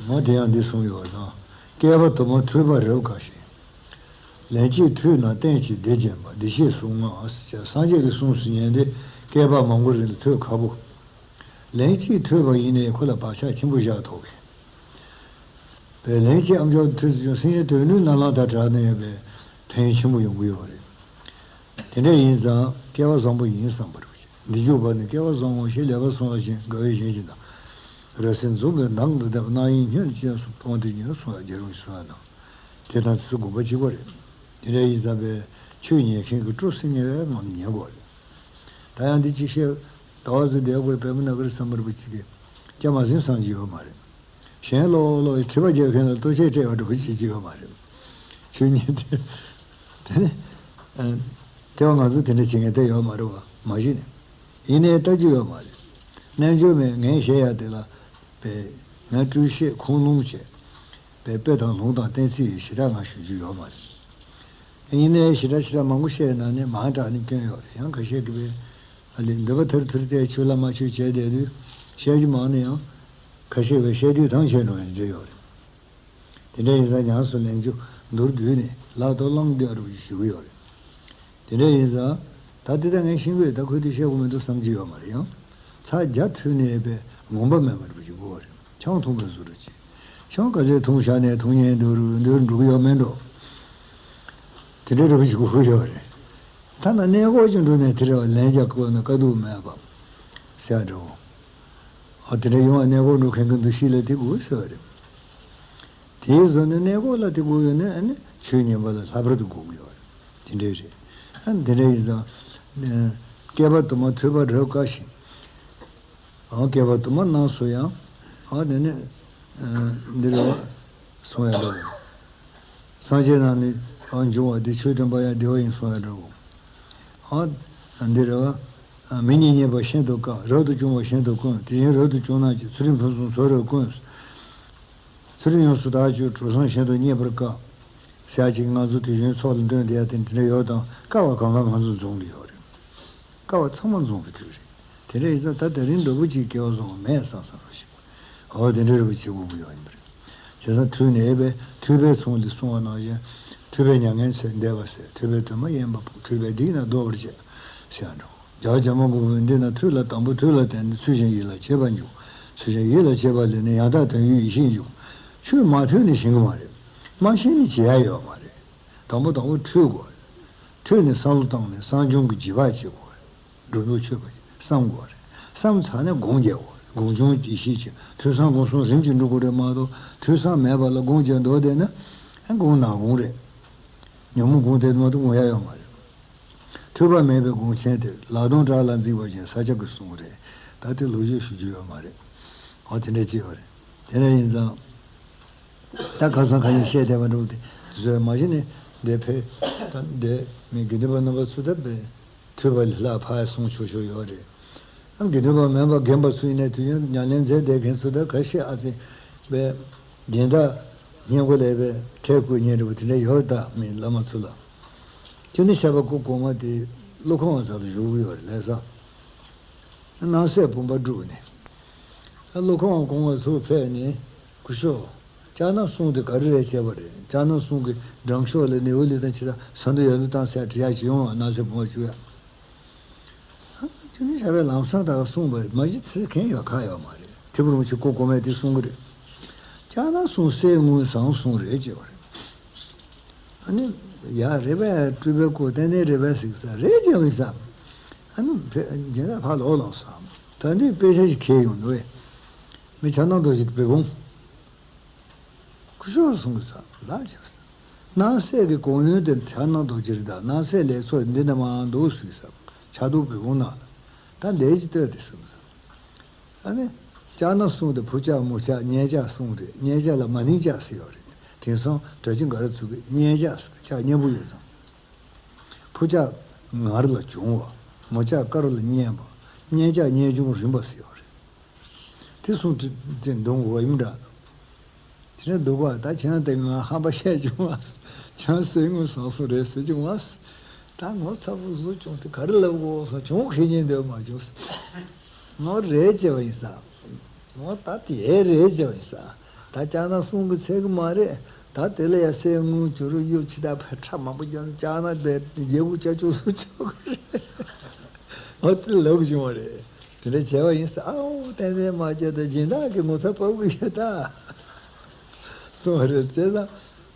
མ་དེ་ཡང་འདི་གསུངས་ཡོད་ན། བསྐལ་པ་དུ་མར་ཐོས་པ་རབ་དགའ་ཞིང་། ལན་གཅིག་ཐོས་ན་གཏན་གྱི་བདེ་རྒྱས་པ། བདེ་གཤེགས་གསུང་ངག་ཟེར་སངས་རྒྱས་ཀྱི་གསུང་ཟེར་མཁན་དེ་བསྐལ་པ་མང་པོ་རིང་ལ་ཐོས་ཁག་པོ། ལན་གཅིག་ཐོས་པ་ཡིན་ནའི་ཁོ་ལ་བག་ཆགས་ཆེན་པོ་བཞག་ཐུབ་མཁན། པའི་ལན་གཅིག་ཨ་མཆོག་ཐོས་ཟིན་ཀྱང་སེམས་ཅན་དོན་ལུས་རྣམས་ལ་ད་དྲག་ནས་ཡོད་པའི་ཕན་ཆེན་པོ་ཡོང་གི་ཡོད་རེད། དེ་འདྲ་ཡིན་ཙང་སྐལ་བ་བཟང་པོ་ཡིན་བསམ་པར་བྱེད། འདི་འཇུག་པ་ནི་སྐལ་བ་བཟང་ངོ་ཞེས་ལེགས་པར་གསུངས་པ་བཞིན་དགའ་བས་གཞན་གྱིས་དང་། རབ་གསལ་འཛུམ་པའི་མདངས་དང་ལྡན་པ། རྣ་ཡིས་སྙན་ཅེས་སུ་མཐོང་བ་དེ་ཉིད་གསུང་ཡང་རྒྱལ་རོང་ཞེས་གསུངས་ཡང་དང་། དེ་དང་དེ་ཚོ་དགོངས་པ་གཅིག་པ་རེད། དེ་འདྲ་ཡིན་ཙང་པའི་ཆོས་ཉན་མཁན་གྱི་སྤྲོ་སེམས་ཉེ་བའི་ངང་ཉན་དགོས་རེད། ད་ཡང་འདི་གཅིག་བཤད། ཟླ་བ་ཚོ་བསྡད་དགོས་རེད། པད་མ་ན་ག་རེ་བསམ་པར་བུ་གཅིག་གིས་སྐྱ་མ་ཟིན་བསམ་གྱི་ཡོད་མ་རེད། གཞན་ལོག་ལོག་དྲི་བ་རྒྱག་མཁན་ལ་ལྟོ་ཆས་སྤྲད་པ་འདྲ་པོ་བྱེད་ཀྱི་ཡོད་མ་རེད། ཆོས་ཉན་དུས། དེ་ནི། ཨ། དེ་བ་ང་ཚོ་དེ་འདྲ་བྱེད་མཁན་དེ་ཡོད་མ་རེད་བ། མ་གཞི་ནས། ཡིན་ནའི་ལྟ་རྒྱུ་ཡོད་མ་རེད། རྣལ་འབྱོར་མས་ངས་བཤད་ཡ་དེ་ལ། པའི། ངས་སྤྲོས་བཤད་ཁུངས་ལུང་བྱས། པའི་དཔེ་དང་ལུང་དང་གཏན་ཚིགས་ཡིས་ཞེ་དྲག་ང་ཞུ་རྒྱུ་ཡོད་མ་རེད། ཡིན་ནའི་ཞེ་དྲག་ཞེ་དྲག་མང་པོ་བཤད་ན་ནི་མང་དྲགས་ནས་སྐྱོན་ཡོད་རེད། ཡང་ཁ་ཤས་ཀྱིས་པའི། ཨ་ལས་འདོད་པ་ཐུར་ཐུར་དེ་ཆོས་ལ་མ་ཆོས་བྱས་བསྡད་དུས་བཤད་རྒྱུ་མང་ན་ཡང་། ཁ་ཤས་པའི་བཤད་དུས་ཐང་ཆད་འགྲོ་བའི་འདྲ་ཡོད་རེད། དེ་འདྲ་ཡིན་ཙང་ཉམས་སུ་ལེན་རྒྱུ་མདོར་བསྡུས་ནས་ལག་ཏུ་བླང་བསྡད་རུ་ཞུ་གི་ཡོད་རེད། དེ་འདྲ་ཡིན་ཙང་། ད་དེ་ལྟར་ངས་ཤེས་དགོས། ད་ཁོས་དེ་བཤད་དགོས་མི་འདུག་བསམ་གྱི་ཡོད་མ་རེད། ཡང་། ཚར་བརྒྱ་ཐོས་ནས་པའི་ངོམས་པ་མེད་པ་འདྲ་པོ་ཞིག་དགོས་པ་རེད། ཆང་འཐུང་བའི་བཟོ་འདྲ་ཅིག་ཆང་ག་ཚོད་འཐུང་བཞག་ནས་འཐུང་ཉན་འདུག་རུ་འདུག་འགྲོ་གི་ཡོད་མེད་འགྲོ། དེ་འདྲ་འདྲ་པོ་ཞིག་དགོས་ཀྱི་ཡོད་རེད། ཐ་ན་གནས་སྐོར་ཅིག་འགྲོ་ནས་དེ་འདྲ་བ་ལན་རྒྱག་དགོས་ན་དཀའ་སྡུག་མེད་པ། ཟེར་འདྲ་བོ། ཨ་དེ་འདྲ་ཡོང་བ་གནས་སྐོར་འགྲོ་མཁན་གྱི་འདུ་ཤེས་ལ་དེ་དགོས་ཟེར་བ་རེད། དེའི་བཟོ་ནས་གནས་སྐབས་ལ་དེ་དགོས་ཡོད་ན་ཨ་ནི་ཆོས་ཉན་པ་ལ་ལྷག་པར་དུ་དགོས་ཀྱི་ཡོད་རེད། དེ་འདྲ་རེད། ཨ་ནི་དེ་འདྲ་ཡིན་ཙང་། ཨ་བསྐལ་པ་དུ་མར་ཐོས་པ་རབ་དཀའ་ཞིང་། ཨ་བསྐལ་པ་དུ་མར་སྣང་སུ་ཡང་། ཨ་དེ་ནི་ཨ་འདི་རེད་བ། གསུང་ཡ་འདྲ་བོ། སངས་རྒྱས་རྣམས་ནི་ཨ་འབྱུང་བ་འདི། ཆོས་སྟོན་པ་ཡང་བདེ་བ་ཡིན་གསུང་ཡ་འདྲ་བོ། ཨ་འདི་རེད་བ། ཨ་མི་སྙན་སྙན་པ་ཤིན་ཏུ་དཀའ། རབ་ཏུ་བྱུང་བ་ཤིན་ཏུ་དཀོན། དེ་བཞིན་རབ་ཏུ་བྱུང་རྣམས་ཀྱིས། ཚུལ་ཁྲིམས་ཕུན་སུམ་ཚོགས་རབ་བཀོད། ཚུལ་ཁྲིམས་ཡོངས་སུ་དག་གྱུར། གྲུབ་གསུམ་ཞིང་དུ་མཉེས་པར་དཀའ། ཟེར་ཡ་ཅིག་ང་ཚོ་དུས་རྒྱུན་ཚོགས་ལ་འདོན་བསྡད་ཡ་དེ་འདི་འདྲ་ཡོད་དང་། དཀའ་བ་གང་ག་ང་ཚོ་འཛོམས་ཀྱི་ཡོད་རེད། དཀའ་བ་ཚང་མ་འཛོམས་པའི་དུས་རེད། དེ་འདྲ་ཡིན་ཙང་ད་དེ་རིང་འདྲ་པོ་ཅིག་སྐལ་བ་བཟང་བ་མེད་བསམ་བསམ་རོ་ཞིག་འོ་དེ་འདྲ་རེ་བ་བྱེད་དགོས་ཀྱི་ཡོད་ཡིན་པ་རེད། བྱས་ཙང་ཐོས་ནས་ཨེ་པས་ཐོས་པའི་ཚོགས་འདི་གསུང་བ་ནང་བཞིན། ཐོས་པས་མྱ་ངན་ཚེ་འདས་པ་ཟད། ཐོས་པས་དོན་མ་ཡེངས་པ་སྤོང་། ཐོས་པས་སྡིག་རྣམས་ཟློག་པར་བྱེད། ཟེར་ཡ་འདྲ་བོ། རྒྱལ་བ་བྱམས་པ་མགོན་པོས་འདི་ན་ཐོས་ལ་དང་པོ་ཐོས་ལ་བརྟེན་ནས་ཚུལ་བཞིན་ཡིད་ལ་བྱེད་པ་འབྱུང་། ཚུལ་བཞིན་ཡིད་ལ་བྱེད་པ་ལས་ནི་ཡང་དག་དོན་ཡོད་ཡེ་ཤེས་འབྱུང་། ཆོས་མ་ཐོས་ནི་ཤེས་ཀྱི་མ་རེད། མ་ཤེས་ནི་བྱེད་ཡ་ཡོད་མ་རེད། དང་པོ་དང་པོ་ཐོས་དགོས་རེད། ཐོས་ནས་བསམ་བློ་བཏང་ནས་བསམ་བྱུང་གི་བྱེད་པ་བྱེད་དགོས་རེད། སྒྲུབ་ལུགས་ཆོས་པ་བསམ་དགོས་རེད། བསམ་ཚར་ནས་སྒོམ་རྒྱག་དགོས་རེད། སྒོམ་བྱུང་ཡེ་ཤེས་བྱེད། ཐོས་བསམ་སྒོམ་གསུམ་རིམ་གྱིས་འགྲོ་དགོས་རེད་མ་གཏོགས། ཐོས་བསམ་མེད་པ་ལ་སྒོམ་བྱས་འདུག་བསྡད་ན། ཨ་སྒོམ་ནག་སྒོམ་རེད། ཉོན་མོངས་སྒོམ་དེ་མ་གཏོགས་སྒོམ་ཡ་ཡོད་མ་རེད། ཐོས་པ་མེད་པའི་སྒོམ་ཆེན་དེ། ལག་སྟོང་བྲག་ལ་འཛེགས་པ་བཞིན། ས་སྐྱ་གིས་གསུངས་པ་རེད། ད་དེ་ལོ་རྒྱུས་ཞུ་རྒྱུ་ཡོད་མ་རེད། འོ་དེ་འདྲ་ཅིག་ཡོད་རེད། དེ་འདྲ་ཡིན་ཙང་། ད་ཁ་སང་ཁ་ཉིན་བཤད་བསྡད་པ་འདྲ་པོ་དེ་བཟོས་མ་གཞི་ནས་འདི་ཕེ། ད་འདི་མི་དགེ་འདུན་པ་རྣམ་པ་ཚོ་ད་དཔེ་ཐོས་པ་ལས་ལྷག་ཕར་གསུང་ཆོག་ཆོག་ཡོད་རེད། ཨ་དགེ་འདུན་པ་མིན་པ་རྒན་པ་ཚོ་ཡིན་ནའི་དུས་རྒྱུན་ཉམས་ལེན་མཛད་བསྡད་མཁན་ཚོ་ད་ཁ་ཤས་ཨ་ཙི་དཔེ་སྦྱིན་བདག་སྙན་གོ་ལས་པའི་ཁྲལ་བསྐུར་མཁན་འདྲ་པོ་དེ་འདྲ་ཡོད། ད་མི་བླ་མ་ཚོ་ལ་ཁྱོད་ནི་བཤད་པ་སྐུ་གོང་མ་དེ་ཀླུ་ཁང་བ་ཚོ་ལ་བཞུགས་ཀྱི་ཡོད་རེད་ལགས་སོ། སྣང་སྲིད་བུམ་པ་བསྒྲུབས་ནས། ཨ་ཀླུ་ཁང་བ་གོང་མ་ཚོ་ཕེབས་ནས། སྐུ་ཞབས། ལྕགས་ནག་གསུང་དེ་ག་རེ་རེད་བྱས་པ་རེད། ལྕགས་ནག་གསུང་གི་སྦྲང་ཤོག་ལ་ནེའུ་ལི་དང་ཕྱི་དང་ས་འདུ་ཡར་འདུ་བཏང་ཚད་བྲི་ཡག་ཅིག་ཡོང་བ། སྣང་སྲིད་བུམ་པ་བཅུག་ཡག་ཨ་ཁྱོད་ནི་བྱ་བའི་ལམ་སང་ད་ག་གསུངས་པ་རེད། མ་གཞི་ཚིག་གང་ཡོད་གང་ཡོད་མ་རེད། ཐེག་པ་རིན་པོ་ཆེ་སྐུ་གོང་མས་དེ་གསུང་གི་རེད། ལྕགས་ནག་གསུང་གསེར་དངུལ་ཟངས་གསུང་རེད་བྱས་པ་རེད། ཨ་ནི། ཡ་རེད་པས། སྤྲུལ་པའི་སྐུ་ཏན་ཏན་རེད་པས་ཟེར་ས་རེད་ཀྱང་མི་ས། ཨ་ནི་བེ་སྦྱིན་བདག་ཕར་ལོག་ལོག་ས། ད་འདི་དཔེ་ཆ་ཞིག་ཁྱེར་ཡོང་འདུག་བས། མི་ཕྱག་ན་རྡོ་རྗེ་དེ་བེ་བུང་། སྐུ་ཞབས་གསུང་གི་ས་ལ་བྱེད་ས། སྣང་སྲིད་ཀྱི་གོང་ནོན་དེ་ཕྱག་ན་རྡོ་རྗེ་རེད། ད་སྣང་སྲིད་ལས་ཚོགས་འདི་འདྲ་མང་འདུག་ཟེར་ས། ཕྱག་རྡོར་བེ་བུང་ནང་ལ། ད་འདས་ཀྱི་ལྟོས་དེ་གསུང་ས། ཨ་ནི། ལྕགས་ནག་གསུང་དེ་ཕུར་ལྕགས་མུར་ལྕགས་སྙན་ལྕགས་གསུང་རེད། སྙན་ལྕགས་ལ་མ་ནིང་ལྕགས་ཟེར་ཡོད་རེད། དེང་སང་སྒྲ་གཅན་ག་རེ་ཚུགས་པའི་སྙན་ལྕགས་ཟེར་ལྕགས་སྙན་པོ་ཡོད་ཙང་། ཕུར་ལྕགས་ངར་ལ་འབྱུང་བ། མུར་ལྕགས་དཀར་ལ་སྙན་པ། སྙན་ལྕགས་སྙན་འབྱུང་རིམ་པ་ཟེར་ཡོད་རེད། དེ་གསུང་དེ་དེ་འདོན་དགོས་ཡིན་འདྲ། དེ་ནས་འདུག་ག་ད་ཁྱེད་རང་དེ་ང་ཧམ་པ་བཤད་བྱུང་བ། ཁྱེད་རང་གསེར་དངུལ་ཟངས་གསུང་རེད་ཟེར་བྱུང་བ། ད་ངོ་ཚ་པོ་བཟོ་བྱུང་དེ་ག་རེ་ལབ་དགོས་སོང་། བྱུང་ཁེ་ཉན་འདོད་མ་བྱུང་། ངོ་རེད་ཅེས་པ་ཡིན་ས། ངོ་ད་དེ་རེད་ཅེས་པ་ཡིན་ས། ད་ལྕགས་ནག་གསུང་གི་ཚད་གི་མ་རེད། ད་དེ་ལ་ཡ་གསེར་དངུལ་བྱུ་རུ་གཡུ་ཕྱི་ད་ཕ་ཁྲ་མང་པོ་རྒྱབ་ལྕགས་ནག་བས་རྒྱལ་པོ་ཅག་ཅུ་སུ་ཆོག་གི་རེད། འོ་དེ་ལབ་བྱུང་བ་རེད། དེ་འདྲ་བྱས་པ་ཡིན་ས། ཨའོ་ཏན་ཏན་མ་བྱས་ད་སྦྱིན་བདག་གི་ངོ་ཚ་ཕབ་གི་ཡོད་ད། གསུང་བ་རེད་ཙེ་ད།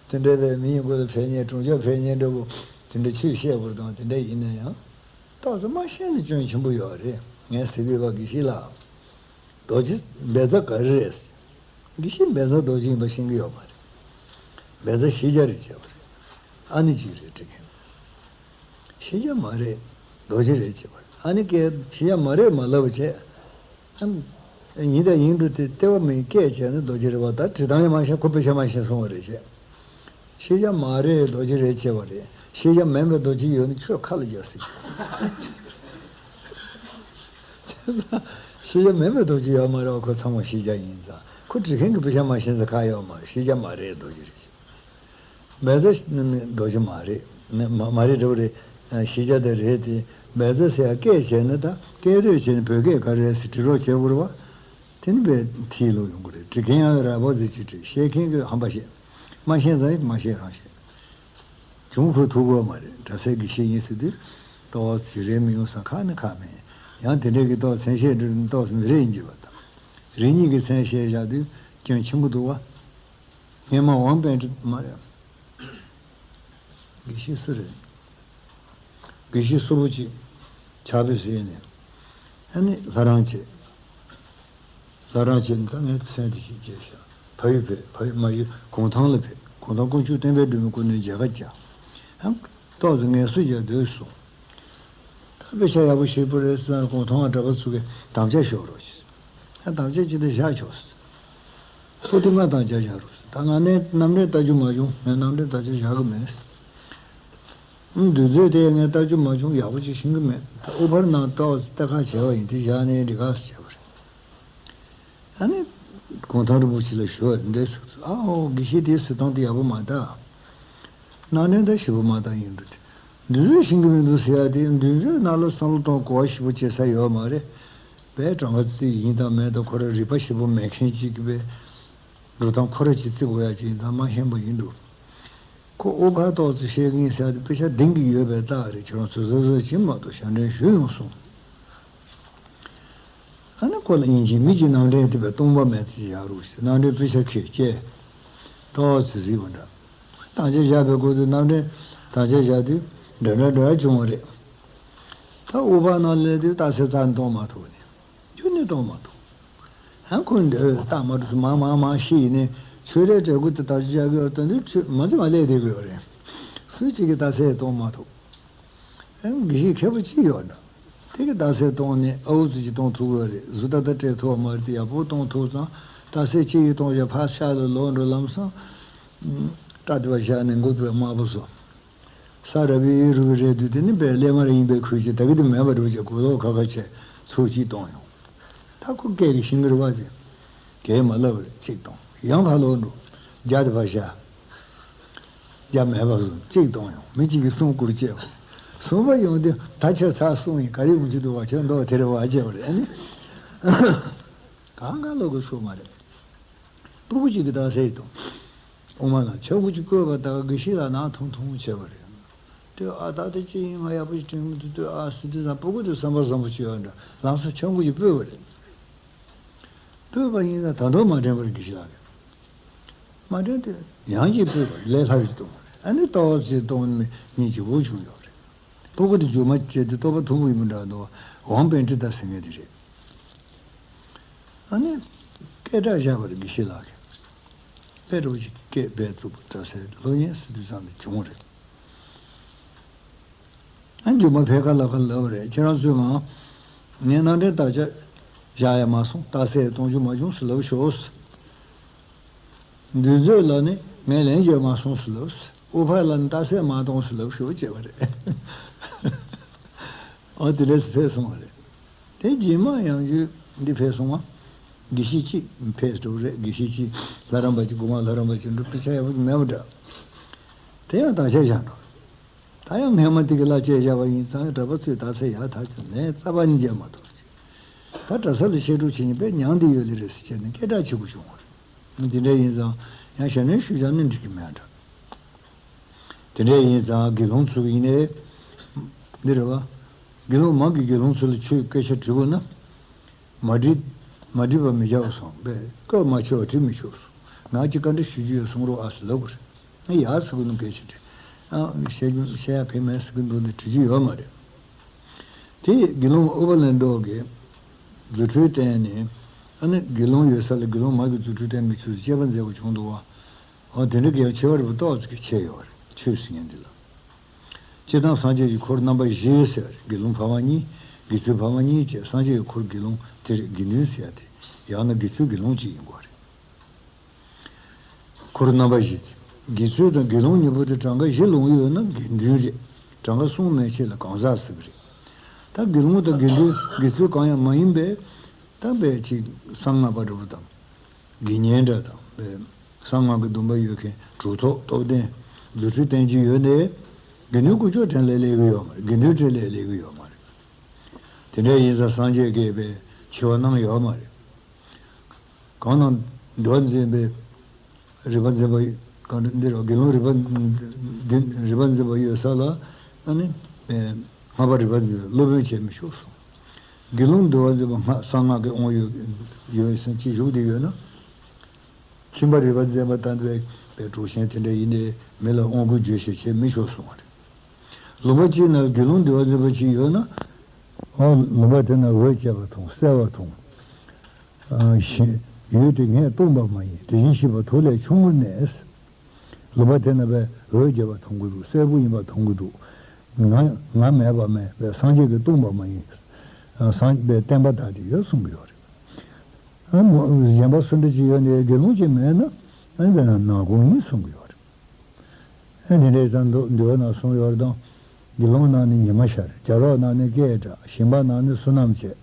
དེ་འདྲ་བའི་མི་ཡི་མགོ་ལ་ཕན་ཉེ་གྲོང་ཆོག་ཕན་ཉེ་འདྲ་པོ། དེ་འདྲ་ཆོས་བཤད་བར་དང་དེ་འདྲ་ཡིན་ན་ཡང་། ཏོག་ཙམ་མ་ཤེས་ན་སྐྱོན་ཆེན་པོ་ཡོད་རེད། ངས་ཟེར་གི་བ་དགེ་བཤེས་ལགས། རྡོ་རྗེ་བཛྲ་ག་རེ་རེད། དགེ་བཤེས་བཛྲ་རྡོ་རྗེ་ཡིན་པ་ཤེས་ཀྱི་ཡོད་མ་རེད། བཛྲ་ཤེས་བྱ་རེད་བྱས་པ་རེད། ཨ་ནི་གཅིག་རེད་དྲི་མཁན། ཤེས་བྱ་མ་རེད། རྡོ་རྗེ་རེད་བྱས་པ་རེད། ཨ་ནི་སྐད་ཤེས་བྱ་མ་རེད་མ་ལབ་བྱས། ཨ་ཡིན་དང་ཡིན་འགྲོ་དེ་ལྟེ་བ་མིན་སྐད་བྱས་ན་རྡོ་རྗེ་རེད་བ། ད་དྲི་སྟངས་ཡང་མ་ཤེས། ཁོ་དཔེ་ཆ་མ་ཤེས་སོང་བ་རེད་བྱས། ཤེས་བྱ་མ་རེད་རྡོ་རྗེ་རེད་བྱས་པ་རེད། ཤེས་བྱ་མིན་པའི་རྡོ་རྗེ་ཡོད་ན་ཁྱོད་ཁ་ལ་རྒྱག་སྲིད། ཤེས་བྱ་མིན་པའི་རྡོ་རྗེ་ཡོད་མ་རེད་བ། ཁོ་ཚང་མ་ཤེས་བྱ་ཡིན་ཙང་། ཁོ་དྲི་མཁན་གྱི་དཔེ་ཆ་མ་ཤེས་ཙང་ཁ་ཡོད་མ་རེད། ཤེས་བྱ་མ་རེད་རྡོ་རྗེ་རེད། བཛྲ་ནི་རྡོ་རྗེ་མ་རེད། ནི་མ་མ་རེད་འདྲ་པོ་རེད། ཤེས་བྱ་དེ་རེད་དེ། བཛྲ་ཟེར་ཡ་སྐད་བྱས་ན་ད་སྐད་རེད་བྱས་ནས་བོད་སྐད་ག་རེ་རེད་ཟེར་དྲི་རོགས་བྱེད་དགོས་རེད་བ། དེ་ནི་བས་མཐིལ་ལོག་ཡོང་གི་རེད། དྲི་མཁན་ཡང་ར་བ་ཟེར་གྱི་དྲི། བཤད་མཁན་གྱི་ཧམ་པ་བཤད། མ་ཤེས་ཙང་ཡིན་མ་ཤེས་རང་བཤད། བྱུང་ཁོ་ཐུག་གོ་མ་རེད། གྲྭ་སའི་དགེ་བཤེས་ཡིན་ཟེར་དུས་ཏོག་ཙི་རེད་མི་ཡོང་ས་ཁ་ནི་ཁ་མེད། ཡང་དེ་འདྲའི་གི་ཏོག་མཚན་ཤས་འདྲི་ཏོག་ཙི་མི་རེད་ཡིན་གྱི་བ་དང་། རེ་གཉིས་ཀྱི་མཚན་ཤས་བཞག་དུས་སྐྱོན་ཆེན་པོ་འདུག་བ། སྔས་མ་ཝང་པན་ཀྲི་མ་རེད། དགེ་བཤེས་སུ་རེད། དགེ་བཤེས་སུ་བོ་ཅིག་ཕྱག་དཔེ་ཟེར་ནས། ཨ་ནི་ལྷ་རམས་བྱེད། ལྷ་རམས་བྱེད་ནི་ད་ངས་མཚན་དེ་ཞིག་བརྗེས་ཤག་ཕ་ཡུལ་ཕེབས། ཕ་ཡུལ་མ་གཞི་གུང་ཐང་ལ་ཕེབས། གུང་ཐང་དཀོན་མཆོག་བསྟན་པའི་སྒྲོན་མེ་སྐུ་མདུན་མཇལ་ཁ་བཅར། ཡང་ཏོག་ཙམ་ངལ་གསོ་རྒྱག་སྡོད་གསུངས། ད་དཔེ་ཆ་ཡག་པོ་ཞེ་པོ་རེད་ཟེར། གུང་ཐང་གྲྭ་པ་ཚོ་གིས་དམ་བཅའ་ཞོག་རོགས་ཞེས། ཡང་དམ་བཅའ་ཅི་འདྲ་བཞག་ཆོག་ཟེར། ཨོ་དེ་སྔ་དམ་བཅའ་བཞག་རོགས་ཟེར། ད་ང་ནས་རྣམ་འདྲེན་ལྟ་རྒྱུ་མ་བྱུང་། ངས་རྣམ་འདྲེན་དམ་བཅའ་བཞག་གི་མེད་ཟེར། ཨུམ། འདུ་འཛོམས་དེ་ངས་ལྟ་རྒྱུ་མ་བྱུང་། ཡག་པོ་ཅིག་ཤེས་ཀྱི་མེད། ད་ཨུ་ཕར་ནང་ཏོག་ཙམ་ལྟ་ཁ་བྱས་པ་ཡིན། དེ་བཞག་ནས་འགྲིག་ག་ཟེར་བྱས་པ་རེད། ཨ་ནི། གུང་ཐང་རིན་པོ་ཆེ་ལ་ཞུ་བ་འདི་སོགས་སུ། ཨ་ཨོ། དགེ་བཤེས་དེའི་གསོལ་སྟོན་དེ་ཡག་པོ་མ་རེད། རྣམ་འདྲེན་ད་ཞེ་པོ་མ་རེད་ཡིན་འདུག་སྟེ། འདུ་འཛོམས་ཤེས་ཀྱི་མི་འདུག་ཟེར་ཡ་དེ། འདུ་འཛོམས་ནང་ལ་བསམ་བློ་གཏོང་གོ་བ་ཞེ་པོ་བྱེད་ས་ཡོད་མ་རེད། བས་གྲངས་ཀ་བརྩི་ཡིན་དང་མིན་དང་། ཁོ་རང་རིག་པ་ཞེ་པོ་མེད་མཁན་ཅིག་གིས་བས་འགྲོ་སྟངས་ཁོ་རང་གཅིག་བརྩི་དགོས་ཡ་ཅིག་ཡིན་དང་མ་ཤེས་པ་ཡིན་འདུག་ཁོ་ཨོ་ཕར་ཏོག་ཙམ་བཤད་ཀྱིན་ཟེར་ཏེ། དཔེ་ཆ་འདིང་གི་ཡོད་པའི་རྟགས་རེད། ཁྱོད་རང་ཚོ་གཟབ་གཟབ་བྱེད་མ་གཏོགས་ཞབས་འདྲེན་ཞུས་ཡོང་གསུངས། ཨ་ནི་ཁོ་ལ་ཡིན་གཅིག་མིན་གཅིག་རྣམ་འདྲེན་དེ་བས་སྟོང་པ་མེད་ཚེ་ཡག་རོགས་ཞེས། རྣམ་འདྲེན་དཔེ་ཆ་ཁྱེར་བསྐྱལ། ཏོག་ཙམ་གཟིགས་པ་འདྲ། དམ་བཅའ་བཞག་པའི་སྐོར་དུ། རྣམ་འདྲེན་དམ་བཅའ་བཞག་དུས་འདྲ་འདྲ་འདྲ་བྱུང་བ་རེད། ད་ཨུ་ཕར་ནང་སླེབས་དུས་རྟགས་གསལ་རྩ་ནས་གཏོང་མ་ཐུབ་ནས། རྒྱུན་ནས་གཏོང་མ་ཐུབ། ཡང་ཁོས་འདི་རྟགས་མ་གྲུབ་སོང་། མང་མང་མང་ཤེས་ཡིན་ནའི་ཆོས་རའི་གྲས་ཀུན་དུ་ད་ཅི་བྱ་གི་ཡོད་ལྟ་དུས། ཆོས་མ་ཚད་མ་ལས་བསྡད་དགོས་པ་རེད། སུ་གཅིག་གིས་རྟགས་གསལ་གཏོང་མ་ཐུབ། ཡང་དགེ་བཤེས་མཁས་པོ་གཅིག་ཡོད་འདྲ། དེ་གིས་རྟགས་གསལ་གཏོང་ནས་ཨའུ་ཙི་ཅིག་གཏོང་ཐུབ་ཀྱི་རེད། གཟུགས་ད་ལྟ་སྤྲད་ཐུབ་པ་མ་རེད་དེ། ཡག་པོ་གཏོང་ཐུབ་ཙང་རྟགས་གསལ་ཅི་ཡིས་གཏོང་བྱ། ཕར་ཤག་ལ་ལོག་འགྲོ། ལམ་སང་སྐྲ་དེ་བ་བཞག་ནས་མགོ་དེ་བ་དམར་པོ་བཟོ། ས་ར་བི་ཨི་རུ་བི་རེད་དུས། དེ་ནི་བས་ཀླད་དམར་ཡིན་པའི་ཁུལ་གྱིས་ད་གི་དེ་མེད་པ་འགྲོ་བྱས། གོས་ལོག་ཁ་ཁ་བྱས་ཚུར་གཅིག་གཏོང་ཡོང་། ད་ཁོ་སྐད་ཀྱི་ཤིང་གི་རུ་བ་དེ་གས་མ་ལབ་རེད། གཅིག་གཏོང་། ཡང་ཕར་ལོག་འགྲོ། རྒྱ་དེ་ཕར་བཞག་རྒྱ་མེད་པ་བཟོ། གཅིག་གཏོང་ཡོང་། མི་གཅིག་གིས་གསུམ་བསྐུར་བྱས། གསུམ་པ་ཡོང་དུས་ད་ཁྱོད་ཚར་གསུམ་ཡིན། ག་རེ་ཡོང་རྒྱུ་འདུག་བ། ཁྱོད་མདོག་དེ་རེད་བ་བྱས་པ་རེད། ཨ་ནི། གང་ག་ལོག་གི་ཤོག་མ་རེད། སྤུ་གུ་གཅིག་གིས་རྟགས་གསལ་གཏོང་། དབུ་མ་ལ་ཆང་བུ་གཅིག་བསྐོལ་བ་དང་། དགེ་བཤེས་ལགས་ནང་ཐུང་ཐུང་བྱས་པ་རེད། དེ་ཨ་ད་དེ་ཅི་ཡིན། ང་ཡག་པོ་ཞིག་དྲན་གྱི་མི་འདུག་ལྟོས་ཨ་ཟེར་དུས་ཙང་། སྤུ་གུ་དེ་བསམ་པ་བཟང་པོ་ཅིག་ཡོད་འདྲ། ལམ་སང་ཆང་བུ་གཅིག་སྤོས་པ་རེད། སྤོས་པ་ཡིན་ན་ད་དུང་མ་དྲན་པར་དགེ་བཤེས་ལགས་ཀྱིས། མ་དྲན་དུས་ཡང་གཅིག་སྤོས་པ་ལས་སླ་བའི་གཏོང་བ་རེད། ཨ་ནི་ཏོག་ཙམ་གཏོང་ནས་ཉིན་གཅིག་པོ་བྱུང་ཡོད་རེད། སྤུ་གུ་དེ་རྒྱུག་མ་བྱས་དུས་རྟོགས་པ་མཐོ་པོ་ཡིན་པ་འདྲ་འདུག་ཝང་པན་ཀྲི་ཏཱ་ཟེར་མཁན་དེ་རེད། ཨ་ནི། སྐད་གྲགས་བཞག་པ་རེད། དགེ་བཤེས་ལགས་ཀྱིས། དཔེ་འདྲ་བོ་ཞིག་སྐད་སྦས་བཙུགས་པ་འདྲ་ཟེར། སློབ་གཉེར་ཟེར་དུས་ཙམ་ནས་བྱུང་བ་རེད། ཨ་མཇུག་མ་ཕལ་ཁ་ལ་ཁ་ལབ་པ་རེད། ཁྱེད་རང་ཚོས་ང་ངས་རྣམ་འདྲེན་དམ་བཅའ་བཞག་ཡ་མ་སོང་། རྟགས་གསལ་གཏོང་རྒྱུ་མ་བྱུང་ཟེར་ལབ་ཤོག་འདུ་འཛོམས་ལ་ནི་ངས་ལན་རྒྱག་མ་སོང་ཟེར་ལབ། ཨུ་ཕར་ལ་ནི་རྟགས་གསལ་མ་གཏོང་ཟེར་ལབ་ཤོག་བྱས་པ་རེད། ཨ་དེ་འདྲས་སུ་ཕེབས་སོང་བ་རེད། དེ་རྗེས་མ་ཡང་བསྐྱར་འདི་ཕེབས་སོང་བ། དགེ་བཤེས་གཅིག་ཕེབས་འགྲོ་རེད། དགེ་བཤེས་གཅིག་ལྷ་རམས་པ་གཅིག་སྒོ་མང་ལྷ་རམས་པ་གཅིག་འགྲོ། དཔེ་ཆ་ཡག་པོ་མེད་པ་འདྲ། དེ་ཡང་དག་ཆ་བཞག་འགྲོ། ད་ཡང་སྔས་མ་དེ་གི་གླ་བཅད་བཞག་པ་ཡིན་ཙང་། གྲྭ་པ་ཚོས་རྟགས་གསལ་ཡག་ཐག་ཆོད། ལན་རྩ་བ་ནས་རྒྱག་མ་ཐུབ་ཅིག་ད་གྲྭ་ས་ལ་བཤད་སྒྲུབ་བྱེད་མཁན་དཔེ་ཉུང་བསྡད་ཡོད་ལེ་རེད་ཟེར་བྱས་ནས་སྐད་གྲགས་ཆེ་པོ་བྱུང་བ་རེད། དེ་འདྲ་ཡིན་ཙང་ཡང་ཞབས་བརྟན་ཞུ་བྱ་ནི་འགྲིག་གི་མེད་འདྲ། དེ་འདྲ་ཡིན་ཙང་དགེ་སློང་ཚོ་ཡིན་ནའི་འདི་རེད་བ། དགེ་སློང་མང་གི་དགེ་སློང་ཚོ་ལ་ཆོས་སྐད་ཆ་དྲི་དགོས་ན། མ་དྲི། མ་དྲི་བར་མི་བྱའོ་གསུངས་པས། སྐབས་མ་ཕྱེ་བར་དྲི་མི་ཆོག་གསུངས། ང་གཅིག་བཀའ་འདྲི་ཞུ་རྒྱུ་ཡོད་གསུང་རོགས་ཨ་ཟེར་ལབ་པ་རེད། ང་ཡག་ཟེར་གི་འདུག་སྐད་ཆ་དྲིས། ཨ་བཤད་རྒྱུ་བཤད་ཡག་གང་ཡང་མེད་ཟེར་གི་འདུག་ནས་དྲི་རྒྱུ་ཡོད་མ་རེད། དེ་དགེ་སློང་ཨུ་པ་ལན་དོ་གིས་རྫུ་འཕྲུལ་བསྟན་ནས། ཨ་ནི་དགེ་སློང་ཡོད་ས་ལ་དགེ་སློང་མ་གིས་རྫུ་འཕྲུལ་བསྟན་མི་ཆོག་ཟེར་དཔྱད་པ་མཛད་པ་བྱུང་འདུག་བ། འོ་དེ་འདྲ་གལ་ཆེ་བ་རེད་པ། ཏོག་ཙམ་གྱིས་ཆེ་ཡོད་རེད། ཆོས་ཟེར་མཁན་འདི་ལ། སྤྱིར་བཏང་སངས་རྒྱས་ཀྱི་འཁོར་རྣམ་པ་བཞི་ཟེར་བ་རེད། དགེ་སློང་འཕགས་མ་གཉིས། དགེ་ཚུལ་འཕགས་མ་གཉིས་བཅས་སངས་རྒྱས་ཀྱི་འཁོར་དགེ་སློང་དེ་རེད། དགེ་འདུན་ཟེར་ཡ་དེ་ཡང་ན་དགེ་ཚུལ་དགེ་སློང་གཅིག་ཡིན་དགོས་རེད། འཁོར་རྣམ་པ་བཞི་དེ། དགེ་ཚུལ་དང་དགེ་སློང་གཉིས་པོ་དེ་གྲངས་ཀ་བཞི་ལོངས་ཡོད་ན་དགེ་འདུན་རེད། གྲངས་ཀ་གསུམ་མན་ཆད་ལ་གང་ཟག་ཟེར་གི་རེད། ད་དགེ་སློང་དང་དགེ་འདུན་དགེ་ཚུལ་གང་ཡང་མ་ཡིན་པའི་ད་བས་ཅིག་གསང་སྔགས་པ་འདྲ་པོ་དང་། དགེ་བསྙེན་འདྲ་དང་། བས་གསང་སྔགས་ཀྱི་སྡོམ་པ་ཡོད་མཁན། གྲུབ་ཐོབ་སྟོབས་ལྡན། རྫུ་འཕྲུལ་བསྟན་རྒྱུ་ཡོད་ནའི་དགེ་འདུན་དཀོན་མཆོག་དྲིན་ལས་སླེབས་གི་ཡོད་མ་རེད། དགེ་འདུན་དྲིན་ལས་སླེབས་གི་ཡོད་མ་རེད། དེ་འདྲ་ཡིན་ཙང་སངས་རྒྱས་ཀྱིས་བས་ཆེ་བ་གནང་ཡོད་མ་རེད། གང་ན་འདུལ་བ་འཛིན་པའི་རིག་པ་འཛིན་པ། གང་འདི་རུ་དགེ་སློང་རིག་པ་འཛིན། རིག་པ་འཛིན་པ་ཡོད་ས་ལ་ཨ་ནི་ཨེ་ལྷག་པ་རིག་པ་འཛིན་པའི་སློབ་དཔོན་བྱེད་མི་ཆོག་གསུངས། དགེ་སློང་འདུལ་བ་འཛིན་པ་སྔགས་གསང་སྔགས་ཀྱི་དབང་ཡོད་ཡོད་ཟེར་ཅིག་བཞུགས་བསྡད་ཡོད་ན། ཁྱིམ་པ་རིག་པ་འཛིན་པ་ལྟ་བུའི་པའི་གྲུབ་ཆེན་དེ་འདྲ་ཡིན་ཏེ་མི་ལ་དབང་བསྐུར་བརྗོད་བྱེད་བྱེད་མི་ཆོག་གསུངས་པ་རེད། ལུང་པ་གཅིག་ན་དགེ་སློང་འདུལ་བ་འཛིན་པ་གཅིག་ཡོད་ན། ཨ་ལུང་པ་དེ་ན་འོད་བྱེད་པ་མཐོང་། གསལ་བ་མཐོང་། ཨ་ཞིང་ ཡུལ་དེ་ངས་སྟོང་པ་མ་ཡིན། དེ་བཞིན་གཤེགས་པ་ཐུགས་ལས་ཆུང་ངུར་གནས། ལུང་པ་དེ་ན་བས་འོད་རྒྱས་པ་མཐོང་གི་འདུག་གསལ་པོ་ཡིན་པ་མཐོང་གི་འདུག་ང་ང་མེད་པ་མེད་པས་སངས་རྒྱས་ཀྱིས་སྟོང་པ་མ་ཡིན། སངས་པའི་བསྟན་པ་དག་དེ་ཡོད་གསུང་གི་ཡོད་རེད། ཨ་མོ་གཞན་པ་སུ་འདྲ་ཅིག་ཡོད་ནས་དགེ་སློང་ཅིག་མེད་ན་ཨ་ནི་དེ་ན་ནག་ཁུང་ཡིན་གསུང་གི་ཡོད་རེད། ཨ་དེ་འདྲའི་ཙང་འདུག་འདུལ་བ་ན་གསུངས་ཡོད་རེད་དང་། དགེ་སློང་ནང་ནས་ཉི་མ་ཤར། བྱ་རོག་ནང་ནས་སྐད་གྲགས། ཞིང་པ་ནང་ནས་བསོད་ནམས་བྱས།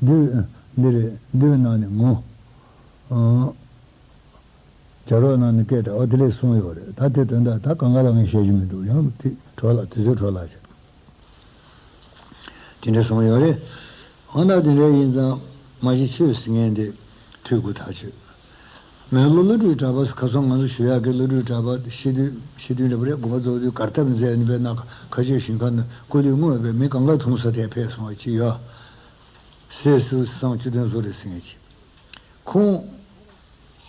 བདུད་འདི་རེད། བདུད་ནང་ནས་ངུ། ཨང་། བྱ་རོག་ནང་ནས་སྐད་གྲགས། ཨོ་དེ་ལས་གསུངས་ཡོད་རེད། ད་དེ་དོན་དག་ད་གང་ག་ལ་ངས་བཤད་རྒྱུ་མི་འདུག་ཡང་དེ་འཕྲོ་བརླག་དེ་ཚོའི་འཕྲོ་བརླག་བྱས། དེ་འདྲ་གསུངས་ཡོད་རེད། འོ་ན་དེ་འདྲ་ཡིན་ཙང་མ་གཞི་ཆོས་ཟེར་མཁན་དེ་ཐོས་དགོས་ཐག་ཆོད། མོན་ལུ་བློ་གྲོས་གྲགས་པ་ཁ་སང་ང་ཚོ་ཞུ་ཡག་གི་བློ་གྲོས་གྲགས་པ་ཤི་དུས་ཤི་དུས་འདྲ་པོ་རེད། དགོངས་པ་རྫོགས་དུས་གར་སྟབས་མཛད་ནས་པའི་ནང་མཁའ་སྤྱོད་ཞིང་ཁམས་ནས་སྐུ་ལུས་དངོས་པའི་མི་གང་ག་ཐུག་ས་དེ་ཕེབས་སོང་བ་ཅི་ཡོད། སྲས་སུ་སང་བཅུ་དོན་བཟོ་རེད་ཟེར་མཁན་ཅིག་ཁོང་།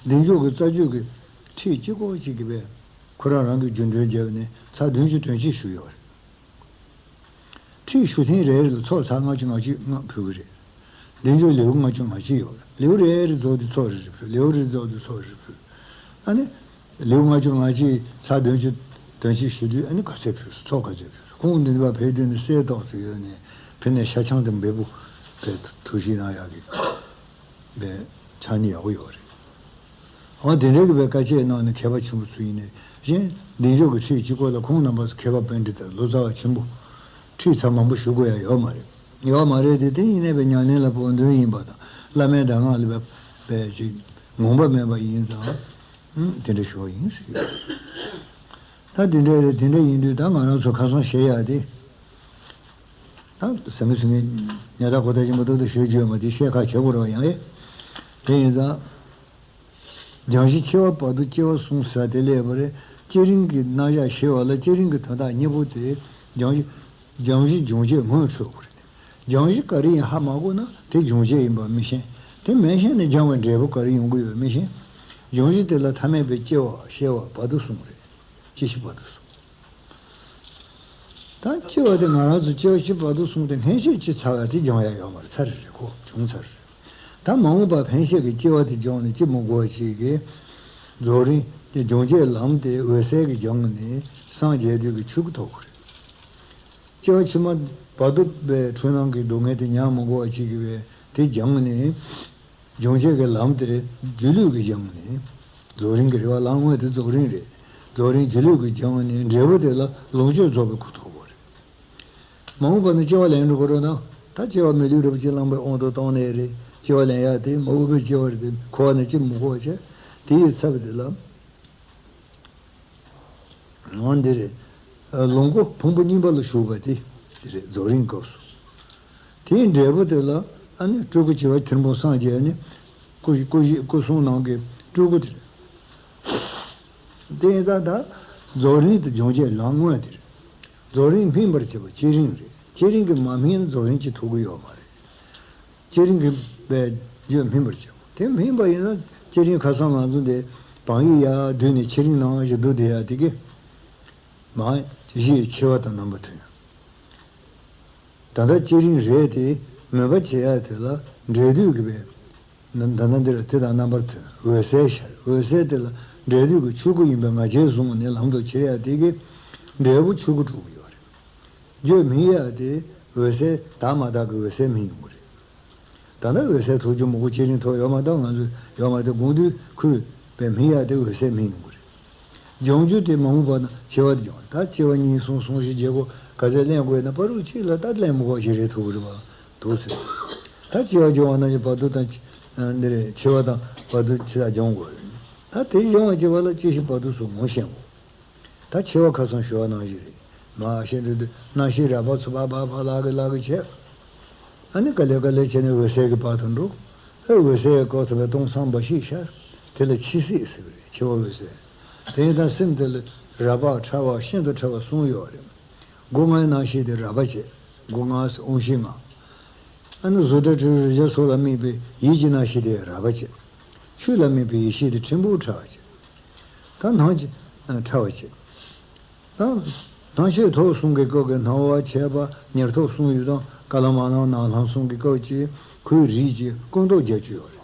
བདེ་མཆོག་གི་རྩ་རྒྱུད་ཀྱི་ཁྲིད་གཅིག་པོ་གཅིག་གིས་པས་ཁོ་རང་རང་གི་རྒྱུད་འདོན་བརྒྱབ་ནས་ཚར་བདུན་ཅུ་དོན་གཅིག་ཞུས་ཡོད་རེད། ཁྲིད་ཞུ་ཐེངས་རེ་རེ་ལ་ཚོགས་ཚར་ལྔ་བཅུ་ང་གཅིག་ལྔ་ཕུལ་གི་རེད། བདེ་མཆོག་ལེའུ་ལྔ་བཅུ་ང་གཅིག་ཡོད་རེད། ལེའུ་རེ་རེ་རྫོགས་དུས་ཚོགས་རེ་རེ་ཕུལ། ལེའུ་རེ་རྫོགས་དུས་ཚོགས་རེ་རེ་ཕུལ། ཨ་ནི། ལེའུ་ལྔ་བཅུ་ང་གཅིག་ཚར་བདུན་ཅུ་དོན་གཅིག་ཞུ་དུས་ཨ་ནི་ག་ཚད་ཕུལ་སོང་། ཚོགས་ག་ཚད་ཕུལ་སོང་། ཁོང་འདི་འདྲ་བ་ཕེབས་དུས་ནི་གསེར་ཏོག་ཙམ་ཡོད་ནས་ཕེབས་ནས་ཤ་ཆང་དང་འབེལ་པོ་ཕེབས་ཐུགས་ཞིབ་གནང་ཡག་གི་བས་ཆགས་ནི་ཡག་པོ་ཡོད་རེད། འོ་དེ་འདྲའི་གི་བས་བཀའ་ཆད་གནང་ནས་མཁས་པ་ཆེན་པོ་ཚོ་ཡིན་ནས་གཞན་བདེ་མཆོག་གི་ཁྲིད་གཅིག་པོ་ལ་ཁོང་རྣམ་པ་ཚོ་མཁས་པ་པཎྜི་ཏ་ལོ་ཙཱ་བ་ཆེན་པོ་ཁྲིད་ཚར་མང་པོ་ཞུ་དགོས་ཡ་ཡོད་མ་རེད། ཡོད་མ་རེད་དེ། དེ་ཡིན་ནའི་བས་ཉམས་ལེན་ལ་སྤོ་འདུན་ཡིན་པ་དང་བླ་མའི་གདམས་ངག་ལ་བས་བས་ཅིག་ངོམས་པ་མེད་པ་ཡིན་ཙང་ཨང་དེ་འདྲ་ཞུ་བ་ཡིན་ཟེར་གི་ཡོད། ད་དེ་འདྲ་རེད། དེ་འདྲ་ཡིན་དུས་ད་ང་རང་ཚོ་ཁ་སང་བཤད་ཡག་དེ། ད་ཟང་ངེ་ཟིང་ངེ་ཉལ་ཐ་གོ་ཐ་ཆེན་པོ་ཏོག་ཏོག་ཞོལ་རྒྱུ་ཡོད་མ་དེ་བཤད་ཁག་བྱེད་དགོས་རེད་བ། ཡང་ཨེ། དེ་ཡིན་ཙང་། སྦྱང་གཞི་འཆི་བ་བར་དུ་སྐྱེ་བ་གསུམ་ཟེར་དེ་སླེབས་པ་རེད། སྐྱེ་རིང་གི་རྣམ་གཞག་ཤེས་པ་ལ་སྐྱེ་རིང་གི་དོན་དག་གཉིས་པོ་དེ་སྦྱང་གཞི། སྦྱང་གཞི་སྦྱོང་བྱེད་ངོས་འཕྲོད་དགོས་རེད། སྦྱང་གཞི་ག་རེ་ཡིན་ཧ་མ་གོ་ན་དེ་སྦྱོང་བྱེད་ཡིན་པ་མི་ཤེས། དེ་མི་ཤེས་ནས་སྦྱང་བའི་འབྲས་བུ་ག་རེ་ཡོང་གི་ཡོད་མི་ཤེས། སྦྱང་གཞི་དེ་ལ་ཐ་མལ་པའི་སྐྱེ་བ་ཤེས་པ་བར་དུ་གསུམ་རེད། སྐྱེ་ཤི་བར་དུ་གསུམ། ད་སྐྱེ་བ་དེ་ང་རང་ཚོ་སྐྱེ་བ་ཤི་བར་དུ་གསུམ་དེ་སྔན་ཆད་ཅི་ཚར་བ་དེ་སྦྱང་ཡ་ཡོད་མ་རེད། ཚར་རེད་རེད་ཁོ་བྱུང་ཚར་རེད། ད་མ་འོངས་པ་ཕན་ཆད་ཀྱི་སྐྱེ་བ་དེ་སྦྱངས་ནས་ཅི་མི་དགོས་ཅིག་གི་རྫོགས་རིམ་དེ་སྦྱོང་བྱེད་ལམ་དེ་འོད་གསལ་གྱི་སྦྱངས་ནས་སངས་རྒྱས་དུས་ཀྱི་ཆོས་སྐུ་ཐོབ་དགོས་རེད། སྐྱེ་བ་ཕྱི་མ་བར་དུ་པའི་འཁྲུལ་སྣང་གི་སྡུག་བསྔལ་དེ་མྱང་མི་དགོས་པ་ཅིག་གི་བས་དེ་སྦྱངས་ནས། སྦྱོང་བྱེད་ཀྱི་ལམ་དེ་སྒྱུ་ལུས་ཀྱིས་སྦྱངས་ནས། རྫོགས་རིམ་གྱི་རེད་བ། ལམ་དངོས་དེ་རྫོགས་རིམ་རེད། རྫོགས་རིམ་སྒྱུ་ལུས་ཀྱིས་སྦྱངས་ནས་འབྲས་བུ་དེ་ལ་ལོངས་སྤྱོད་རྫོགས་པའི་སྐུ་ཐོབ་པ་རེད། མ་འོངས་པ་ནི་སྐྱེ་བ་ལེན་འགྲོ་གི་རེད་ན། ད་སྐྱེ་བ་མི་ལུས་རིན་པོ་ཆེ་བླངས་པའི་དབང་དུ་བཏང་ནས་རེད། སྐྱེ་བ་ལེན་ཡ་དེ་མ་འོངས་པའི་སྐྱེ་བ་རེད་དེ་འཁོར་བ་ནས་ཅི་མི་འཁོར་བ་བྱས། དེ་ཡི་ཚབ་དེ་ལ། འོ་འདི་རེད། ལོངས་སྐུ་ཕུང་པོ་གཉིས་པ་ལ་ཞུགས་པ་དེ་འདི་རེད། རྫོགས་རིམ་སྐབས་སུ། དེའི་འབྲས་བུ་དེ་ལ་ཨ་ནི་སྤྲུལ་སྐུ་བྱེ་བ་ཐེར་འབུམ་སངས་རྒྱས་ནི་སྐུ་སྐུ་བཞི་སྐུ་གསུམ་ནང་གི་སྤྲུལ་སྐུ་དེ་རེད། དེ་ཡིན་ཙང་ད་རྫོགས་རིམ་དེ་སྦྱོང་བྱེད་ལམ་དངོས་དེ་རེད། རྫོགས་རིམ་སྨིན་པར་བྱེད་པ་སྐྱེ་རིམ་རེད། སྐྱེ་རིམ་གྱིས་མ་སྨིན་ན་རྫོགས་རིམ་གྱིས་ཐུབ་ཀྱི་ཡོད་མ་རེད། སྐྱེ་རིམ་གྱི་བས་རྒྱུད་སྨིན་པར་བྱེད་པ། དེ་སྨིན་པ་ཡིན་ན་སྐྱེ་རིམ་ཁ་སང་ང་ཚོ་འདི་བག་ཡོད་ཡར་བསྡུས་ནས་ཆེ་རིམ་ནང་བཞིན་བསྡུ་བསྡད་ཡ་དེ་གི་མ་གཞི་ཡི་འཆི་བ་དང་རྣམ་པ་མཐུན། ད་ལྟ་སྐྱེ་རིམ་རེད་དེ་མོས་པ་བྱེད་ཡ་དེ་ལ་འབྲས་དུས་ཀྱི་བས་ན་ད་ལྟ་འདི་ལ་དེ་དང་རྣམ་པར་མཐུན། འོད་གསལ་ཤར། འོད་གསལ་དེ་ལ་འབྲས་དུས་ཀྱི་ཆོས་སྐུ་ཡིན་པའི་ང་རྒྱལ་བཟུང་ནས་ལམ་དུ་བྱེད་ཡ་དེ་གི་འབྲས་བུ་ཆོས་སྐུ་སྒྲུབ་ཀྱི་ཡོད་རེད། རྒྱུད་སྨིན་ཡ་དེ་འོད་གསལ་དག་མ་དག་གི་འོད་གསལ་སྨིན་ཡོང་གི་རེད། ད་ལྟ་འོད་གསལ་ཐོབ་རྒྱུ་མང་པོ་སྐྱེ་རིམ་ཐོབ་ཡོད་མ་གཏོགས་ང་ཚོས་ཡོད་མ་རེད། དགོངས་དུས་ཁོས་པའི་སྨིན་ཡ་དེ་འོད་གསལ་སྨིན་ཡོང་གི་རེད། སྦྱང་རྒྱུ་དེ་མ་འོངས་པ་ན་འཆི་བ་དེ་སྦྱང་། ད་སྐྱེ་བ་གཉིས་གསུམ་གསུམ་བཞི་བརྒྱད་དགུ་ག་ཚད་ལེན་དགོས་ན་བར་དུ་གཅིག་ལ་ད་ལེན་མི་དགོས་ཞིག་རེད་ཐུག་རེད་པ། འདུག་ཟེར། ད་སྐྱེ་བ་སྦྱང་བ་ནང་བཞིན་བར་དུ་དང་འདི་རེད། འཆི་བ་དང་བར་དུ་འཆི་བ་སྦྱང་དགོས་རེད། ད་དེ་སྦྱང་བ་བྱེད་པ་ལ་སྐྱེ་ཤི་བར་དུ་གསུམ་ངོ་ཤེས་དགོས། ད་འཆི་བ་ཁ་སང་ཞུ་བ་ནང་བཞིན་རེད། མ་ཤེས་འགྲོ་དུས་རྣམ་ཤེས་རགས་པ་ཚོ་ཕར་ཕར་ཕར་ལྷག་གི་ལྷག་གི་བྱས། ཨ་ནི་ག་ལེ་ག་ལེ་བྱས་ནས་འོད་གསལ་གྱི་བར་དུ་འགྲོ། ཨེ་འོད་གསལ་གྱི་སྐབས་སུ་བས་སྟོང་སང་འབའ་ཞིག་ཤར། དེ་ལ་འཆི་སྲིད་ཟེར་གི་རེད། འཆི་བ་འོད་གསལ། དེ་ཡིན་ཙང་སེམས་དེ་ལ་རགས་པ་ཕྲ་བ་ཤིན་ཏུ་ཕྲ་བ་གསུམ་ཡོད་རེད། སྒོ་ལྔའི་རྣམ་ཤེས་དེ་རགས་པ་བྱས། སྒོ་ལྔ་ཟེར་དབང་ཤེས་ལྔ། ཨ་ནི་གཟུགས་སྒྲ་དྲི་རོ་རེག་བྱ་ཚོར་ལ་དམིགས་པའི་ཡིད་ཀྱི་རྣམ་ཤེས་དེ་རགས་པ་བྱས། ཆོས་ལ་དམིགས་པའི་ཡིད་ཤེས་དེ་ཕྲན་བུ་ཕྲ་བ་བྱས། ད་སྣང་ཕྲ་བ་བྱས། ད་སྣང་མཆེད་ཐོབ་གསུམ་གྱི་སྐབས་ཀྱི་སྣང་བ་མཆེད་པ་ཉེར་ཐོབ་གསུམ་ཡོད་དང་། རྐང་ལག་མ་ན་ནང་ལྷམ་གསུམ་གྱི་སྐབས་ཀྱི་ཁོའི་རིགས་ཀྱི་སྐུ་མདོག་བརྒྱད་ཅུ་ཡོད་རེད།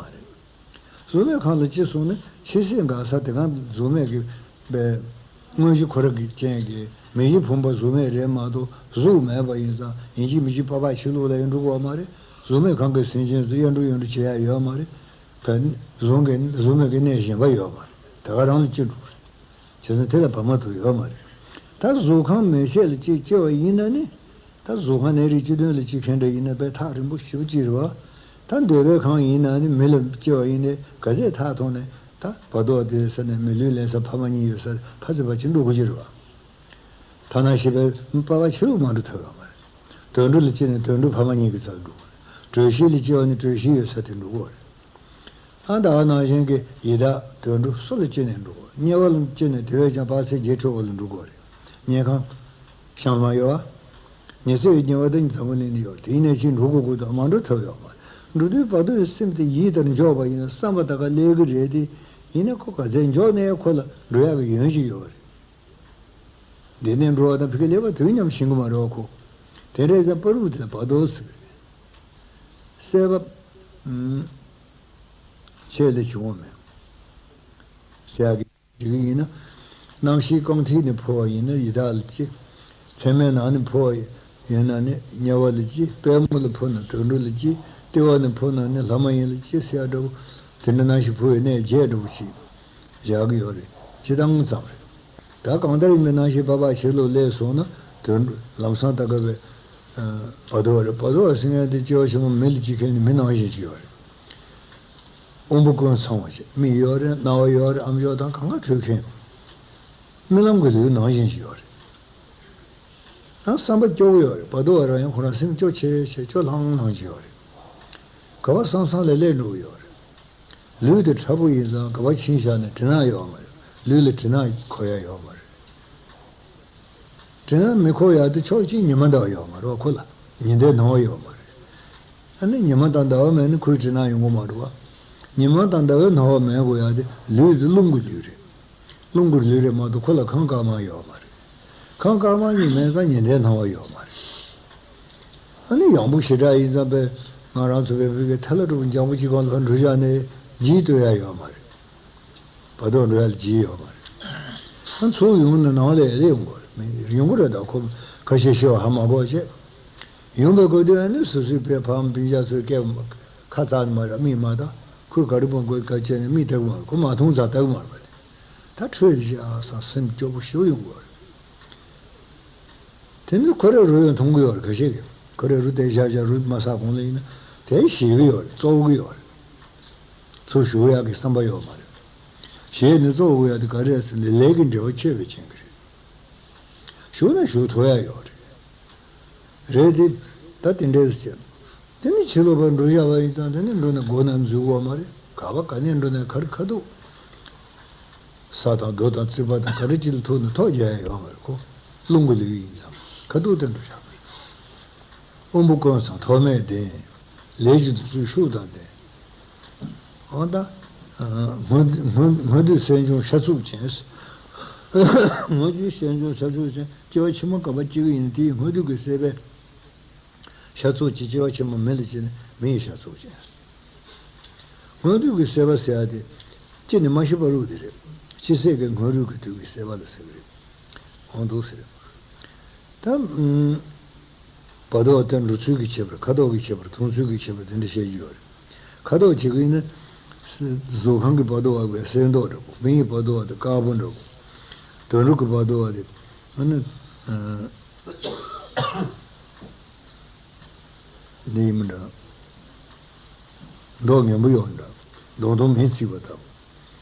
མ་རེད། གཟུགས་མེད་ཁང་ལ་ཅི་སོང་ན་འཆི་སྲིད་འགག་ས་དེ་གང་གཟུགས་མེད་ཀྱི་པའི་དངོས་གཞི་ཁོ་ར་གི་རྐྱེན་གྱིས་མི་གཞི་ཕུང་པོ་གཟུགས་མེད་རེད་མ་གཏོགས་གཟུགས་མེད་པ་ཡིན་ཙང་ཡིན་གཅིག་མིན་གཅིག་པགས་པ་ཕྱི་ལོགས་ལ་ཡང་འགྲོ་གི་ཡོད་མ་རེད། གཟུགས་མེད་ཁང་གི་སེམས་ཅན་ཚོ་གཡར་འགྲོ་གཡར་འགྲོ་བྱེད་ཡ་ཡོད་མ་རེད། བས་གཟུགས་ཀྱི་གཟུགས་མེད་ཀྱི་གནས་གཞན་པ་ཡོད་མ་རེད། དེ་ག་རང་ལ་ཅི་འགྲོ་རེད། བྱས་ན་དེ་ལ་བབས་མ་ཐུབ་ཡོད་མ་རེད། ད་གཟུགས་ཁམས་མེ་ཤེད་ལ་ཅིག་སྐྱེ་བ་ཡིན་ན་ནི། ད་གཟུགས་ཁམས་ནད་རིགས་བཅུ་བདུན་ལ་སྐྱེ་མཁན་འདྲ་ཡིན་ན་དཔེ་ཐག་རིང་པོ་ཞེ་པོ་ཅིག་རེད་བ། ད་འདོད་པའི་ཁམས་ཡིན་ན་ནི་མི་ལ་སྐྱེ་བ་ཡིན་ནའི་ག་ཚད་ཐག་ཐོག་ནས་ད་བར་དོ་དེ་ས་ནས་མི་ལུས་ལེན་ས་ཕ་མ་གཉིས་ཡོད་ས་ཕ་ཚེ་བ་ཅིག་འགྲོ་དགོས་ཀྱི་རེད་བ། ཐ་ན་ཤི་བའི་པ་བ་ཕྱི་ལོགས་མ་འགྲོ་ཐུབ་ཡོད་མ་རེད། དུད་འགྲོ་ལ་སྐྱེས་ནས་དུད་འགྲོ་ཕ་མ་གཉིས་ཀྱི་རྩར་འགྲོ་དགོས་རེད། དྲོད་གཤེར་ལ་སྐྱེ་བ་ནི་དྲོད་གཤེར་ཡོད་ས་དེ་འགྲོ་དགོས་རེད། ཨ་ད་ག་ནང་བཞིན་གྱི་ཡི་དྭགས་དུད་འགྲོ་སུ་ལ་སྐྱེས་ནས་འགྲོ་དགོས། དམྱལ་བ་ལ་སྐྱེས་ནས་དེ་བས་ཀྱང་དཔག་ཚད་བརྒྱད་ཁྲི་འོག་ལ་འགྲོ་དགོས་རེད། དམྱལ་ཁམས་བྱང་མ་ཡོད་བ། ཉི་ཚེ་བའི་དམྱལ་བ་དེ་འཛམ་བུ་གླིང་འདི་ཡོད་དེ་ཡིན་ནས་ཅིག་འགྲོ་དགོས་དགོས་དང་མ་འགྲོ་ཐབས་ཡོད་མ་རེད། འགྲོ་དུས་བར་དོའི་སེམས་དེ་ཡིད་ལྟར་འཇོག་པ་ཡིན་ན་བསམ་པ་ད་ག་སླེབས་ཀྱི་རེད་དེ། ཡིན་ན་ཁོ་ག་ཚད་འཇོག་ནའི་ཁོ་ལ་འགྲོ་ཡག་གི་ཡོན་ཅིག་ཡོད་རེད། འདི་ནས་འགྲོ་བ་དང་ཕ་གི་ལེགས་པ་དུས་མཉམ་ཤེས་ཀྱི་མ་རེད་བ་ཁོ། དེ་འདྲའི་ཙང་པ་རུ་དེ་ལ་བར་དོ་ཟེར་གི་རེད། སྲེད་པ། ཨུམ། ཆད་ལས་བྱུང་བ་མེད། ཟེར་ཡག་གི་ཡིན་ན། གནམ་གཤིས་རྐང་མཐིལ་ནས་འཕོ་བ་ཡིན་ན་ཡི་དྭགས་ལ་སྐྱེ། མཚན་མོའི་ནང་ནས་འཕོ་བ་ཡིན་ན་ནི་དམྱལ་བ་ལ་སྐྱེ། པད་མོ་ལ་འཕོ་ན་དུད་འགྲོ་ལ་སྐྱེ། ལྟེ་བ་ནས་འཕོ་ན་ནི་ལྷ་མ་ཡིན་ལ་སྐྱེ་ཟེར་ཡག་འདྲ་བོ། དེ་འདྲ་ནང་བཞིན་འཕོ་བའི་གནས་བརྒྱད་འདྲ་བོ་ཞིག་བཞག་གི་ཡོད་རེད། སྤྱིར་བཏང་ཙམ་རེད། ད་གང་ལྟར་ཡིན་པའི་ནང་བཞིན་པ་ཕ་ཕྱི་ལོགས་སླེབས་སོང་ན་དུད་འགྲོ་ལམ་སང་ད་ག་བའི་བར་དོ་བ་རེད། བར་དོ་བ་ཟེར་མཁན་དེ་སྐྱེ་བ་ཕྱི་མ་མི་ལ་སྐྱེ་མཁན་ནི་མི་ནང་བཞིན་ཅིག་ཡོད་རེད། དབང་པོ་ཀུན་ཚང་བ་ཞིག་མིག་ཡོད་རེད། རྣ་བ་ཡོད་རེད། ཨམ་ཅོག་དང་གང་ག་ཐོས་མཁན། རྨི་ལམ་གྱི་ལུས་ནང་བཞིན་ཞིག་ཡོད་རེད། ཡང་བསམ་པ་སྐྱོ་བོ་ཡོད་རེད། བར་དོ་བ་རང་ཡང་ཁོ་རང་སེམས་སྐྱོ་ཆེ་ཆེ་སྐྱོ་ལྷང་ལྷང་ཞིག་ཡོད་རེད། ག་བ་སང་སང་ལ་སླེབས་འགྲོ་གི་ཡོད་རེད། ལུས་དེ་ཕྲ་པོ་ཡིན་ཙང་ག་བ་ཕྱིན་བཞག་ནས་དྲི་ན་ཡོད་མ་རེད། ལུས་ལ་དྲི་ན་འཁོར་ཡ་ཡོད་མ་རེད། དྲི་ན་མི་འཁོར་ཡ་དེ་ཕྱོགས་གཅིག་ཉི་མ་འདྲ་བ་ཡོད་མ་རེད་བ། ཁོ་ལ་ཉི་ཟླའི་སྣང་བ་ཡོད་མ་རེད། ཨ་ནི་ཉི་མ་དང་ཟླ་བ་མེད་ན་ཁོའི་དྲི་ན་ཡོང་གི་མ་རེད་བ། ཉི་མ་དང་ཟླ་བའི་སྣང་བ་མེད་དགོས་ཡ་དེ་ལུས་དེ་རླུང་གི་ལུས་རེད། རླུང་གི་ལུས་རེད་མ་གཏོགས་ཁོ་ལ་ཁམས་དཀར་དམར་ཡོད་མ་རེད། ཁམས་དཀར་དམར་གཉིས་མེད་ཙང་ཉི་ཟླའི་སྣང་བ་ཡོད་མ་རེད། ཨ་ནི་ཡང་པོ་ཞེ་དྲག་ཡིན་ཙང་པས་ང་རང་ཚོ་བོད་ཕྲུག་གི་ཐལ་ལ་སྒྲུབ་འཇམ་པོ་གཅིག་གང་ལ་ཕར་འགྲོ་བཞག་ནས་རྗེས་ལྟོས་ཡ་ཡོད་མ་རེད། བར་དོ་འགྲོ་ཡ་ལ་རྗེས་ཡོད་མ་རེད། ཨ་ཚུར་ཡོང་ན་ནང་ལ་ཡ་ལས་ཡོང་གི་རེད། མི་ཡོང་གི་རེད། ད་ཁོ་ཁ་ཤས་ཤི་བ་ཧ་མ་གོ་བྱས། ཡོང་བའི་སྐབས་དུས་ཨ་ནི་སོ་སོའི་བོད་ཕམ་སྤུན་ཀྱག་ཚོའི་སྐད་ཁ་ཚ་ནི་མ་རེད། མིག་མ་ལྟ། ཁོས་ག་རེ་སྤོང་དགོས་ག་བྱས་ནས་མིག་ལྟ་གི་མ་རེད། ཁོ་མ་མཐོང་ཙང་ལྟ་གི་མ་རེད་པ། དེ་ད་ཁྲོས་ཏེ་ཤ་ཚ་སེམས་སྐྱོ་པོ་ཞེ་པོ་ཡོང་གི་ཡོད་རེད། དེ་ནི་ཁོ་རའི་རུ་ཡང་མཐོང་གི་ཡོད་རེད། ཁ་ཤས་ཀྱིས་ཁོ་རའི་རུ་དེ་བཞག་བཞག་རུ་མ་ཟག་གོང་ལ་ཡིན་ན་དེ་ཞེད་གི་ཡོད་རེད། ཙོག་གི་ཡོད་རེད། ཚུར་ཞུགས་ཡག་གི་བསམ་པ་ཡོད་མ་རེད། ཞེད་ནས་ཙོག་གི་ཡོད་དེ་ག་རེ་རེད་ཟེར་ན་ལས་ཀྱི་འབྲེལ་བ་ཆད་པའི་རྐྱེན་གྱིས་རེད། ཞུགས་ན་ཞུགས་ཐུབ་ཡ་ཡོད་རེད། རེད་དེ། ད་དེ་འདྲས་བྱས། དེ་ནི་ཕྱི་ལོགས་པར་འགྲོ་བཞག་པ་ཡིན་ཙང་དེ་ནི་འགྲོ་ནས་སྒོ་ནས་འཛུལ་དགོས་མ་རེད། ག་པ་ག་ནས་འགྲོ་ནས་ག་རེ་ཁ་ཐུག་ས་དང་རྡོ་དང་རྩིག་པ་དང་ག་རེ་ཅིག་ལ་ཐུག་ནས་ཐོག་རྒྱག་ཡ་ཡོད་མ་རེད་ཁོ། རླུང་གི་ལུས་ཡིན་ཙང་ཁ་ཐུག་དེ་འགྲོ་བཞག་པ་རེད། དབང་པོ་ཀུན་ཚང་ཐོགས་མེད་ལྡན། ལས་ཀྱི་རྫུ་འཕྲུལ་ཤུགས་དང་ལྡན། འོ་ད། སྔོན་སྔོན་སྔོན་དུས་སྲན་ཆུང་ཤ་ཚུགས་ཅན། སྔོན་དུས་སྲན་ཆུང་ཤ་ཚུགས་ཅན་སྐྱེ་བ་ཕྱི་མ་ག་པར་སྐྱེ་གི་ཡིན་དེའི་སྔོན་དུས་ཀྱི་སྲེད་པས། ཤ་ཚུགས་ཀྱི་སྐྱེ་བ་ཕྱི་མ་མི་ལ་སྐྱེས་ནས་མི་ཡི་ཤ་ཚུགས་ཅན། སྔོན་དུས་ཀྱི་སྲེད་པ་ཟེར་ཡ་དེ། སྐྱེས་ནས་མ་ཤི་བར་དུ་དེ་རེད། སྤྱི་སྲེད་ཀྱི་སྔོན་རོལ་གྱི་དུས་ཀྱི་སྲེད་པ་ལ་ཟེར་གི་རེད། འོང་འདུག་ཟེར། ད་ཨུམ། བར་དོ་བ་དེ་འགྲོ་ཚུལ་གྱི་ཁྱད་པར། ཁ་དོག་གི་ཁྱད་པར། མཐོང་ཚུལ་གྱི་ཁྱད་པར། དེ་འདྲ་བཤད་རྒྱུ་ཡོད་རེད། ཁ་དོག་བྱེད་ཀྱི་ཡིན་ན། གཟུགས་ཁམས་ཀྱི་བར་དོ་བ་བས་གསེར་མདོག་འདྲ་པོ། མིང་གི་བར་དོ་བ་དེ་དཀར་པོ་འདྲ་པོ། དོན་གྲུབ་ཀྱི་བར་དོ་བ་དེ་ཨ་ནི། ཨ། འདི་ཡིན་མི་འདྲ། མདོག་ངན་པོ་ཡོད་འདྲ། མདོག་མདོག་མེ་ཚིག་པ་ལྟ་བུ།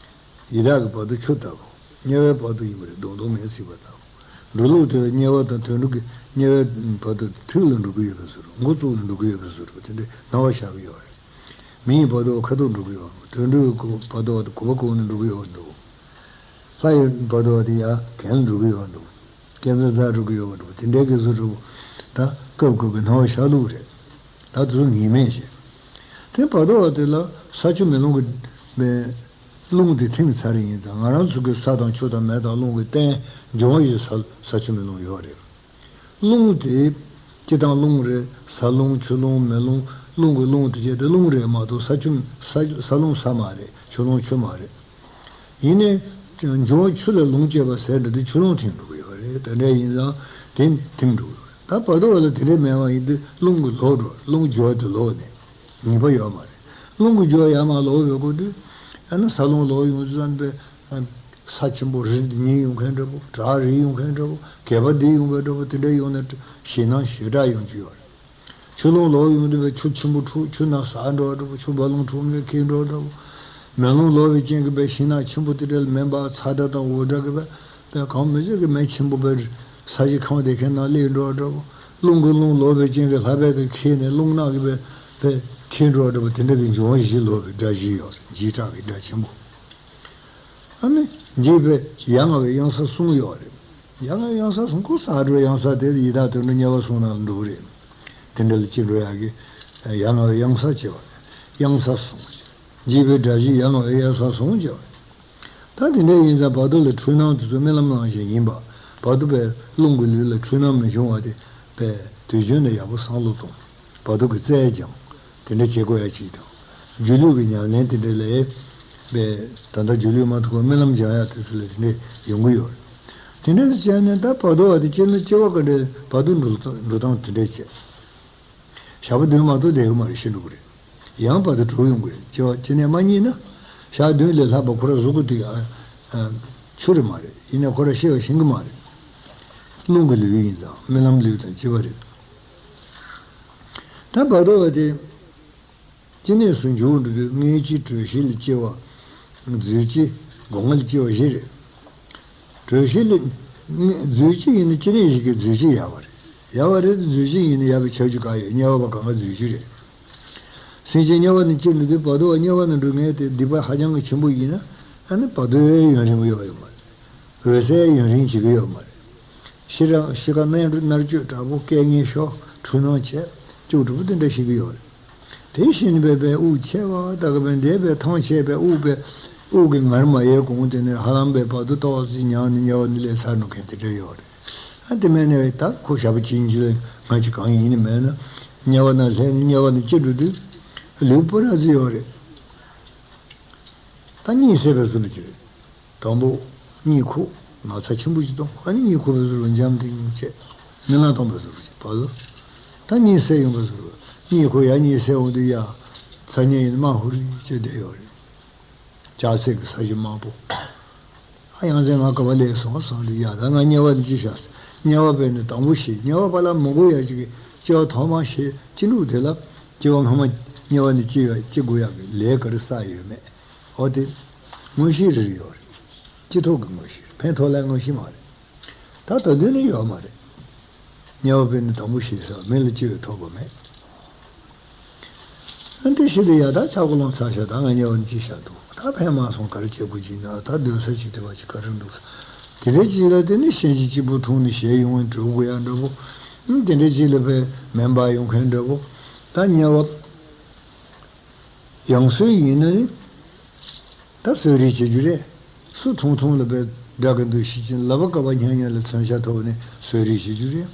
ཡི་དྭགས་ཀྱི་བར་དོ་ཆུ་ལྟ་བུ། དམྱལ་བའི་བར་དོ་ཡིན་པ་རེད། མདོག་མདོག་མེ་ཚིག་པ་ལྟ་བུ། འགྲོ་ལུགས་དེ་ལ་དམྱལ་བ་དང་དོན་གྲུབ་ཀྱི་དམྱལ་བའི་བར་དོ་ཐུག་ལ་འགྲོ་གི་ཡོད་པའི་བཟོ་འདྲ། འགོ་བཙུགས་ལ་འགྲོ་གི་ཡོད་པའི་བཟོ་འདྲ། དེ་འདྲའི་སྣང་བ་ཤར་གི་ཡོད་རེད། མིའི་བར་དོ་ཁ་ཐུག་འགྲོ་གི་ཡོད་རེད། དོན་གྲུབ་ཀྱི་བར་དོ་དེ་གོ་བ་གོང་ནས་འགྲོ་གི་ཡོད་འགྲོ། ལྷ་ཡི་བར་དོ་དེ་ཡ་གྱེན་ལ་འགྲོ་གི་ཡོད་འགྲོ། ཀེན་ཛ་ཛ་འགྲོ་གི་ཡོད་པ་འགྲོ། དེ་འདྲའི་གི་བཟོ་འདྲ་པོ། ད་སྐབས་སྐབས་ཀྱི་སྣང་བ་ཤར་ལུགས་རེད། ད་དེ་ཚོ་ངེས་མེད་བྱས། དེ་བར་དོ་བ་དེ་ལ་ས་ཆུ་མེ་རླུང་གི་མེ། རླུང་དེ་ཐིམ་ཚར་ཡིན་ཙང་། ང་རང་ཚོ་གི་ས་དང་ཆུ་དང་མེ་དང་རླུང་གི་རྟེན་འབྱུང་བ་བཞི། ས་ས་ཆུ་མེ་རླུང་ཡོད་རེད། རླུང་དེ་སྤྱིར་བཏང་རླུང་རེད། ས་རླུང་ཆུ་རླུང་མེ་རླུང་། རླུང་གི་རླུང་དེ་བྱས་ཏེ་རླུང་རེད་མ་གཏོགས་ས་ཆུ་ས་ས་རླུང་ས་མ་རེད། ཆུ་རླུང་ཆུ་མ་རེད། ཡིན་ནའི། འབྱུང་བ་ཆུ་ལས་རླུང་སྐྱེས་པ་ཟེར་འདྲ་དེ་ཆུ་རླུང་ཐིམ་འགྲོ་གི་ཡོད་རེད། དེ་འདྲ་ཡིན་ཙང་དེ་ཐིམ་འགྲོ་གི་ཡོད་རེད། ད་བར་དོ་བ་ལ་དེ་འདྲ་མེད་པ་ཡིན་དུས་རླུང་གི་ལོག་འགྲོ། རླུང་སྦྱོར་དུ་ལོག་ནས་ངེས་པ་ཡོད་མ་རེད། རླུང་གི་སྦྱོར་ཡར་མར་ལོག་ཡོད་དགོས་དུས། ཨ་ནི་ས་རླུང་ལོག་ཡོང་དུས་ཙམ་པའི། ས་ཆེན་པོ་རི་ཉིལ་ཡོང་མཁན་འདྲ་པོ། བྲག་རིལ་ཡོང་མཁན་འདྲ་པོ། གད་པ་རྡིབ་ཡོང་བའི་འདྲ་པོ། དེ་འདྲ་ཡོང་ནས་ཞེད་སྣང་ཞེ་དྲག་ཡོང་རྒྱུ་ཡོད་རེད། ཆུ་རླུང་ལོག་ཡོང་དུས་པའི་ཆུ་ཆེན་པོ་འཁྲུག་ཆུ་ནག་ཟག་འགྲོ་འདྲ་པོ། ཆུ་རྦ་ཀློང་འཁྲུག་མཁན་འཁྱིལ་འགྲོ་འདྲ་པོ། མེ་རླུང་ལོག་པའི་རྐྱེན་གྱིས་པའི་ཞིང་ནགས་ཆེན་པོ་དེ་འདྲ་ལ་མེ་འབར། ཚ་དྲོད་དང་འོ་སྐྲ་གིས་པའི་པའི་གང་མི་ཆོད་ཀྱི་མེ་ཆེན་པོ་པའི་ས་གཞི་ཁེངས་བསྡད་མཁན་ནང་སླེབས་འགྲོ་འདྲ་པོ། རླུང་གི་རླུང་ལོག་པའི་རྐྱེན་གྱིས་ལྷ་བལ་གྱིས་འཁྱིལ་ནས་རླུང་ནག་གིས་པའི་པའི་འཁྱིལ་འགྲོ་འདྲ་པོ། དེ་འདྲ་གི་འབྱུང་བ་བཞི་ལོག་པའི་སྒྲ་བཞི་ཡོད་རེད། འཇིགས་སྐྲག་གི་སྒྲ་ཆེན་པོ། ཨ་ནི་འཇིགས་པའི་ཡ་ང་བའི་གཡང་ས་གསུམ་ཡོད་རེད། ཡ་ང་བའི་གཡང་ས་གསུམ་ཁོ་ས་འགྲོ་གཡང་ས་དེ་ཡི་དྭགས་དོན་གྲུབ་དམྱལ་བ་གསུམ་ནང་ལ་འགྲོ་གི་རེད། དེ་འདྲ་ལ་སྐྱིད་འགྲོ་ཡག་གི་ཡ་ང་བའི་གཡང་ས་བྱེད་པ་རེད། གཡང་ས་གསུམ་བྱེད། འཇིགས་པའི་སྒྲ་བཞི་ཡ་ང་བའི་གཡང་ས་གསུམ་བྱེད་པ་རེད། ད་དེ་འདྲ་ཡིན་ཙང་བར་དོ་ལ་འཁྲུལ་སྣང་དེ་ཚོ་རྨི་ལམ་ནང་བཞིན་ཡིན་པ། བར་དོ་པའི་རླུང་གི་ལུས་ལ་འཁྲུལ་སྣང་མི་འབྱུང་བ་དེ་པའི་དུས་རྒྱུན་ལ་ཡག་པོ་བསམ་བློ་གཏོང་། བར་དོ་གི་རྩལ་སྦྱང་། དེ་འདྲ་བྱེད་དགོས་ཡ་གཅིག་དང་། སྒྱུ་ལུས་ཀྱི་ཉམས་ལེན་དེ་འདྲ་ལས། པའི་ད་ལྟ་སྒྱུ་ལུས་མ་ཐུབ་པར་རྨི་ལམ་སྦྱང་ཡ་དེ་ཚོ་ལ་དེ་འདྲ་ཡོང་གི་ཡོད་རེད། དེ་འདྲ་བྱས་ནས་ད་བར་དོ་བ་དེ་སྤྱིར་ན་སྐྱེ་བ་ག་འདྲ་བར་དོ་འགྲོ་སྟངས་འགྲོ་སྟངས་དེ་འདྲ་བྱས། ཞག་པོ་བདུན་མ་གཏོགས་བསྡད་གི་མ་རེད། ཤི་འགྲོ་གི་རེད། ཡང་བར་དོ་དྲུག་ཡོང་གི་རེད། སྐྱེ་བ་སྐྱེ་གནས་མ་རྙེད་ན། ཞག་བདུན་ལས་ལྷག་པ་ཁོ་ར་གཟུགས་ཀྱི་དུས་ཨ་ཨ་ཆུ་རེད་མ་རེད། ཡིན་ནའི་ཁོ་ར་ཤི་བ་ཤི་གི་མ་རེད། རླུང་གི་ལུས་ཡིན་ཙང་རྨི་ལམ་ལུས་དང་བཅས་པ་རེད། ད་བར་དོ་བ་དེ། སྐྱེ་གནས་སུ་འཇུག་འགྲོ་དུས་མངོན་སྤྱི་གྲོལ་གཞི་ལ་སྐྱེ་བ། རྫུས་སྤྱི་སྒོ་ལྔ་ལ་སྐྱེ་བ་བཞི་རེད། གྲོལ་གཞི་ལ། རྫུས་སྤྱི་ཡིན་ན་སྐྱེ་གནས་བཞི་གི་རྫུས་སྤྱི་ཡལ་བ་རེད། ཡལ་བ་རེད་དེ་རྫུས་སྤྱི་ཡིན་ན་ཡལ་བའི་ཁྱབ་རྒྱུ་གང་ཡོད། དམྱལ་བ་པ་གང་ག་རྫུས་སྤྱི་རེད། སེམས་ཅན་དམྱལ་བ་ནས་སྐྱེ་འགྲོ་དུས་བར་དོ་བ་དམྱལ་བ་ནས་འགྲོ་མཁན་དེ་སྡིག་པ་ཧ་ཅང་གི་ཆེན་པོ་ཡིན་ན། ཨ་ནི་བར་དོའི་ཡུན་རིང་པོ་ཡོད་ཡོད་མ་རེད། འོད་གསལ་ཡུན་རིང་བྱེད་ཀྱི་ཡོད་མ་རེད། ཤི་ར་ཤི་ཁ་མནར་མནར་གཅོད་དྲག་པོ། སྐད་ངན་ཤོར། འཁྲུལ་སྣང་བྱས། སྐྱུག་བྲོ་པོ་དེ་འདྲ་ཤི་གི་ཡོད་རེད། དེ་ཤི་ནས་པའི་པའི་དབུགས་ཆད་པ་ད་ག་པའི་འདས་པའི་ཐང་ཆད་པའི་དབུགས་པའི་དབུགས་ཀྱི་ངར་མ་ཡལ་གོང་དེ་ནས་ཧ་ལམ་པའི་བར་དོ་ཏོག་ཙམ་མྱངས་ནས་དམྱལ་བ་ནས་སླེབས་ཚར་འགྲོ་མཁན་དེ་འདྲ་ཡོད་རེད། ཨ་དེ་མིན་ནས་ད་ཁོ་ཞག་པོ་གཅིག་གཉིས་ལ་ང་ཅིག་གང་ཡིན་ནི་མེད་ན། དམྱལ་བ་ནང་སླེབས་ནས་དམྱལ་བ་ནས་སྐྱིད་འགྲོ་དུས་ལུས་པོ་ར་ཙི་ཡོད་རེད། ད་གཉིད་སད་པའི་བཟོ་འདྲ་ཅིག་རེད། དང་པོ་གཉིད་ཁུག་ན་ཚ་ཆེན་པོ་ཞིག་གཏོང་། ཨ་ནི་གཉིད་ཁུག་པའི་བཟོ་འདྲ་འཇམ་ཐིང་བྱས། རྨི་ལམ་གཏོང་པའི་བཟོ་འདྲ་ཅིག་བར་དོ། ད་གཉིད་སད་ཡོང་པའི་བཟོ་འདྲ། གཉིད་ཁུག་ཡ་གཉིད་སད་འོང་དུས་ཡ། ཚ་ཉལ་ཡིན་དམའ་ཧུར་ཅིག་བསྡད་ཡོད་རེད། ལྕགས་བསྲེགས་ཀྱི་ས་གཞི་དམའ་པོ། ཨ་ཡང་སེ་ང་ག་པར་སླེབས་སོང་བསམ་དུས་ཡ་ད་ང་དམྱལ་བ་ནས་སྐྱེས་ཤག་དམྱལ་བ་པས་ནི་དང་པོ་ཤེས། དམྱལ་བ་པ་ལ་མི་དགོས་ཡ་ཅིག་གི་སྐྱེ་བ་ཐོག་མ་ཤེས། སྐྱེ་ལུགས་དེ་ལ་སྐྱེ་བ་སྔ་མ་དམྱལ་བ་ནས་སྐྱེ་བ་སྐྱེ་དགོས་ཡ་གི་ལས་ག་རེ་བསགས་ཡོད་མེད། འོ་དེ། མངོན་ཤེས་རེ་རེ་ཡོད་རེད། སྤྱི་ཐོག་གི་མངོན་ཤེས་རེད། ཕན་ཐོགས་ལ་མངོན་ཤེས་མ་རེད། ད་ད་དུང་ནི་ཡོད་མ་རེད། དམྱལ་བ་པས་ནི་དང་པོ་ཤེས་ཟེར་བ་མི་ལ་སྐྱེ་བའི་ཐོབ་པ་མེད། ཨ་འདི་ཤི་དུས་ཡ་ད་ཆག་སྒོ་ལངས་ཚར་ཤག་ད་ང་དམྱལ་བ་ནས་སྐྱེས་ཤག་འདུག་ད་ཕན་མ་སོང་ག་རེ་བྱེད་དགོས་ཀྱི་ན། ད་སྡོད་ས་ཅིག་དེ་བ་ཅིག་ག་རེ་འདུག་དེ་འདྲའི་ཅིག་ལ་དེ་ནི་གཤིན་རྗེ་གཅིག་པུ་འཐུང་ནས་ཞེད་ཡོང་བའི་འགྲོ་དགོས་ཡ་འདྲ་པོ། ཨ་དེ་འདྲའི་ཅིག་ལ་བས་མེ་འབར་ཡོང་མཁན་འདྲ་པོ། ད་དམྱལ་བ། ཡང་སོས་ཡིན་ན་ནི། ད་གསོད་རེས་བྱེད་རྒྱུ་རེད། སུ་ཐུང་ཐུང་ལ་བས་དགྲ་གི་འདུ་ཤེས་ཀྱིན་ལབ་པ་ཀ་བ་ཉག་ཉག་ལ་མཚོན་ཆ་ཐོབ་ནས་གསོད་རེས་བྱེད་རྒྱུ་རེད།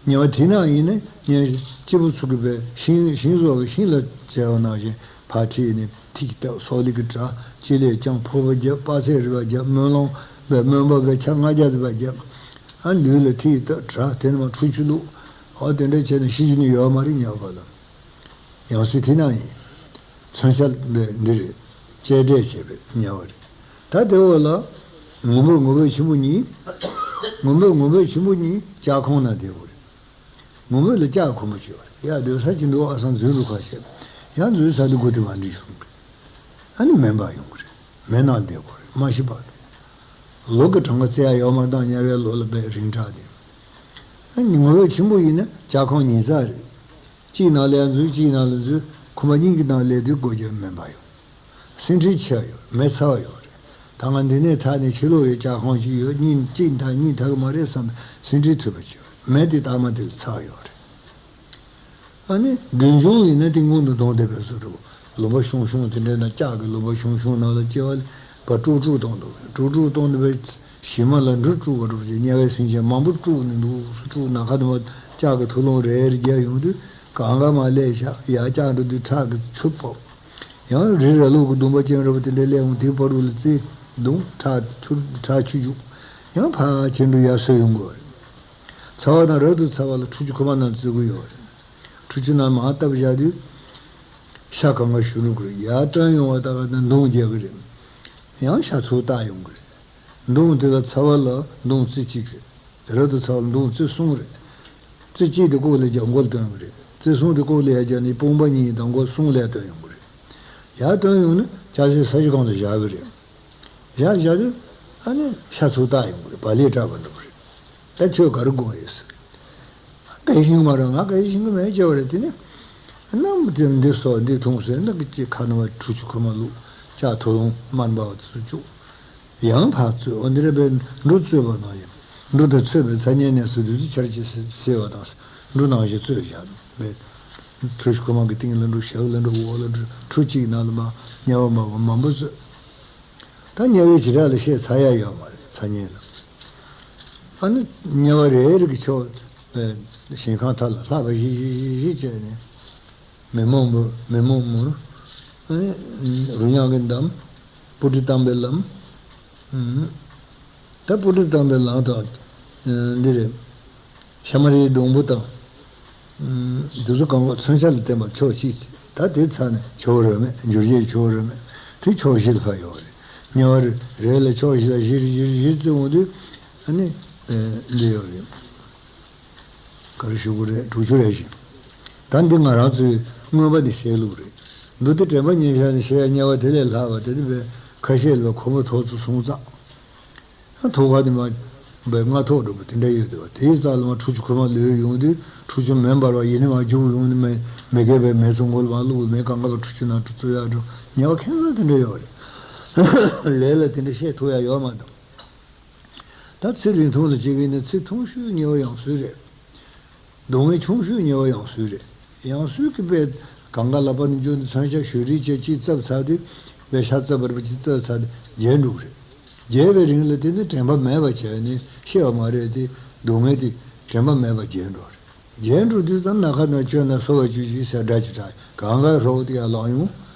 དམྱལ་བ་དེ་ན་ཡིན་ན་ཉན་སྐྱིད་པོ་ཚུགས་ཀྱི་བས་ཤིང་ཤིང་བཟོ་བའི་ཤིང་ལ་བྱས་པ་ནང་བཞིན་ ཕར་ཁྲིད་ནས་ཐིག་བཏབ། སོག་ལེ་གི་གྲ་ལྕེ་ལས་བརྐྱངས། ཕོར་པ་བརྒྱབ། དཔག་ཚད་རིལ་བ་བརྒྱབ། སྨོན་ལམ་བས་སྨོན་པ་བས་ཆ་ལྔ་བརྒྱ་ཙམ་བརྒྱབ། ཨ། ལུས་ལ་ཐིག་བཏབ། གྲ་དེ་ནས་མར་ཁྲུས་ཆུ་བླུགས། ཨོ། དེ་འདྲ་བྱས་ནས་ཤི་རྒྱུ་ནི་ཡོད་མ་རེད། དམྱལ་བ་ལ། ཡང་སྲིད་དེ་ན་ཡིན། མཚོན་ཆ་འདི་རེད། གཅེས་སྤྲས་བྱས་པའི་དམྱལ་བ་རེད། ད་དེ་འོག་ལ་ངུ་འབོད་ངུ་འབོད་ཆེན་པོ་གཉིས། ངུ་འབོད་ངུ་འབོད་ཆེན་པོ་གཉིས་ལྕགས་ཁང་ནང་བསྡད་དགོས་རེད། ངུ་འབོད་ལ་ལྕགས་ཁོལ་མ་བྱེད་པ་རེད། ཡར་སྡོད་ས་ཅི་འདུག་ཨ་སང་འཛུལ་འགྲོ་ཁ་བཤད། ཡང་འཛུལ་ས་དེ་སྒོ་དེ་མ་འགྲིལ་གསུང་གི། ཨ་ནི་མེ་འབར་ཡོང་གི་རེད། མེ་ནང་བསྡད་དགོས་རེད། མ་ཤི་བར་དུ། ལོ་གི་གྲངས་ཀ་བཙལ་ཡ་ཡོད་མ་རེད། ད་དམྱལ་བའི་ལོ་ལ་དཔེ་རིང་དྲགས་དེ། ཨ་ནི་ངུ་འབོད་ཆེན་པོ་ཡིན་ན་ལྕགས་ཁང་ཉིས་བརྩེགས་རེད། གཅིག་ནང་ལ་ཡར་འཛུལ། གཅིག་ནང་ལ་འཛུལ། ཁོམ་པ་གཉིས་ཀྱི་ནང་སླེབས་དུས་སྒོ་རྒྱབ་མེ་འབར་ཡོང་། ཟིན་བྲིས་ཆེ་བ་ཡོད། མེ་ཚ་བ་ཡོད་རེད། ད་ང་འདི་ནས་ཐར་ནས་ཕྱི་ལོགས་ཡི་ལྕགས་ཁང་ཞིག་ཡོད། གཉིས་གཅིག་ཐར་གཉིས་ཐར་གི་མ་རེད་བསམ་པའི་ཟིན་བྲིས་ཐུབ་པ་ཅིག་ཡོད་རེད། མེ་དེ་སྟག་མ་དེ་ལ་ཚ་བ་ཡོད་རེད། ཨ་ནི་མདུན་ལྗོངས་ཡིན་ན་ཏིང་ཀོང་དུ་གདོང་དེ་བས་སུ་འགྲོ། ལུང་པ་ཤོང་ཤོང་དེ་འདྲའི་ནང་། ལྕགས་ཀྱི་ལུང་པ་ཤོང་ཤོང་ནང་ལ་སྐྱེ་བ་ལ་བ་དཀྲུག་དཀྲུག་གཏོང་འདུག་དཀྲུག་དཀྲུག་གཏོང་འདུག་པའི་གཞི་མ་ལ་འབྲུ་དཀྲུག་པ་འདྲ་པོ་ཅིག་དམྱལ་བའི་སེམས་ཅན་མང་པོ་དཀྲུག་ནས་འདུག་སུ་དཀྲུག་ན་ཁ་དུ་མ་ལྕགས་ཀྱི་ཐུ་ལོང་རེ་རེ་རྒྱག་ཡོང་དུས་གང་ག་མ་སླེབས་ཤག་ཡར་བརྐྱངས་འགྲོ་དུས་ཁྲག་གི་ཆུ་ཕོབ། ཡང་རི་ར་ལུག་གི་གདོང་པ་ཅན་འདྲ་པོ་དེ་འདྲ་སླེབས་འོང་། དེའི་བར་དུ་ལ་རྩི་བརྡུངས། ཁྲག་ཆུ་ཁྲག་ཆུ་རྒྱུག་ཡང་ཕར་ཕྱིན་འགྲོ་ཡར་སོས་ཡོང་དགོས་རེད། ཚ་བ་དང་རབ་ཏུ་ཚ་བ་ལ་ཁྲུས་ཆུ་ཁོལ་མ་ནང་བཙོས་ཀྱི་ཡོད་རེད། ཁྲུས་ཆུ་ནང་མར་བཏབ་བཞག་དུས། ཤ་གང་ག་ཞུ་འགྲོ་གི་རེད། ཡར་བཏོན་ཡོང་བ་ལྟ་བུ་དང་མདུང་རྒྱག་གི་རེད། ཡང་ཤ་ཚུར་བཏགས་ཡོང་གི་རེད། མདུང་དེ་ལ་ཚ་བ་ལ་མདུང་རྩེ་གཅིག་རེད། རབ་ཏུ་ཚ་བ་ལ་མདུང་རྩེ་གསུམ་རེད། རྩེ་གཅིག་དེ་ལྐོག་ལ་རྒྱག་མགོ་ལ་བཏོན་གི་རེད། རྩེ་གསུམ་དེ་ལྐོག་ལ་ཡར་རྒྱག་ནས་དཔུང་པ་གཉིས་དང་མགོ་གསུམ་ལ་ཡར་བཏོན་ཡོང་གི་རེད། ཡར་བཏོན་ཡོང་ན་ལྕགས་ཤིང་ས་གཞི་སྒང་དུ་བཞག་གི་རེད། བཞག་བཞག་དུས་ཨ་ནི་ཤ་ཚུར་བཏགས་ཡོང་གི་རེད། བག་ལེབ་བཀྲབ་པ་འདྲ་པོ་རེད། ད་ཁྱོད་ག་རེ་དགོས་ཡོད་ཟེར། ང་ག་ཡེ་ཤེས་ཀྱི་མ་རེད། ང་ག་ཡེ་ཤེས་ཀྱི་མེད་ཅེས་པ་རེད། དེ་ནི་ནམ་དེ་འདི་ཟོ་འདི་འཐུང་ཟེར། ནི་གི་ཅིག་ཁ་ནང་བ་ཁྲུས་ཆུ་ཁོལ་མ་བླུགས། ལྕགས་ཐུ་ལོང་དམར་འབར་བ་དེ་ཚོ་བཅུག་ཡང་ཕར་བཙོས། འོ་འདི་འདྲ་བས་འབྲུ་བཙོས་པ་ནང་བཞིན། འབྲུ་དེ་བཙོས་པའི་ཚ་དམྱལ་ནས་སུ་བདུད་རྩི་ཆར་གྱིས་བསིལ་བ་དང་། འབྲུ་ནང་བཞིན་བཙོས་བཞག་པས། ཁྲུས་ཆུ་ཁོལ་མ་གི་སྟེང་ལ་འབྲུ། ཞབས་ལ་འབྲུ། འོག་ལ་འབྲུ། ཁྲུས་གཅིག་ནང་ལ་མར་དམྱལ་བ་མར་མང་པོ་བཙོས། ད་དམྱལ་བའི་བྱེ་བྲག་ལ་བཤད་ཚར་ཡ་ཡོད་མ་རེད། ཚ་དམྱལ་ལ། ཨ་ནི་དམྱལ་བ་རེ་རེ་གི་ཕྱོགས་ཞིང་ཁམས་མཐའ་ལ་ལྷགས་པ་བཞི་བཞི་བཞི་བཞི་བྱས་ནས། མི་མོ་མུར། མི་མོ་མུར། ཨ་ནི་རུ་ཉག་གི་འདམ། སྤུ་གྲི་བཏང་པའི་ལམ། ཨུམ། ད་སྤུ་གྲི་བཏང་པའི་ལམ་དང་། ཨ། འདི་རེད། ཤ་མ་རིའི་སྡོང་པོ་དང་། ཨུམ། དེ་ཚོ་གང་ག་མཚོན་ཆ་ལ་བརྟེན་པ་ཕྱོགས་གཅིག་ཅིག་ད་དེ་ཚར་ནས་ཕྱོགས་རོལ་མོ། འགྱུར་བྱེད་ཕྱོགས་རོལ་མོ་དེ་ཕྱོགས་བཞི་ལ་ཕར་ཡོད་རེད། དམྱལ་བ་རེ་རེ་ལ་ཕྱོགས་བཞི་ལ་བཞིར་བཞིར་བཞིར་བརྩི་འོང་དུས། ཨ་ནི། ཨ། འདི་ཡོད་རེད། ག་རེ་ཞུ་དགོས་རེད། དྲུག་ཅུ་རེ་བཞི། ད་འདི་ང་རང་ཚོའི་མངོན་པ་འདི་བཤད་ལུགས་རེད། མདོ་སྡེ་དྲན་པ་ཉེར་བཞག་ནས་བཤད་ཡ་དམྱལ་བ་དེ་ལས་ལྷག་པ་དེ་ནི་བས་ཁ་ཤས་ལ་ཁོ་བོ་ཐོག་ཚོ་སོང་ཙང་། ཐོག་ཁ་ནི་མ་བས་སྔ་ཐོག་འགྲོ་བ་དེ་འདྲ་ཡོད་དེ་བ། དེའི་རྩ་ལ་མ་ཁྲུས་ཆུ་ཁོལ་མ་ལོས་ཡོང་དུས། ཁྲུས་ཆུ་མེ་འབར་བ་ཡིན་ནི་མ་བྱུང་ཡོང་ནི་མེ། མེ་རྒས་པའི་མེ་ཚོ་མགོ་ལ་མ་བླུགས། མེ་གང་ག་བ་ཁྲུས་ཆུ་ནང་དུ་བཙོས་ཡག་འགྲོ། དམྱལ་བ་ཁྱད་མཚར་དེ་འདྲ་ཡོད་རེད། ལས་ལ་དེ་འདྲ་བཤད་ཐུབ་ཡ་ཡོད་མ་གཏོགས། ད་ཚེ་རིང་ཐུང་ལ་བྱེད་ཀྱི་ནི་ཚེ་ཐུང་ཤོས་དམྱལ་བ་ཡང་སོས་རེད། སྡུག་བསྔལ་ཆུང་ཤོས་དམྱལ་བ་ཡང་སོས་རེད། ཡང་སོས་ཀྱི་དཔེ་གང་ག་ལ་པ་ནི་འཇོག་འདི་མཚོན་ཆ་ཞུ་རིགས་བཅས་གཅིག་བཙབ་ཚར་དུས། དཔེ་ཤ་བཙབ་པར་བ་གཅིག་བཙབ་ཚར་དུས་རྒྱས་འགྲོ་གི་རེད། རྒྱས་པའི་རིང་ལ་དེ་ནི་དྲན་པ་མེད་པ་བྱས་ནས་ཤེས་པ་མ་རེད་དེ། སྡུག་བསྔལ་དེ་དྲན་པ་མེད་པ་རྒྱས་འགྲོ་རེད། རྒྱས་འགྲོ་དུས་ཙམ་ན་ཁ་ནང་བཅོས་ན་སོ་བ་བཅུ་བཞི་ཟེར་སྒྲ་ཅིག་གྲགས། གང་ག་ཧྲོ་དེ་ཡར་ལངས་ཡོང་།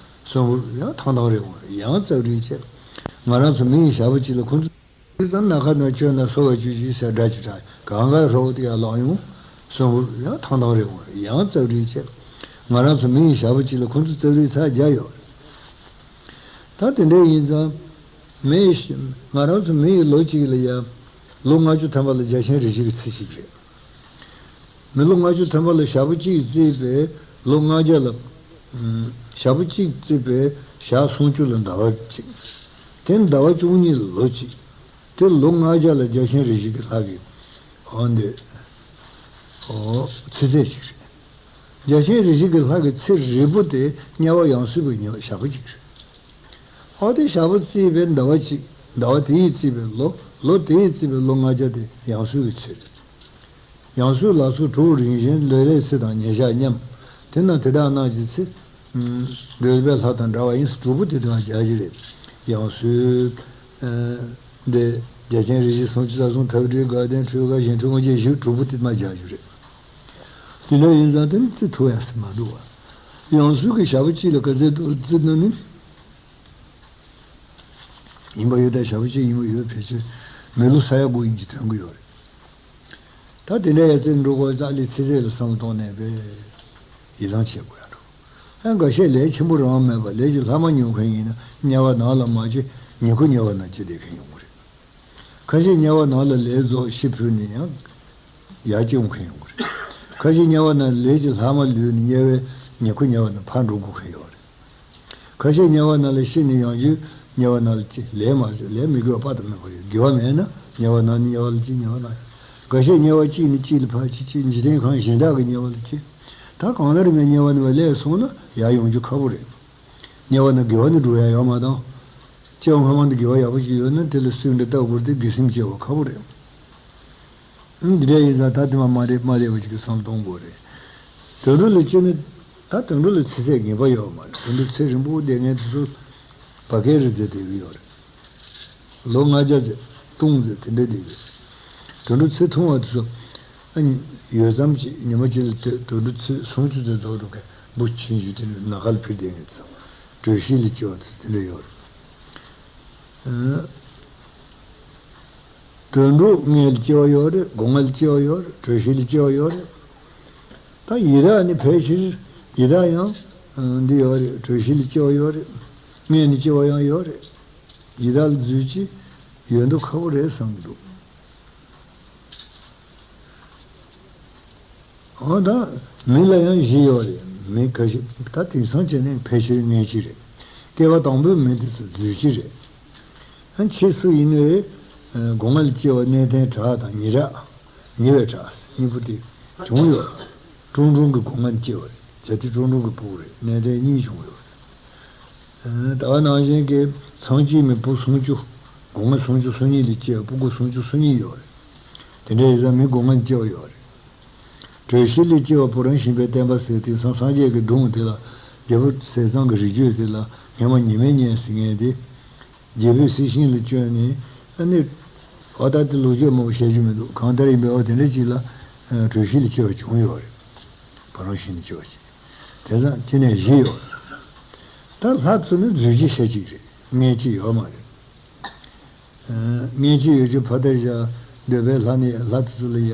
གསོན་པོ་ཡང་ཐང་ཐང་རེད་འོང་། ཡང་བཙབ་རིགས་བྱས། ང་རང་ཚོ་མི་ཡི་ཞག་པོ་གཅིག་ལ་ཁོ་ཚོ། དེ་ཙམ་ན་ཁ་ནང་བཅོས་ན་སོ་བ་བཅུ་བཞི་ཟེར་སྒྲ་ཅིག་གྲགས། གང་ག་ཧྲོ་དེ་ཡར་ལངས་ཡོང་། གསོན་པོ་ཡང་ཐང་ཐང་རེད་འོང་། ཡང་བཙབ་རིགས་བྱས། ང་རང་ཚོ་མི་ཡི་ཞག་པོ་གཅིག་ལ་ཁོ་ཚོ་བཙབ་རིགས་ཚར་བརྒྱ་ཡོད་རེད། ད་དེ་འདྲ་ཡིན་ཙང་། མི་ཡི་ང་རང་ཚོ་མི་ཡི་ལོ་གཅིག་ལ་ཡ། ལོ་ལྔ་བཅུ་ཐམ་པ་ལ་རྒྱལ་ཆེན་རིགས་བཞི་གི་ཚེ་གཅིག་རེད། མི་ལོ་ལྔ་བཅུ་ཐམ་པ་ལ་ཞག་པོ་གཅིག་བརྩིས་པས་ལོ་ལྔ་བརྒྱ་ལ། ཨམ། ཞག་པོ་གཅིག་བརྩིས་པས་ཞག་སུམ་ཅུ་ལ་ཟླ་བ་གཅིག་དེ་ཟླ་བ་བཅུ་གཉིས་ལ་ལོ་གཅིག་དེ་ལོ་ལྔ་བརྒྱ་ལ་རྒྱལ་ཆེན་རིགས་བཞི་གི་ལྷ་གི། འོ་འདི། འོ། ཚེ་ཚད་ཅིག་རེད། རྒྱལ་ཆེན་རིགས་བཞི་གི་ལྷ་གི་ཚེ་རིལ་པོ་དེ་དམྱལ་བ་ཡང་སོས་པའི་ཉི་མ་ཞག་པོ་གཅིག་རེད། འོ་དེ་ཞག་པོ་བརྩིས་པའི་ཟླ་བ་གཅིག་ཟླ་བ་དེ་ཡིས་བརྩིས་པའི་ལོ། ལོ་དེ་ཡིས་བརྩིས་པའི་ལོ་ལྔ་བརྒྱ་དེ་ཡང་སོས་ཀྱི་ཚེ་རེད། ཡང་སོས་ལ་སོགས་དྲུག་རིང་བཞིན། ལོ་ལས་ཚེ་དང་ཉེར་བཞག་མཉམ། དེ་ན་དེ་དག་རྣམས་ཀྱི་ཚེ། ཨམ། འདོད་པའི་ལྷ་དང་འདྲ་བ་ཡིན། དྲུག་པོ་དེ་དང་སྦྱར་རྒྱུ་རེད། ཡང་སོས། ཨ། འདི་རྒྱལ་ཆེན་རིགས་བཞི། སུམ་ཅུ་རྩ་གསུམ། ཐབས་འདྲེན། དགའ་ལྡན། འཕྲུལ་དགའ། གཞན་འཕྲུལ། དབང་བསྐྱེད་བཞི། དྲུག་པོ་དེ་མ་སྦྱར་རྒྱུ་རེད། དེ་འདྲ་ཡིན་ཙང་དེ་ནི་བརྩི་ཐུབ་ཡ་ཟེར་མ་འདུག་བ། ཡང་སྲིད་ཀྱི་ཞག་པོ་གཅིག་ལ་ག་ཚད་འདུག་བརྩིས་ན་ནི། ཡིན་པ་ཡོད་དང་ཞག་པོ་གཅིག་ཡིན་པ་ཡོད། ཕལ་ཆེར་མི་ལོ་ས་ཡ་དགུ་ཡིན་གྱི་ཐོན་གྱི་ཡོད་རེད། ད་དེ་འདྲ་ཡ་རྩེ་འགྲོ་དགོས་ཙང་ལས་ཚེ་ཚད་ལ་བསམ་བློ་གཏོང་ནས་པས་ཡིད་ལང་བྱེད་དགོས་ཡ་འགྲོ། ཨ་འགའ་ཤས་ལས་ཆེན་པོ་རང་མེད་པ་ལས་ཀྱི་ལྷག་མ་ཉོ་མཁན་ཡིན་ན་དམྱལ་བ་ནང་ལ་མ་ཅི་ཉེ་ཁུ་དམྱལ་བ་ནང་སྐྱེ་བསྡད་མཁན་ཡོང་གི་རེད། ཁ་ཤས་དམྱལ་བ་ནང་ལ་ལས་རྫོགས་ཤི་འཕོས་ནས་ཡང་ཡར་སྐྱེ་འོང་མཁན་ཡོང་གི་རེད། ཁ་ཤས་དམྱལ་བ་ནང་ལས་ཀྱི་ལྷག་མ་ལུས་ནས་དམྱལ་བའི་ཉེ་ཁུ་དམྱལ་བ་ནང་ཕར་འགྲོ་དགོས་མཁན་ཡོད་རེད། ཁ་ཤས་དམྱལ་བ་ནང་ལ་ཤི་ནས་ཡང་བསྐྱར་དམྱལ་བ་ནང་ལ་སྐྱེ། ལས་མ་ལས་མི་དགེ་བ་དཔག་ཏུ་མེད་པ་ཡོད། དགེ་བ་མེད་ན་དམྱལ་བ་ནང་ནས་དམྱལ་བ་ལ་སྐྱེ། དམྱལ་བ་ནང་། འགའ་ཤས་དམྱལ་བ་གཅིག་ནས་གཅིག་ལ་ཕར་སྐྱེ། གཅིག་འཇིག་རྟེན་ཁམས་གཞན་དག་གི་དམྱལ་བ་ལ་སྐྱེ། ད་གང་ལྟར་ངས་དམྱལ་བ་ནས་བསླེབས་སོང་ན་ཡར་ཡོང་རྒྱུ་ཁག་པོ་རེད། དམྱལ་བ་ནང་དགེ་བ་ནི་འགྲོ་ཡ་ཡོད་མ་དང་། སྐྱེ་བ་སྔ་མ་ནས་དགེ་བ་ཡག་པོ་ཞིག་ཡོད་ན་དེ་ལ་སུས་འདྲ་ལྟ་དགོས་ཏེ་དགེ་སེམས་སྐྱེ་བ་ཁག་པོ་རེད། འདི་འདྲ་ཡིན་ཙང་ད་དེ་མ་མ་རེད་མ་རེད་པ་ཅིག་གི་བསམ་གཏོང་དགོས་རེད། དུད་འགྲོ་ལ་སྐྱེ་ནི། ད་དུད་འགྲོ་ལ་ཚེ་ཚད་ངེས་པ་ཡོད་མ་རེད། དུད་འགྲོ་ཚེ་རིང་པོ་བསྡད་མཁན་དེ་ཚོ་བ་གའི་རི་རྩེ་བསྡད་ཀྱི་ཡོད་རེད། ལོ་ལྔ་བརྒྱ་ཙམ་སྟོང་ཙམ་དེ་འདྲ་བསྡད་ཀྱི་རེད། དུད་འགྲོ་ཚེ་ཐུང་བ་དེ་ཚོ་ཨ་ནི་ཡོད་ཙམ་ཅིག་ཉི་མ་གཅིག་ལ་དུད་དུད་འགྲོ་ཚེ་སུམ་ཅུ་ཙམ་རྫོགས་འགྲོ་མཁན་འབུ་ཆུང་ཆུང་དེ་འདྲ་ནམ་མཁའ་ལ་འཕུར་བསྡད་མཁན་དེ་ཚོ་དྲོད་གཤེར་ལ་སྐྱེ་བ་དེ་ཚོ་དེ་འདྲ་ཡོད་རེད། དུད་འགྲོ་མངལ་ལ་སྐྱེ་བ་ཡོད་རེད། སྒོ་ང་ལ་སྐྱེ་བ་ཡོད་རེད། དྲོད་གཤེར་ལ་སྐྱེ་བ་ཡོད་རེད། ད་ཡི་དྭགས་ནི་ཕལ་ཆེར་ཡི་དྭགས་ཡང་འདི་ཡོད་རེད། དྲོད་གཤེར་ལ་སྐྱེ་བ་ཡོད་རེད། མངལ་ནས་སྐྱེ་བ་ཡང་ཡོད་རེད། ཡི་དྭགས་ལ་རྫུས་ཀྱི་ཡོད་མདོག་ཁ་པོ་རེད་བསམ་གྱི་འདུག་འོ་ད་མི་ལ་ཡང་བཞི་ཡོད་རེད། མི་ཁ་ཤས་ད་དེང་སང་བྱས་ནས་ཕལ་ཆེར་མངལ་སྐྱེས་རེད། སྐྱེ་བ་དང་པོའི་མི་དེ་ཚོ་རྫུས་སྐྱེས་རེད། ཨ་ཕྱིས་སུ་ཡིན་ནའི་སྒོ་ང་ལ་སྐྱེ་བ་གནས་བརྟན་བྲག་དང་ཉི་ར། ཉི་བའི་བྲག་གཉིས་པོ་དེ་བྱུང་ཡོད་རེད། ཀྲུང་ཀྲུང་གི་སྒོ་ང་ལ་སྐྱེ་བ་རེད། ཇ་ཏི་ཀྲུང་ཀྲུང་གི་ཕྲུ་གུ་རེད། གནས་བརྟན་གཉིས་བྱུང་ཡོད་རེད། ད་ག་ནང་བཞིན་གྱི་ཚང་སྐྱེས་མི་བུ་སུམ་ཅུ། སྒོ་ང་སུམ་ཅུ་སོ་གཉིས་ལ་སྐྱེ་བ་ཕྲུ་གུ་སུམ་ཅུ་སོ་གཉིས་ཡོད་རེད། དེ་འདྲ་ཡིན་ཙང་མི་སྒོ་ང་ལ་སྐྱེ་བ་ཡོད་རེད། དྲོད་གཤེར་ལས་སྐྱེ་བ་བུ་རམ་ཤིང་པའི་བསྟན་པ་ཟེར་དེང་སང་སངས་རྒྱས་ཀྱི་གདུང་དེ་ལ་རྒྱལ་པོ་ཟས་གཙང་གི་རིགས་རྒྱུད་དེ་ལ་སྔོན་མ་ཉི་མའི་གཉེན་ཟེར་མཁན་དེ། རྒྱལ་པོས་སྲིད་ཤིང་ལ་བསྐྱོན་ནས་ཨ་ནི། ཨ་ད་དེ་ལོ་རྒྱུས་མང་པོ་བཤད་རྒྱུ་མི་འདུག་གང་ལྟར་ཡིན་པའི་འོ་དེ་འདྲ་ཅིག་ལ་དྲོད་གཤེར་ལས་སྐྱེ་བ་བྱུང་ཡོད་རེད། བུ་རམ་ཤིང་ལས་སྐྱེ་བ་ཞིག་དེ་ཙང་སྐྱེ་གནས་བཞི་ཡོད་རེད། ད་ལྷ་ཚོ་ནི་རྫུས་སྐྱེས་ཤ་གཅིག་རེད། མངལ་སྐྱེས་ཡོད་མ་རེད། མངལ་སྐྱེས་ཡོད་རྒྱུ་ཕ་དར་བཞག་འདོད་པའི་ལྷ་ནི་ལྷ་དེ་ཚོ་ལ་ཡ།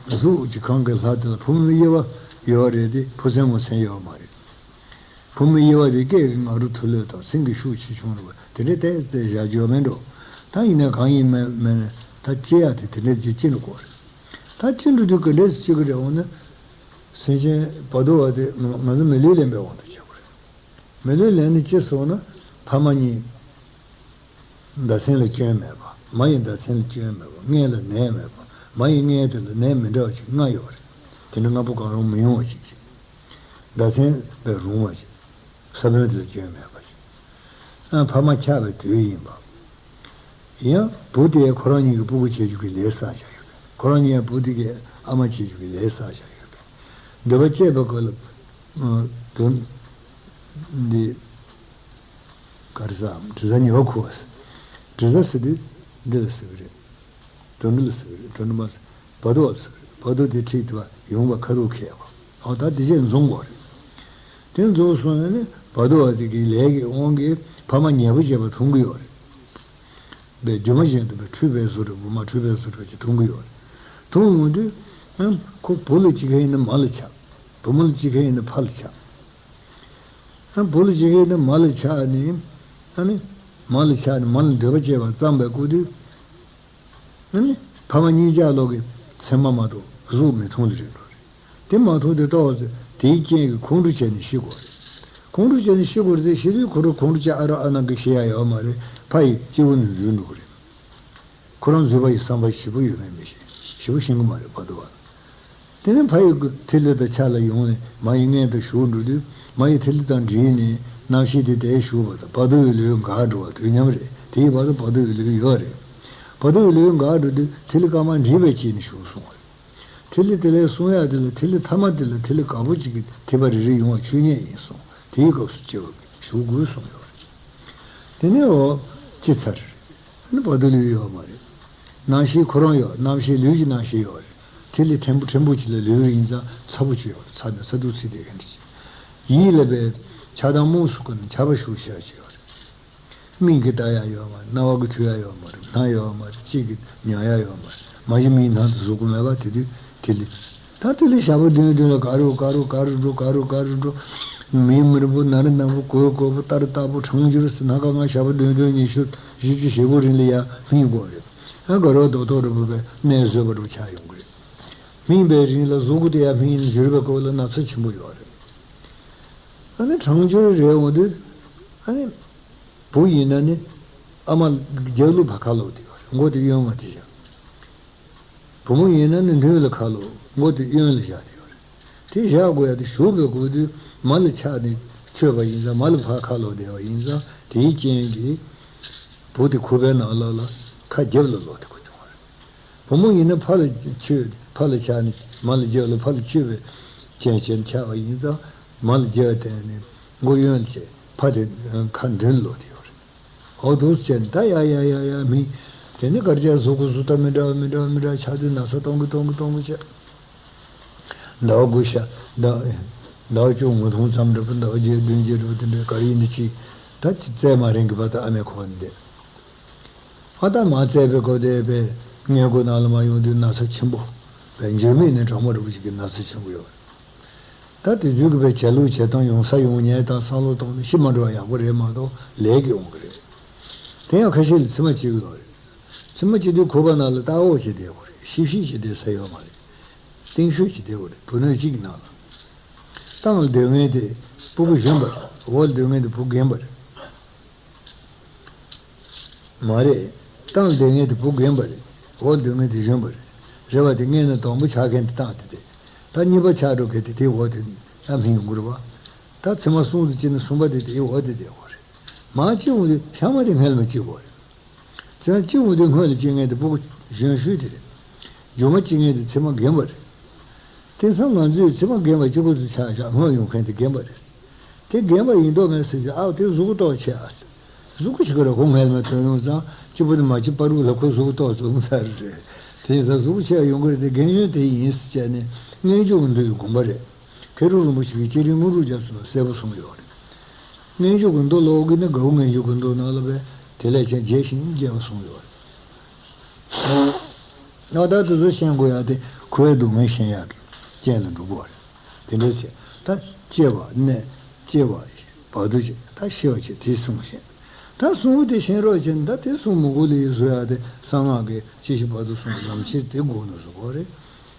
གཟུགས་ཀྱི་ཁམས་ཀྱི་ལྷ་དེ་ལ་བུ་མོ་དབྱེ་བ་ཡོད་རེད་དེ་ཕོ་མཚན་མོ་མཚན་ཡོད་མ་རེད། བུ་མོ་དབྱེ་བ་དེ་སྐད་ཀྱི་ང་རོ་ཐུ་ལོད་དང་སེང་གེ་ཤུགས་ཆེ་ཆུང་རེད་པ་དེ་འདྲའི་ཏོག་ཙམ་བཞག་རྒྱུ་མེད་འགྲོ། ད་ཡིན་ན་གང་ཡིན་མིན་མིན་ད་སྐྱེ་ཡ་དེ་དེ་འདྲའི་ཅིག་སྐྱེ་འགྲོ་གི་རེད། ད་སྐྱེ་འགྲོ་དུས་ག་འདྲས་སེ་སྐྱེ་གི་རེད་འོ་ན། སེམས་ཅན་བར་དོ་བ་དེ་ང་ང་ཚོ་མི་ལུས་ལེན་པའི་དབང་དུ་བྱས་པ་རེད། མི་ལུས་ལེན་ནས་སྐྱེས་སོང་ན་ཕ་མ་གཉིས། མདའ་སེན་ལ་སྐྱོན་མེད་པ། མ་ཡི་མདའ་སེན་ལ་སྐྱོན་མེད་པ། མངལ་ལ་ནད་མེད་པ། མ་ཡི་མངལ་དེ་ལ་ནད་མི་འདྲ་བ་ཞིག་ལྔ་ཡོད་རེད། དེ་འདྲ་ལྔ་པོ་གང་རུང་མི་ཡོང་བ་ཞིག་ཅིག་མདའ་སེན་པས་རུང་བ་ཞིག་ས་བོན་དེ་ལ་སྐྱོན་མེད་པ་ཞིག་ཨ་ཕ་མ་ཆགས་པའི་དུས་ཡིན་པ། ཡང་བུ་དེས་ཁོ་རང་གཉིས་ཀྱི་སྤུ་གུ་བྱེད་རྒྱུ་གི་ལས་བསགས་བཞག་ཡོད་པས། ཁོ་རང་གཉིས་ཡང་བུ་དེ་གའི་ཨ་མ་བྱེད་རྒྱུ་གི་ལས་བསགས་བཞག་ཡོད་པས། འདོད་པ་སྐྱེས་པའི་སྐབས་ལ། ཨ་དོན། འདི། ག་རེ་ཟ། དྲི་ཟ་ཉེ་བར་མཁོ་བ་ཟེར། དྲི་ཟ་ཟེར་དུས་འདི་ལ་ཟེར་གི་རེད། དོན་འདི་ལ་ཟེར་གི་རེད། དོན་འདི་མ་ཟེར། བར་དོ་བ་ཟེར་གི་རེད། བར་དོ་དེ་ཁྲིད་དེ་བ་ཡོང་བ་ཁ་ཐུག་ཁེལ་བ། ཨོ་ད་དེ་རྗེས་འཛོམས་དགོས་རེད། དེ་འཛོམས་སོང་ན་ནི་བར་དོ་བ་དེ་གི་ལས་ཀྱི་དབང་གིས་ཕ་མ་ཉེ་པོ་བྱས་པ་མཐོང་གི་ཡོད་རེད། པས་སྒྱུ་མ་བཞིན་དུ་པས་འཁྲུལ་པའི་བཟོ་འདྲ་བུ་མ་འཁྲུལ་པའི་བཟོ་འདྲ་ཅིག་མཐོང་གི་ཡོད་རེད། མཐོང་ཡོང་དུས་ཨ་ཁོ་བུ་ལ་ཅིག་ཁ་ཡིན་ན་མ་ལ་ཆགས། བུ་མོ་ལ་ཅིག་ཁ་ཡིན་ན་ཕ་ལ་ཆགས། ཨ་བུ་ལ་ཅིག་ཁ་ཡིན་ན་མ་ལ་ཆགས་ནས་ཨ་ནི་མ་ལ་ཆགས་ནས་མ་ལ་འདོད་པ་སྐྱེས་པ་ཙམ་པས་བསྐུར་དུས། ཨ་ནི་ཕ་མ་གཉིས་ཆ་ལོག་གི་མཚན་མ་མ་གཏོགས་གཟུགས་མི་མཐོང་ལ་རེད་འགྲོ་རེད། དེ་མ་མཐོང་དུས་ཏོག་ཙེ་དེའི་རྐྱེན་གྱིས་ཁོང་ཁྲོ་བྱས་ནས་ཤི་དགོས་རེད། ཁོང་ཁྲོ་བྱས་ནས་ཤི་དགོས་རེད་དེ་ཤི་དུས་ཁོ་རང་ཁོང་ཁྲོ་བྱས་ཨ་རོ་ཨ་ནང་གི་ཤི་ཡ་ཡོད་མ་རེད། ཕ་ཡི་སྤྱི་བོ་ནས་འཛུལ་འགྲོ་གི་རེད། ཁོ་རང་འཛུལ་བ་ཡི་བསམ་པ་ཞིབ་པོ་ཡོད་མེད་མི་ཤེས། ཞིབ་པོ་ཤེས་གི་མ་རེད་བར་དོ་བ། དེ་ནས་ཕ་ཡི་ཐིག་ལེ་དང་ཆ་ལ་ཡོང་ནས་མ་ཡི་མངལ་དུ་ཞུགས་འགྲོ་དུས་མ་ཡི་ཐིག་ལེ་དང་འདྲེས་ནས་རྣམ་ཤེས་དེ་དེར་ཞུགས་པ་དང་བར་དོ་བའི་ལུས་འགག་འགྲོ་བ་དུས་མཉམ་རེད། དེ་ཡི་བར་དུ་བར་དོ་བའི་ལུས་ཡོད་རེད། བར་དོ་བའི་ལུས་འགག་འགྲོ་དུས་ཐིག་ལེ་དཀར་དམར་འདྲེས་པའི་རྐྱེན་ནས་ཞུགས་སོང་བ་རེད། ཐིག་ལེ་དེ་ལས་གསུང་ཡག་དེ་ལ་ཐིག་ལེ་ཐ་མ་དེ་ལ་ཐིག་ལེ་དཀར་པོ་གཅིག་གི་ཐིགས་པ་རེ་རེ་ཡོང་བ་ཆོས་ཉིད་ཡིན་གསུངས། དེའི་སྐབས་སུ་སྐྱེ་བ་ཞུགས་དགོས་གསུངས་ཡོད་རེད། དེ་ནས་འོ་ཅི་ཚར་རེད། ཨ་ནི་བར་དོ་ལུས་ཡོད་མ་རེད། རྣམ་ཤེས་ཁོ་རང་ཡོད། རྣམ་ཤེས་ལུས་ཀྱི་རྣམ་ཤེས་ཡོད་རེད། ཐིག་ལེ་ཕྲན་བུ་ཕྲན་བུ་ཅིག་ལ་ལུས་རེད་ཡིན་ཙང་ཚ་པོ་ཅིག་ཡོད་རེད། ཚ་ནས་ཚ་དུག་ཚིག་དེ་ག་འདྲ་ཅིག་ཡིད་ལ་བའི་ཆགས་སྡང་རྨོངས་སུ་བཀོད་ནས་ཆགས་པ་ཞུགས་ཤག་ཅིག་ཡོད་རེད། མིག་གིས་ལྟ་ཡ་ཡོད་མ་རེད། རྣ་བ་གིས་ཐོས་ཡ་ཡོད་མ་རེད། སྣ་ཡོད་མ་རེད། ལྕེ་གིས་མྱོང་ཡ་ཡོད་མ་རེད། མ་གཞི་མིའི་སྣང་དུ་གཟུགས་པོ་མེད་པ་དེ་དུས་དེ་ལས། ད་དེ་ལས་ཞག་པོ་བདུན་བདུན་ལ་ག་རུ་ག་རུ་ག་རུ་འགྲོ། ག་རུ་ག་རུ་འགྲོ། མི་མི་རིང་པོ་ན་རི་ནག་པོ་གོས་གོས་པོ་སྟར་སྟར་པོ་གྲང་འགྱུར་ཟེར་ན་ག་ང་ཞག་པོ་བདུན་བདུན་ཉི་ཤུ་བཞི་བཅུ་ཞེ་དགུ་རིང་ལ་ཡ་སྨིན་དགོས་རེད། ཨ་དགའ་རོགས་རྡོག་རྡོག་རི་བོ་པའི་གནས་བཟོས་པ་རུ་ཆགས་ཡོང་གི་རེད། སྨིན་པའི་རིང་ལ་གཟུགས་པོ་དེ་ཡང་སྨིན་ཡིན་འགྱུར་བའི་སྐབས་ལ་ན་ཚ་ཆེན་པོ་ཡོད་རེད། ཨ་ནི་གྲང་འགྱུར་རེད་འོང་དུས། ཨ་ནི་བུ་ཡིན་ན་ནི་ཨ་མ་རྒྱབ་ལོགས་ཕར་ཁ་ལོག་དེ་ཡོད་རེད། མགོ་དེ་གཡོན་མ་དེ་བཞག་བུ་མོ་ཡིན་ན་ནི་མདུན་ལ་ཁ་ལོག་མགོ་དེ་གཡོན་ལ་བཞག་དེ་ཡོད་རེད། དེ་བཞག་དགོས་ཡ་དེ་ཞུགས་པའི་སྐབས་དུས་མ་ལ་ཆགས་ནས་ཆོད་པ་ཡིན་ཙང་། མ་ལ་ཕར་ཁ་ལོག་བསྡད་པ་ཡིན་ཙང་། དེའི་རྐྱེན་གྱིས་བུ་དེ་ཁུག་པའི་ནང་ལོགས་ལ་ཁ་རྒྱབ་ལ་ལོག་དེ་ཁུག་བྱུང་བ་རེད། བུ་མོ་ཡིན་ན་ཕར་ལ་ཆོད། ཕར་ལ་ཆགས་ནས་མ་ལ་རྒྱབ་ལ་ཕར་ལ་ཆོད་པའི་རྐྱེན་བྱས་ནས་ཆགས་པ་ཡིན་ཙང་། མ་ལ་རྒྱབ་བསྟན་ནས་མགོ་གཡོན་ལ་བྱས། ཕ་དེ་ཁ་མདུན་ལ་ལོག་དེ་ཡོད་རེད། འོ་འདུག་སེ་བྱས་ནས་ད་ཡ་ཡ་ཡ་ཡ་མི། དེ་ནི་གར་ཅག་གཟུགས་པོ་གཟུགས་ལྟ་མི་འདྲ་བ་མི་འདྲ་བ་མི་འདྲ་ཆགས་དུས་ན་ཚ་གཏོང་གི་གཏོང་གི་གཏོང་གི་བྱས། ཟླ་བ་དགུ་ཤ། ཟླ་ཟླ་བ་བཅུ་ངོ་ཐུང་ཙམ་འདྲ་པོ། ཟླ་བ་བརྒྱད་བདུན་བརྒྱད་འདྲ་པོ་དེ་འདྲའི་ག་རེ་ཡིན་དེ་ཅིག་ད་ཅི་བཙས་མ་རན་གི་བར་དུ་ཨ་མའི་ཁོག་ནས་བསྡད། ཨ་ད་མ་བཙས་པའི་སྐབས་དེ་བས་སྔས་མགོ་ནང་ལ་མ་ཡོང་དུས་ན་ཚ་ཆེན་པོ། བས་འགྱུར་མེད་ནས་གྲང་མོ་འདྲ་པོ་ཅིག་གི་ན་ཚ་ཆེན་པོ་ཡོད་རེད། ད་དེ་དུས་ཀྱི་བའི་བྱ་ལུགས་བྱེད་སྟངས་ཡོང་ས་ཡོང་ཉེན་དང་བསམ་བློ་གཏོང་ནས་ཤི་མ་འགྲོ་བ་ཡག་པོ་རེད་མ་གཏོགས་ལས་ཀྱི་འོང་གི་རེད། དེ་ཡང་ཁ་ཤས་ལ་མཚན་མ་སྐྱེ་གི་ཡོད་རེད། མཚན་མ་སྐྱེ་དུས་ཁུག་པ་ནང་ལ་ལྟག་འོག་ཅིག་བསྡད་དགོས་རེད། ཤིབ་ཤིབ་ཅིག་བསྡད་ས་ཡོད་མ་རེད། སྟེང་ཤོད་ཅིག་བསྡད་དགོས་རེད། བུ་སྣོད་གཅིག་གི་ནང་ལ། སྟེང་ལ་སྡོད་མཁན་དེ་སྤུ་གུ་གཞོན་པ་རེད། འོག་ལ་སྡོད་མཁན་དེ་བུ་རྒན་པ་རེད། མ་རེད། སྟེང་སྡོད་མཁན་དེ་བུ་རྒན་པ་རེད། འོག་སྡོད་མཁན་དེ་གཞོན་པ་རེད། རེད་བ། དེ་སྔས་ན་དང་པོ་ཆགས་མཁན་དེ་སྟེང་དེ་དེ། ད་གཉིས་པ་ཆགས་འགྲོ་མཁན་དེ་དེའི་འོག་དེ་ད་སྨིན་ཡོང་གི་རེད་བ། ད་མཚན་མ་གསུམ་དུ་སྐྱེས་ན་གསུམ་པ་དེ་དེའི་འོག་དེ་དེའི་འོག་རེད། མ་སྐྱེ་འོང་དུས་ཤ་མ་དེ་སྔས་ལ་མ་སྐྱེ་དགོས་རེད། དེ་ན་སྐྱེ་འོང་དུས་སྔོན་ལ་སྐྱེ་མཁན་དེ་སྤུ་གུ་གཞོན་ཤོས་དེ་རེད། མཇུག་མ་སྐྱེ་མཁན་དེ་མཚན་མ་རྒན་པ་རེད། དེང་སང་ང་ཚོས་མཚན་མ་རྒན་པ་གཅིག་པུ་དུ་ཆགས་བཞག་སྔོན་ཡོང་མཁན་དེ་རྒན་པ་རེད། དེ་རྒན་པ་ཡིན་མདོག་མེད་ཟེར་གྱི། ཨའོ་དེ་གཟུགས་པོ་ཏོག་ཆེ་ཨ། གཟུགས་པོ་ཆེ་གི་ར་ཁོ་ངལ་མ་ཐོན་ཡོང་ཙང་གཅིག་པུ་དུ་མ་གཅིག་པ་རུ་ལ་ཁོ་གཟུགས་པོ་ཏོག་ཙམ་ཚར་རེད། དེ་ཡིན་ཙང་གཟུགས་པོ་ཆེ་ཡོང་གི་རེད། དེ་རྒན་གཞོན་དེ་ཡིན་ཟེར་བྱས་ནས་སྔོན་འཇུག་གི་འདུལ་བའི་དགོངས་པ་རེད། མཁས་གྲུབ་རིན་པོ་ཆེ་གིས་བསྐྱེད་རིམ་དངོས་གྲུབ་རྒྱ་མཚོ་ནང་གསལ་པོ་གསུངས་ཡོད་རེད། སྔོན་འཇུག་གི་མདོ་ཀློག་གི་ནི་དགའ་བོ་སྔོན་འཇུག་གི་མདོ་ནང་ལ་བས་དེ་ལས་ཀྱང་རྒྱས་ཤིང་རྒྱས་པ་གསུངས་ཡོད་རེད། ཨ་ད་དེ་ཚོ་ཤེས་དགོས་ཡ་དེ་ཁོའི་སྡུག་བསྔལ་ཤེས་ཡག་གི་རྐྱེན་ལ་འགྲོ་དགོས་རེད། དེ་འདྲ་བྱས་ད་སྐྱེ་བ་གནས། སྐྱེ་བ་བར་དུ་བྱས་ད་ཤི་བ་བྱས་དེ་གསུངས་ཤིང་། ད་གསུང་བ་དེ་ཤེས་རོགས་བྱས་ནས། ད་དེ་གསུང་མི་དགོས་ལེ་ཡིས་བཟོ་ཡ་དེ་གསང་སྔགས་ཀྱི་སྐྱེ་ཤི་བར་དུ་གསུམ་གྱི་ལམ་ཁྱེར་དེ་དགོས་ནས་བཟོ་དགོས་རེད།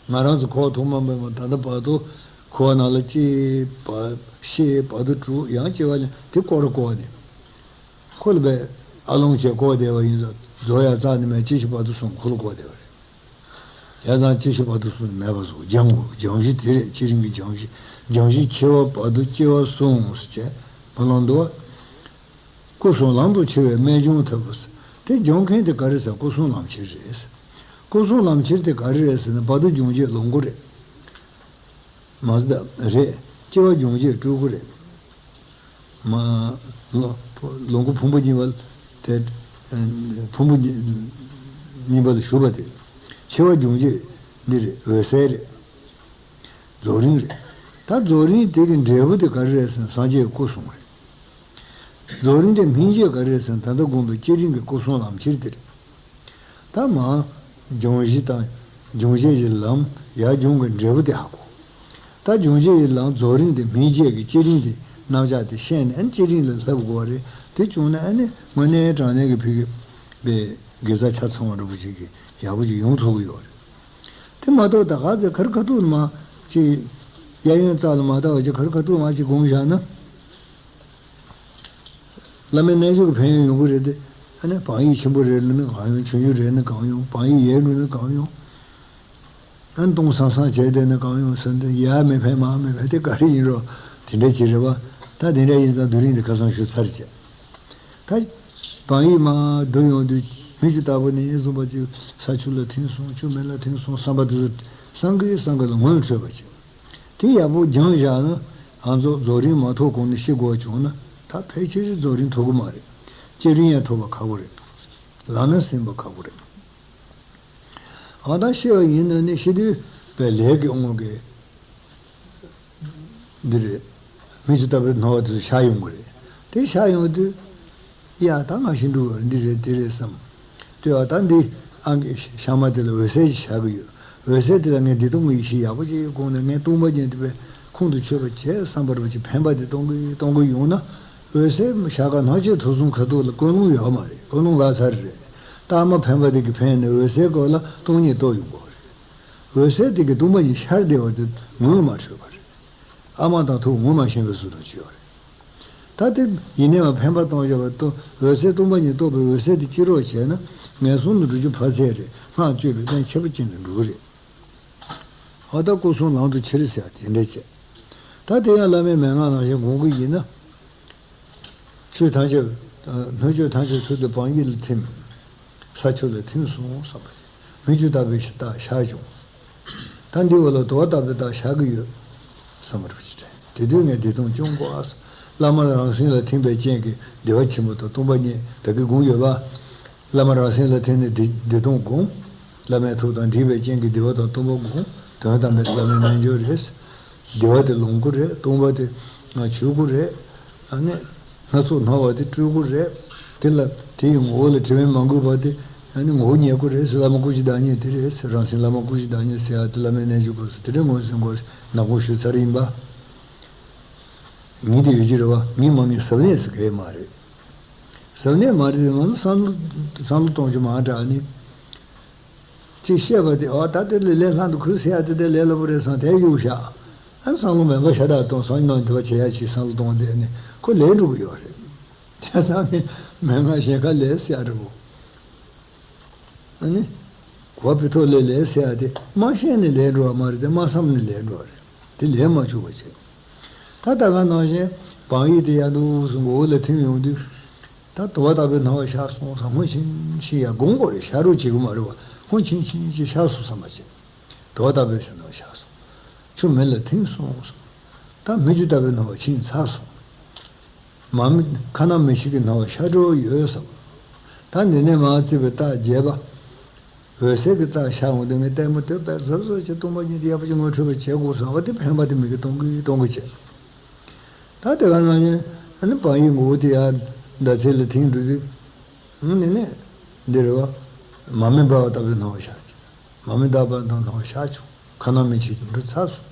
ང་རང་ཚོ་ཁོག་ཐོག་མ་མེད་པ་ད་ལྟ་བར་དུ་ཁོ་བ་ནང་ལ་སྐྱེས་པ་ཤི་བར་དུ་དྲུག་ཡང་སྐྱེ་བ་ལ་དེ་བསྐོར་བསྐོར་ནས། ཁོ་ལ་བས་ཨ་ལོང་བྱས་བསྐོར་བསྡད་པ་ཡིན་ཙང་། རྫོགས་ཡ་རྩ་ནས་མེད། སྐྱེ་ཤི་བར་དུ་གསུམ་ཁོ་ལ་བསྐོར་བསྡད་པ་རེད། ཡ་ཙང་སྐྱེ་ཤི་བར་དུ་གསུམ་མེད་པ་བཟོ། སྦྱང་དགོས། སྦྱང་གཞི་དེ་རེད། བསྐྱེད་རིམ་གྱི་སྦྱང་གཞི། སྦྱང་གཞི་ཆེ་བ་བར་དུ་སྐྱེ་བ་གསུམ་ཟེར་བྱས་མ་ལོང་འདུག་བ། སྐུ་གསུམ་ལམ་དུ་ཆེ་བའི་རྨད་བྱུང་ཐོབ་པ་ཟེར། དེ་སྦྱོང་མཁན་དེ་ག་རེ་ཟེར། སྐུ་གསུམ་ལམ་ཁྱེར་རེད། སྐུ་གསུམ་ལམ་ཁྱེར་དེ་ག་རེ་རེད་ཟེར་ན། བར་དུ་སྦྱོང་བྱེད་ལོངས་སྐུ་རེད། མ་གཏོགས་རེད། སྐྱེ་བ་སྦྱོང་བྱེད་སྤྲུལ་སྐུ་རེད། མ་ལོ་ལོངས་སྐུ་ཕུང་པོ་གཉིས་པ་དེ། ཕུང་པོ་གཉིས་པ་ལ་ཞུགས་པ་དེ། སྐྱེ་བ་སྦྱོང་བྱེད་འདི་རེད། འོད་གསལ་རེད། རྫོགས་རིམ་རེད། ད་རྫོགས་རིམ་དེ་གི་འབྲས་བུ་དེ་ག་རེ་རེད་ཟེར་ན། སངས་རྒྱས་སྐུ་གསུམ་རེད། རྫོགས་རིམ་དེ་སྨིན་བྱེད་ག་རེ་རེད་ཟེར་ན། ད་ལྟ་དགོངས་པའི་བསྐྱེད་རིམ་གྱི་སྐུ་གསུམ་ལམ་ཁྱེར་དེ་རེད། ད་མ་སྦྱོང་གཞི་དང་སྦྱོང་བྱེད་ཀྱི་ལམ། ཡར་སྦྱོང་གི་འབྲས་བུ་དེ་ཧ་གོ། ད་སྦྱོང་བྱེད་ཀྱི་ལམ་རྫོགས་རིམ་དེ་སྨིན་བྱེད་ཀྱི་བསྐྱེད་རིམ་དེ་རྣམ་གཞག་དེ་ཤེས་ནས། ཨ་ནི་བསྐྱེད་རིམ་ལ་བསླབ་དགོས་པ་རེད། དེ་བྱུང་ན་ཨ་ནི་དངོས་གནས་དྲང་གནས་ཀྱི་ཕ་གི་པའི་དགེ་རྩ་ཆ་ཚང་བ་འདྲ་པོ་ཞིག་གི་ཡག་པོ་ཞིག་ཡོང་ཐུབ་ཀྱི་ཡོད་རེད། དེ་མ་གཏོགས་ད་ག་ཚོད་ག་རེ་ཁ་ཐུག་མ་ཅིག་གཡས་གཡོན་རྩ་ལ་མ་བལྟ་བ་ཅིག་ག་རེ་ཁ་ཐུག་མ་ཅིག་དགོངས་བཞག་ན། བླ་མའི་རྣལ་འབྱོར་གྱི་ཕན་ཡོན་ཡོང་གི་རེད་དེ། ཨ་ནི་བག་ཡིད་ཆེན་པོ་རེད་ལབ་ན་གང་ཡོང་། ཆུང་ཆུང་རེད་ན་གང་ཡོང་། བག་ཡིད་ཡལ་འགྲོ་ན་གང་ཡོང་། ཨ་ནི་སྟོང་སང་སང་བྱས་བསྡད་ན་གང་ཡོང་ཟེར་ན། ཡར་མི་ཕན་མར་མི་ཕན་དེ་ག་རེ་ཡིན་རུང་དེ་འདྲ་ཅིག་རེད་བ། ད་དེ་འདྲ་ཡིན་ཙང་རྡོ་རིང་དེ་ཁ་སང་ཞུ་ཚར་བྱས། ད་བག་ཡིད་མར་བསྡུ་ཡོང་དུས་མི་ཆུ་ལྟ་བུ་ནས་བཟུང་བ་ཅིག་ས་ཆུ་ལ་ཐིམ་སོང་། ཆུ་མེ་ལ་ཐིམ་སོང་། བསམ་པ་དེ་ཚོ་བསམ་གི་བསམ་གི་ལ་ངོ་འཕྲོད་པ་ཅིག་དེ་ཡག་པོ་སྦྱངས་བཞག་ན། ང་ཚོ་རྫོགས་རིམ་མ་ཐོབ་གོང་ནས་ཤི་དགོས་བྱུང་ན། ད་ཕལ་ཆེར་རྫོགས་རིམ་ཐོབ་ཀྱི་མ་རེད། བསྐྱེད་རིམ་ཡང་ཐོབ་པ་ཁག་པོ་རེད། ལག་ན་ཟིན་པ་ཁག་པོ་རེད། ཨ་ད་ཤི་བ་ཡིན་ན་ནི་ཤི་དུས་པའི་ལས་ཀྱི་དབང་གིས་འདི་རེད། མི་ཆུ་ལྟ་བུའི་སྣང་བ་དེ་ཚོ་ཤར་ཡོང་གི་རེད། དེ་ཤར་ཡོང་དུས། ཡ་ད་ང་ཤི་འགྲོ་གི་རེད། འདི་རེད་འདི་རེད་བསམ། ལྟོས་ཨ། ད་འདི་ཨང་གི་ཤ་མ་དེ་ལ་འོད་གསལ་ཅིག་བཞག་གི་ཡོད། འོད་གསལ་དེ་ལ་ངས་བདེ་སྟོང་གི་ཡེ་ཤེས་ཡག་པོ་ཅིག་བསྒོམས་ནས། ངས་སྟོང་པ་ཉིད་དེ་བས་ཁོང་དུ་ཆུད་པར་བྱེད་བསམ་པ་རུ་ཅིག་འཕེན་པ་དེ་གཏོང་གི་གཏོང་གི་ཡོང་ན། འོད་གསལ་ཤར་ཁ་སྣང་མཆེད་ཐོབ་གསུམ་ཁ་ཐུག་ལ་ཀུན་སློང་ཡོད་མ་རེད། ཀུན་སློང་ལག་ཚར་རེད། རྟགས་མ་འཕེན་པ་དེ་གིས་འཕེན་ནས་འོད་གསལ་སྐོར་ལ་སྟོང་ཉིད་རྟོགས་ཡོང་གི་རེད། འོད་གསལ་དེ་གིས་སྟོང་པ་ཉིད་ཤར་བསྡད་པ་དེ་ངོས་མ་འཕྲོད་པ་རེད། ཨ་མ་དང་ཐུག་ངོ་མ་ཤེས་པའི་བཟོ་འདྲ་ཅིག་ཡོད་རེད། ད་དེ་ཡེ་ནས་མ་འཕེན་པ་གཏོང་བཞག་པ་དང་། འོད་གསལ་སྟོང་པ་ཉིད་རྟོགས་པའི་འོད་གསལ་དེ་སྐྱེ་རོགས་བྱས་ན། ངན་སོང་དུ་འགྲོ་རྒྱུ་ཕར་ཚད་རེད། སྔགས་སྤྱོད་པའི་རྟེན་ཁྱད་པར་ཅན་དུ་འགྲོ་གི་རེད། འོ་ད་སྐུ་གསུམ་ལམ་དུ་ཁྱེར་ཟེར་དེ་འདྲ་བྱས། ད་དེ་ཡང་བླ་མའི་མན་ངག་ནང་བཞིན་སྒོམ་གྱི་ཡིན་ན། ཆོས་ཐམས་ཅད། སྣོད་བཅུད་ཐམས་ཅད་ཚུལ་དུ་བང་ཡིག་ལ་ཐིམ། ས་ཆུ་ལ་ཐིམ་སོང་བསམ་པ་ཞིག་མི་ཆུ་ལྟ་བུའི་རྟགས་ཤར་བྱུང་། ད་འདི་འོག་ལ་དུ་བ་ལྟ་བུའི་རྟགས་ཤར་གྱི་ཡོད་བསམ་པ་རེད་པ་ཅི་དྲན། དེ་དུས་ངས་བདེ་སྟོང་སྐྱོང་དགོས། བླ་མ་རང་སེམས་ལ་ཐིམ་པའི་རྐྱེན་གྱིས་བདེ་བ་ཆེན་པོ་དང་སྟོང་པ་ཉིད་ད་གིན་སྒོམ་ཡོད་པ། བླ་མ་རང་སེམས་ལ་ཐིམ་ནས་བདེ་བདེ་སྟོང་སྒོམ། བླ་མའི་ཐུགས་དང་འདྲིས་པའི་རྐྱེན་གྱིས་བདེ་བ་དང་སྟོང་པ་སྒོམ། དོན་དམ་པའི་བླ་མའི་རྣལ་འབྱོར་རེད། བདེ་བ་དེ་ལོངས་སྐུ་རེད། སྟོང་པ་དེ་ང་ཆོས་སྐུ་རེད། ཨ་ནི། སྣ་ཚོགས་སྣང་བ་དེ་སྤྲུལ་སྐུ་རེད། དེ་ལ་དེ་ཡི་ངོ་བོ་ལ་དྲི་མས་མ་གོས་པ་དེ། ཨ་ནི་ངོ་བོ་ཉིད་སྐུ་རེད་ཟེར། བླ་མ་སྐུ་བཞི་བདག་ཉིད་དེ་རེད་ཟེར། རང་སེམས་བླ་མ་སྐུ་བཞི་བདག་ཉིད་ཟེར་ཡ་དེ་བླ་མའི་རྣལ་འབྱོར་སྐབས་སུ་དེ་འདྲའི་ངོས་ཟིན་དགོས་ཟེར་ནག་པོ་ཞུས་ཚར་ཡིན་པ། ངེས་དེ་ཡོད་ཀྱི་རེད་བ། ངེས་མ་ངེས་ཟབ་གནད་ཟེར་གི་མ་རེད། ཟབ་གནད་མ་རེད། ང་ཚོ་བསམ་བློ་བསམ་བློ་གཏོང་རྒྱུ་མང་དྲགས་ནི། ཅིག་བཤད་པ་དེ། ཨ། ད་དེ་ལས་ལས་སླ་འདུག་ཁུལ་ཟེར་ཡ་དེ་དེ་ལས་སླ་པོ་རེད་བསམ་དེ་གཡུག་བཞག་ཨ། བསམ་བློ་མེད་པ་ཤ་སྟག་གཏོང་སོང་ནང་དེ་བ་བྱེད་ཡ་ཅིག་བསམ་བློ་གཏོང་བསྡད་ནས་ཁོ་ལས་འགྲོ་གི་ཡོད་རེད། དེང་སང་ནི་མན་ངག་གཞན་ཁ་ལས་ཟེར་ཡ་འདྲ་པོ། ཨ་ནི། གོ་བ་བི་ཐོག་ལས་ལས་ཟེར་ཡ་དེ་མ་ཤེས་ནས་ལས་འགྲོ་བ་མ་རེད་དེ། མ་བསམ་ནས་ལས་འགྲོ་བ་རེད། དེ་ལས་མ་བཅུག་པ་བྱེད། ད་ལྟ་ག་ནང་བཞིན་བང་ཡིག་དེ་ཡར་འདུག་སེ་མགོ་བོ་ལ་ཐིམ་ཡོང་དུས། ད་དུ་བ་ལྟ་བུའི་སྣང་བ་ཤར་སོང་བསམ། ཧོན་ཆིན་ཆིན་ཡ་སྒོམ་དགོས་རེད། ཤར་རོགས་བྱེད་དགོས་མ་རེད་བ། ཧོན་ཆིན་ཆིན་ཆིན་ཤར་སོང་བསམ་པ་བྱེད། དུ་བ་ལྟ་བུའི་སྣང་བ་ཤར་སོང་། ཆུ་མེ་ལ་ཐིམ་སོང་བསམ། ད་མི་ཆུ་ལྟ་བུའི་སྣང་བ་ཕྱིན་ཚར་སོང་། མ་མི་ཁ་ན་མི་ཆུ་གི་སྣང་བ་ཤར་འགྲོ་ཡོད་བསམ། ད་འདི་ནས་མར་བརྩིས་པའི་རྟགས་བརྒྱད་པ། འོད་གསལ་གྱི་རྟགས་ཤར་འོང་དུས་ངས་ལྟད་མོ་དེ་པས་གཟབ་གཟབ་བྱས། སྟོང་པ་ཉིད་དེ་ཡག་པོ་ཅིག་ངོ་འཕྲོད་པ་བྱེད་དགོས་བསམ་པ་དེ་འཕེན་པ་དེ་མི་གི་གཏོང་གི་གཏོང་གི་བྱེད། ད་དེ་ག་ནང་བཞིན་ཨ་ནི་བང་ཡིག་མགོ་བོ་དེ་ཡར་ཟླ་ཚེས་ལ་ཐིམ་འགྲོ་དུས། ཨ་ནི་ནས་འདི་རེད་བ། མར་མེ་འབར་བ་ལྟ་བུའི་སྣང་བ་ཤར་གྱི། མར་མེ་འབར་བ་དང་སྣང་བ་ཤར་བྱུང་། ཁ་ན་མི་ཆུ་འགྲོ་ཚར་སོང་།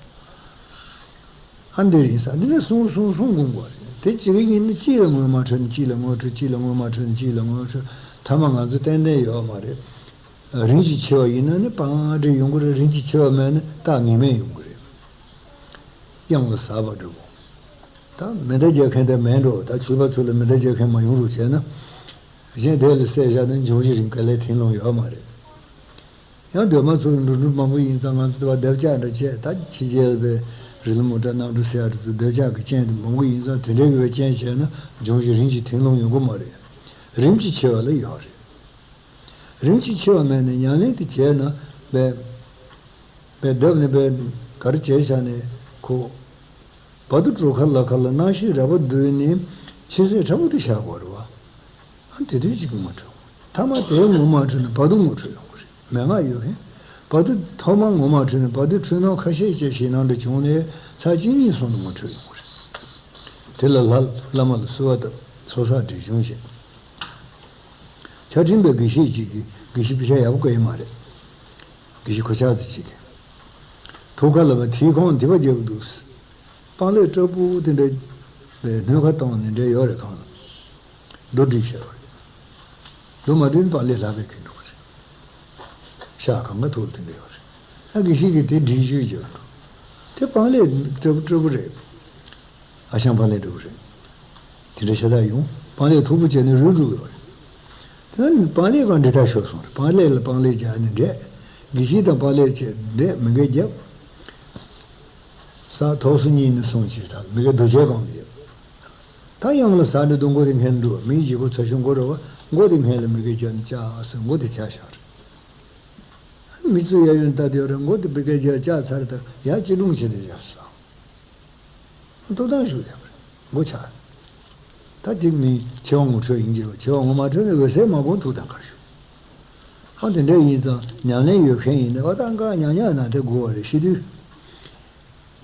ཨ་འདི་རེད་ཟེར། འདི་ནས་གསུང་གསུང་གསུང་སྒོམ་དགོས་རེད། དེ་གཅིག་ཡིན་ན་གཅིག་ལ་ངོ་མ་འཕྲོད་ནས་གཅིག་ལ་ངོ་འཕྲོད། གཅིག་ལ་ངོ་མ་འཕྲོད་ནས་གཅིག་ལ་ངོ་འཕྲོད། ཐ་མ་ང་ཚོ་ཏན་ཏན་ཡོད་མ་རེད། རིམ་གྱིས་ཆེ་བ་ཡིན་ན་ནི་པང་འདྲེ་ཡོང་གི་རེད། རིམ་གྱིས་ཆེ་བ་མེད་ན་རྟགས་ངེས་མེད་ཡོང་གི་རེད། གཡང་ལ་ཟགས་པ་འདྲ་པོ། ད་མེ་མདའ་རྒྱག་མཁན་དེ་མེད་འགྲོ། ད་ཆོས་པ་ཚོ་ལ་མེ་མདའ་རྒྱག་མཁན་མ་ཡོང་རོགས་བྱས་ན། གཞན་དེ་ལ་བསད་བཞག་ན་འབྱུང་བཞི་རིམ་ག་ལས་ཐིམ་ལོང་ཡོད་མ་རེད། ཡང་སྡོད་མ་ཚོ་འགྲོ་འགྲུལ་མང་པོ་ཡིན་ཙང་། ང་ཚོ་དེ་བ་སྡེབ་ཆགས་འདྲ་བྱས། ད་ཕྱི་རྒྱལ་བའི་རི་ལ་མོ་ཊ་གནམ་གྲུ་ཟེར་ཡ་འདྲ་ཚོ་སྡེབ་ཆགས་ཀྱི་རྐྱེན་དེ་མང་པོ་ཡིན་ཙང་། དེ་འདྲའི་གི་བའི་རྐྱེན་བྱས་ན་འབྱུང་བཞི་རིམ་གྱིས་ཐིམ་ལོང་ཡོང་གི་མ་རེད། རིམ་གྱིས་ཆེ་བ་ལ་ཡོད་རེད། རིམ་གྱིས་ཆེ་བ་མེད་ནས་ཉམས་ལེན་དེ་བྱས་ན་བས། བས་བསྡབས་ནས་བས་ག་རེ་བྱས་བཞག་ནས་ཁོ། བར་དུ་འགྲོ་ཁ་ལ་ཁ་ལ་སྣང་ཤེས་རེག་པ་བསྡུས་ནས་ཆོས་ཟད་ཕྲ་མོ་དེ་བཞག་དགོས་རེད་བ། ཨ་དེ་དུས་ཅིག་ངོ་འཕྲོད། ཐ་མ་དེ་ངོ་མ་འཕྲོད་ན་བར་དུ་ངོ་འཕྲོད་ཡོང་གི་རེད། མན་ངག་ཡོད་མཁན། བར་དུ་ཐོག་མ་ངོ་མ་འཕྲོད་ན་བར་དུ་འཁྲུལ་སྣང་ཁ་ཤས་ཅིག་ཞེད་སྣང་འདྲ་བྱུང་ནས་ཚར་གཅིག་གཉིས་སོང་ན་ངོ་འཕྲོད་ཡོང་གི་རེད། དེ་ལ་ལྷ་བླ་མ་ལ་གསོལ་བ་བཏབ། ཚོགས་བསགས་སྒྲིབ་སྦྱོང་བྱེད། ཆ་འཕྲིན་པའི་དགེ་བཤེས་ཅིག་གིས། དགེ་བཤེས་དཔེ་ཆ་ཡག་པོ་བཀལ་ཡོད་མ་རེད། དགེ་བཤེས་གོ་ཆག་ཙི་ཅིག་གིས། ཐུགས་ཁ་ལ་མ་ཐིག་ཁོང་འདི་པ་རྒྱག་གི་འདུག། སྤང་ལེབ་སྤྲ་པོ་དེ་འདྲ་བའི་སྣོད་ཁ་བཏང་ནས་འདྲ་ཡོད་རེད། གང་ལ་རྡོ་སྒྲིག་བྱས་པ་རེད། རྡོ་མ་སྒྲིག་ན་སྤང་ལེབ་ལྷག་པའི་གི་འགྲོ་གི་རེད། ཤག་གང་ག་ཐུག་ལ་དེ་འདྲ་ཡོད་རེད། ཨ་དགེ་བཤེས་ཀྱིས་དེ་སྒྲིག་བཅོས་བྱས་པ་འགྲོ། དེ་སྤང་ལེབ་སྤྲ་པོ་སྤྲ་པོ་རེད། ཨ་ཞང་སྤང་ལེབ་འགྲོ་གི་རེད། དེ་འདྲ་ཤ་སྟག་ཡོང་། སྤང་ལེབ་མཐུག་པོ་བྱས་ནས་རུལ་འགྲོ་གི་ཡོད་རེད། དེ་ནས་སྤང་ལེབ་གང་འདྲ་ཐག་ཤོར་སོང་རེད། སྤང་ལེབ་ལ་སྤང་ལེབ་རྒྱག་ནས་འདྲེད། དགེ་བཤེས་དང་སྤང་ལེབ་བྱས་འདྲེད་མི་འགལ་རྒྱབ། ས་ཐོག་སུ་གཉིས་ནས་སོང་ཅིག་ད་མི་འགལ་རྡོ་ཆས་གང་རྒྱབ། ད་གཡང་ལ་ཟགས་འདྲ་འདུག། མགོ་དེ་སྔོན་འགྲོ། མིའི་བྱེད་སྒོ་ཚ་ཤོས་མགོ་རེད་བ། མགོ་དེ་སྔོན་ལ་མི་འགལ་རྒྱབ་ནས་ཅག་ཟེར་མགོ་དེ་ཆག་བཞག་རེད། མི་ཚོས་གཡས་གཡོན་ལྟ་དེ་ཡོད་རེད། མགོ་དེ་མི་འགལ་རྒྱབ་ཅག་ཚར་ད་ཡར་སྐྱིལ་ཀྲུང་བྱས་ཏེ་བཞག་སོང་། ཐུབ་ཐང་ཞུ་ཡག་རེད། མགོ་ཆག། ད་དེ་མི་ཆེ་བ་ངོ་འཕྲོད་ཡིན་གྱི་རེད། ཆེ་བ་ངོ་མ་འཕྲོད་ན་འོད་གསལ་མ་གོ་ཐུག་དང་གར་ཞུ། ཨ་དེ་འདྲ་ཡིན་ཙང་ཉམས་ལེན་ཡོད་མཁན་ཡིན་ན་ཨ་ད་འགའ་ཉག་ཉག་ན་དེ་དགོས་པ་རེད། ཤི་དུས་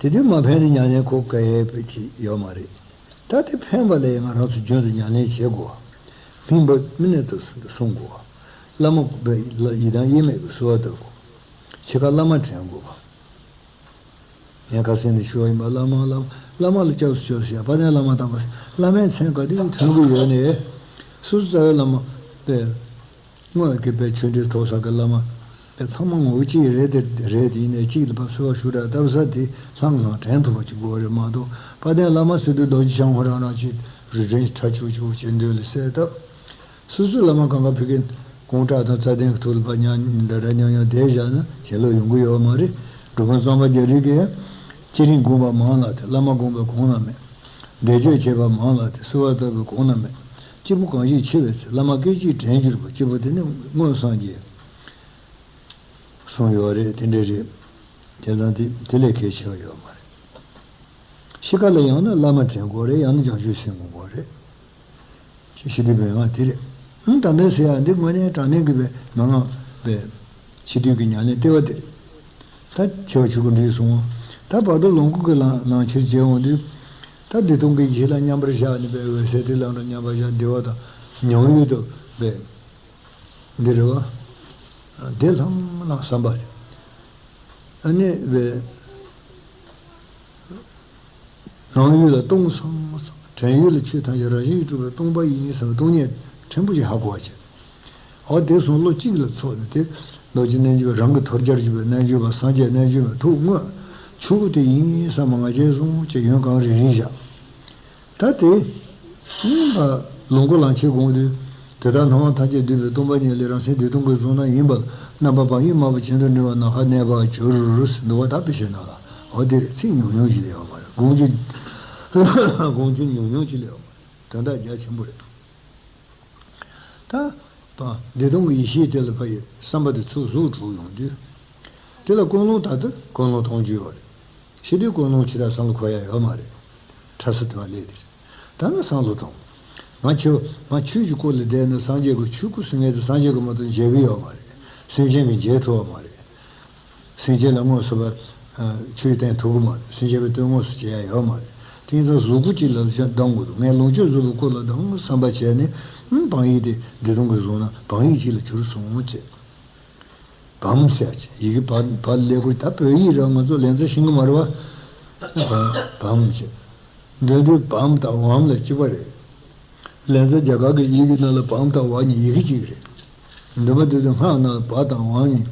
དེ་དུས་མ་ཕན་ནས་ཉམས་ལེན་གོ་ག་ཡས་པའི་ཅིག་ཡོད་མ་རེད། ད་དེ་ཕན་པ་ལས་ང་རང་ཚོ་རྒྱུན་དུ་ཉམས་ལེན་བྱེད་དགོས། སྨིན་པ་སྨིན་གནས་དུ་སྲུང་དགོས། བླ་མ་ཡི་དམ་དབྱེར་མེད་ཀྱི་གསོལ་བ་བཏབ་དགོས། འཆི་ཁར་བླ་མ་དྲན་དགོས་པ། ངས་ཁ་སང་ནས་ཞུ་བ་ཡིན་པ། བླ་མ་བླ་མ་བླ་མ་ལ་སྐྱབས་སུ་མཆིའོ་ཞེས་དཔལ་ལྡན་བླ་མ་དམ་པ། བླ་མའི་མཚན་ག་དུས་ཐོན་གྱི་ཡོད་ནས། སོ་སོ་རྩ་བའི་བླ་མ་པས། སྔོན་གྱི་པའི་ཆོས་འབྲེལ་ཐོག་ས་གི་བླ་མ་པའི་ཚང་མ་ངོ་བོ་གཅིག་རེད་དེ་རེད། དེ་ཡིན་ནའི་གཅིག་ལ་ཕར་གསོལ་བ་ཞུ་ར་བཏབ་ས་དེ་ལྷང་ལྷང་དྲན་ཐུབ་པ་ཅིག་དགོས་རེད་མ་གཏོགས། དཔལ་ལྡན་བླ་མ་ཟེར་དུས་རྡོ་རྗེ་འཆང་ཁོ་རང་རང་ཅིག་རི་རན་ཁྲ་ཆུ་ཆུ་ཅིག་འདོད་ལ་གསལ་བཏབ། སོ་སོའི་བླ་མ་གང་ག་ཕ་གིའི་དགོངས་འགྲེལ་དང་རྩ་དོན་གྱི་ཐོག་ལ་ཕར་ཉམས་འདྲ་འདྲ་མཉམ་མཉམ་བསྡད་བཞག་ན་བྱིན་རླབས་ཡོང་གི་ཡོད་མ་རེད། འགྲོ་མགོན་གཙང་པ་རྒྱ་རས་ཀྱིས། སྤྱིར་དགོངས་པ་མང་ལགས་ཏེ། བླ་མ་དགོངས་པ་གོང་ན་མེད། བཟླས་བརྗོད་བྱས་པ་མང་ལགས་ཏེ། གསོལ་བ་བཏབ་པའི་གོང་ན་མེད། སྐྱེས་བུ་གང་ཞིག་འཆི་བའི་ཚེ། བླ་མ་སྐད་ཅིག་དྲན་གྱུར་པ། སྐྱེས་བུ་དེ་ནི་མངོན་སངས་རྒྱས། གསུངས་ཡོད་རེད། དེ་འདྲ་རེད། བྱས་ཙང་དེ་དེ་ལས་གལ་ཆེ་བ་ཡོད་མ་རེད། ཤི་ཁ་ལ་ཡང་ན་བླ་མ་དྲན་དགོས་རེད། ཡང་ན་བྱང་ཆུབ་སེམས་སྒོམ་དགོས་རེད། ཅེས་ཞུ་དུས་པའི་ངག་དེ་རེད། ཨང་། ད་ལྟའི་ཟེར་ཡག་འདི་དངོས་གནས་དྲང་གནས་ཀྱི་པའི་མན་ངག་པའི་ཕྱི་དུས་ཀྱི་ཉམས་ལེན་ལྟེ་བ་དེ་རེད། ད་ཆེ་བ་ཆོས་སྐུ་འགྲིག་སོང་། ད་བར་དོ་ལོངས་སྐུ་གི་ལམ་ལམ་ཁྱེར་བྱེད་འོང་དུས། ད་བདེ་སྟོང་གི་ཡིད་ལ་མཉམ་པར་བཞག་ནས་པའི་འོད་གསལ་དེ་ལམ་དུ་མཉམ་པར་བཞག་བདེ་བ་དང་མྱང་ཡུལ་དུ་པའི་འདི་རེད་བ། བདེ་ལྷང་ལྷང་བསམ་པ་རེད། ཨ་ནི་པའི། སྣང་ཡུལ་ལ་སྟོང་སང་སང་། དྲན་ཡུལ་ལ་ཆོས་ཐམས་ཅད་རང་བཞིན་གྱིས་གྲུབ་པའི་སྟོང་པ་ཡིན་བསམ་པའི་སྟོང་ཉིད་ཕྲན་བུ་ཞིག་ཧ་གོ་བ་བྱས། འོ་དེ་སོང་བློ་གཅིག་ལ་ཚོགས་ནས་དེ། རྡོ་རྗེ་རྣལ་འབྱོར་པ་རང་གི་ཐོལ་རྒྱལ་གྱི་པའི་རྣལ་འབྱོར་པ་སངས་རྒྱས་རྣལ་འབྱོར་པའི་ཐུགས་དངོས་ཆོས་སྐུ་དེ་ཡིན་བསམ་པ་ང་རྒྱལ་བཟུང་བྱས་ཡོན་གང་རིང་རིང་བཞག་ད་དེ། ཨིན་པ། ལོངས་སྐུ་ལམ་ཁྱེར་དགོངས་དུས། དེ་ལྟར་སྣང་བ་ཐམས་ཅད་འདུས་པའི་སྟོང་པ་ཉིད་ལས་རང་སེམས་བདེ་སྟོང་གི་གཟུགས་སྣང་ཡིན་པ་ལ། རྣམ་པ་བག་ཡོད་མ་བུ་གྱེན་དུ་འགྲིལ་བ་ནམ་མཁར་གནས་པར་གྱུར་ཟེར་འདུག་བ། ད་དཔེ་བཤད་ན་ལ། འོ་དེ་རེད། ཚིག་ཉུང་ཉུང་ཞིག་ལས་ཡོད་མ་རེད། དགོངས་རྒྱུ། དགོངས་རྒྱུ་ཉུང་ཉུང་ཞིག་ལས་ཡོད་མ་རེད། དོན་དག་རྒྱ་ཆེན་པོ་རེད། ད། བ། བདེ་སྟོང་གི་ཡེ་ཤེས་དེ་ལ་ཕ་ཡི་བསམ་པ་དེ་ཚུར་གཟུགས་དྲུག་ཡོང་དུས། དེ་ལ་ཀུན་སློང་ད་དུ་ཀུན་སློང་གཏོང་རྒྱུ་ཡོད་རེད། ཤི་དུས་ཀུན་སློང་ཇི་ལྟར་བསམ་བློ་འཁོར་ཡ་ཡོད་མ་རེད། ཕྲ་སུ་དེ་བ་ལས་དེ་རེད། ད་ནི་བསམ་བློ་གཏོང་། ང་ཆོས་ང་ཆོས་ཀྱི་སྐུ་ལ་བསྡད་ན་སངས་རྒྱས་ཀྱི་ཆོས་སྐུ་ཟེར་མཁན་དེ་སངས་རྒྱས་ཀྱིས་མ་གཏོགས་མཇལ་གི་ཡོད་མ་རེད། སེམས་ཅན་གྱིས་མཇལ་ཐུབ་བ་མ་རེད། སེམས་ཅན་ལ་དངོས་སུ་བ། ཆོས་བསྟན་ཐུབ་གི་མ་རེད། སེམས་ཅན་གྱི་དོན་དངོས་སུ་བྱེད་ཡ་ཡོད་མ་རེད། དེ་ཡིན་ཙང་གཟུགས་སྐུ་གཅིག་ལ་གདམ་དགོས་འདུག་ངས་ལོངས་སྤྱོད་རྫོགས་པའི་སྐུ་ལ་གདམ་བསམ་པ་བྱས་ནས། ཨང་། བག་ཡིད་དེ་བདེ་སྟོང་གི་གཟུགས་སྣང་བག་ཡིད་གཅིག་ལ་གྱུར་སོང་བྱས། བམ་ཟེར་ཡ་ཅིག་ཡི་གེ་བ་བ་ལས་ཁུར་ད་བོད་ཡིག་ར་ང་ཚོ་ལེ་ཚན་ཤེས་གི་མ་རེད་བ། བམ་བམ་བྱས། འདོད་འདོད་བམ་དང་བམ་ལ་གཅིག་པ་རེད། ལན་ཚྭ་རྒྱ་གར་གྱི་ཡི་གེ་ནང་ལ་བམ་དང་བ་གཉིས་ཡི་གེ་གཅིག་རེད། འདོན་པ་འདོད་དུས་སྔགས་ནང་བ་དང་བ་གཉིས།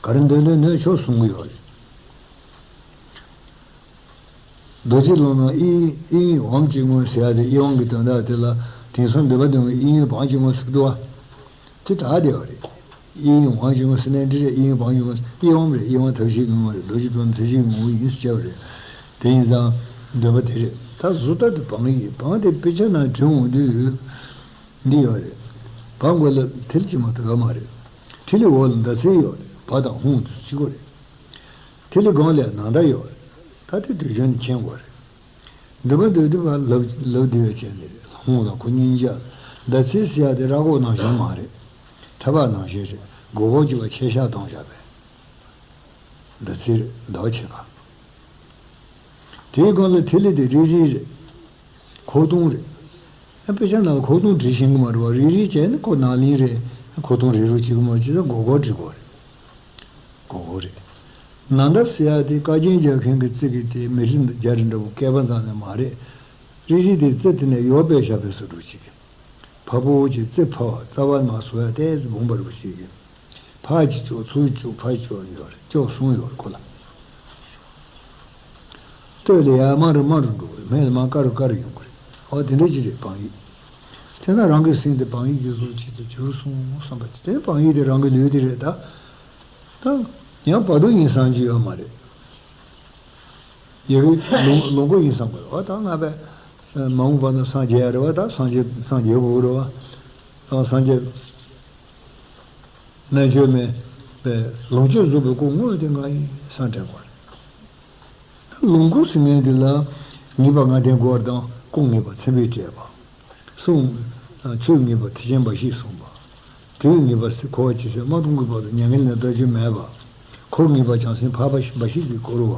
ག་རེ་འདོད་འདོད་ནོད་ཆོག་གསུང་གི་ཡོད་རེད། རྡོ་རྗེ་ལུང་ནང་ཨི་ཨི་ཡིག་བམ་གཅིག་མངོན་ཟེར་ཡ་དེ་ཨི་བམ་གྱི་དོན་དག་དེ་ལ་དེང་སང་འདོད་པ་འདོད་པའི་ཨི་ཡིག་བམ་གཅིག་མངོན་ཟེར་གི་འདུག་བ། དེ་དག་བདེ་བ་རེད། ཨི་ཡིག་བམ་གཅིག་མངོན་ཟེར་ནའི་འགྲིག་རེད། ཨི་ཡིག་བམ་གཅིག་མངོན་ཨི་བམ་རེད། ཨི་བམ་ཐབས་ཤེས་ཀྱི་ངོ་རེད། རྡོ་རྗེ་སྒྲོན་མེ་ཐབས་ཤེས་ཀྱི་ངོ་བོ་ཡིན་ཟེར་བྱས་པ་རེད། དེ་ཡིན་ཙང་འདོད་པ་དེ་རེད། ད་བཟོ་ལྟ་དེ་བང་ཡིག་བང་དེ་དཔེ་ཆ་ནང་བྲིས་འོང་དུས། འདི་ཡོད་རེད། བ་མགོ་ལ་ཐིལ་གྱིས་མ་ཐུག་ག་མ་རེད། ཐིལ་ལི་འོག་ལ་མདའ་ཚིག་ཡོད་རེད། བ་དང་ཧུང་དུ་གཅིག་པོ་རེད། ཐིལ་ལི་སྒང་ལ་ནང་མདའ་ཡོད་རེད། ད་དེ་དུས་རྒྱུན་ནས་མཁྱེན་དགོས་རེད། འདི་པ་འདོད་འདོད་པ་ལབ་ལབ་བདེ་བའི་ཆེད་ནི་རེད། ཧུང་དང་ཁོ་གཉིས་ཆ། མདའ་ཚིག་ཟེར་ཡ་དེ་ར་གོག་ནང་བཞིན་མ་རེད། ཁྲ་པགས་ནང་བཞིན་རེད། མགོ་སྐོར་གྱི་བ་ཆེ་ཤ་གཏོང་བྱ་བས། མདའ་ཚིག་རེད། མདའ་བ་ཆེ་ཁ། དེའི་སྒང་ལ་ཐིག་ལེ་དེ་རིལ་རིལ་རེད། ཁོག་སྟོང་རེད། ཨ་དཔེ་ཆ་ནང་ལ་ཁོག་སྟོང་བྲིས་ཤེས་གི་མ་རེད་བ། རིལ་རིལ་བྱས་ནས་ཁོ་ནག་ལིང་རེད། ཁོག་སྟོང་རིལ་རུ་བྱེད་གི་མ་རེད། བྱས་ཙང་སྒོར་སྒོར་བྲིས་དགོས་རེད། སྒོར་སྒོར་རེད། ནང་མདའ་ཟེར་ཡ་དེ་བཀའ་རྒྱན་རྒྱག་མཁན་གྱི་རྩེ་གི་དེ་མི་རིགས་རྒྱ་རི་འདྲ་པོ་སྐེད་པ་ཙམ་ནས་མ་རེད། རིལ་རིལ་དེ་རྩེ་དེ་ནས་ཡོར་པའི་ཞབས་པད་སུ་འགྲོ་བྱེད་གི། ཕ་བུ་གྱི་རྩེ་ཕ་བ་རྩ་བ་མ་སོ་ཡ་ཏོག་ཙམ་སྦོམ་པ་རུ་བྱེད་གི། ཕ་གི་ཅོག་ཚུར་ཅོག་ཕ་གི་ཅོག་ཡོད་རེད། ཅོག་གསུམ་ཡོད་རེད་ཁོ་ལ། སྟོད་ལ་ཡར་མར་རུ་མར་རུ་འགྲོ་གི་རེད། སྨད་ལ་མར་དཀར་རུ་དཀར་རུ་ཡོང་གི་རེད། ཨོ་དེ་འདྲ་ཅིག་རེད་བང་ཡིག་དེ་ན་རང་གི་སེམས་དེ་བང་ཡིག་གི་གཟུགས་ཅིག་ཏུ་གྱུར་སོང་བསམ་པ་དེ་བང་ཡིག་དེ་རང་གི་ལུས་དེ་རེད་ད། ད་ཡང་བར་དོ་ཡིན་བསམ་རྒྱུ་ཡོད་མ་རེད། ཡི་གེ་ལོངས་ལོངས་སྐུ་ཡིན་བསམ་དགོས་རེད་བ། ད་ང་པས་མ་འོངས་པ་ན་སངས་རྒྱས་རེད་བ། ད་སངས་རྒྱས་སངས་རྒྱས་དགོས་རེད་བ། ད་སངས་རྒྱས་རྣལ་འབྱོར་མའི་པས་ལོངས་སྤྱོད་རྫོགས་པའི་སྐུ་དངོས་དེ་ང་ཡིན་བསམ་དྲན་དགོས་རེད། ད་ལོངས་སྐུ་ཟེར་མཁན་དེ་ལ་ངེས་པ་ལྔ་ལྡན་དགོས་པ་དང་སྐུ་ངེས་པ་མཚན་དཔེས་སྤྲས་པ། གསུང་། ཆོས་ངེས་པ་ཐེག་ཆེན་འབའ་ཞིག་གསུངས་པ། དུས་ངེས་པ་ཟེར་འཁོར་བ་ཇི་སྲིད་མ་སྟོང་གི་བར་དུ་མྱ་ངན་ལས་འདའ་རྒྱུ་མེད་པ། འཁོར་ངེས་པ་བྱང་སེམས་འཕགས་པ་འབའ་ཞིག་གིས་བསྐོར་བ།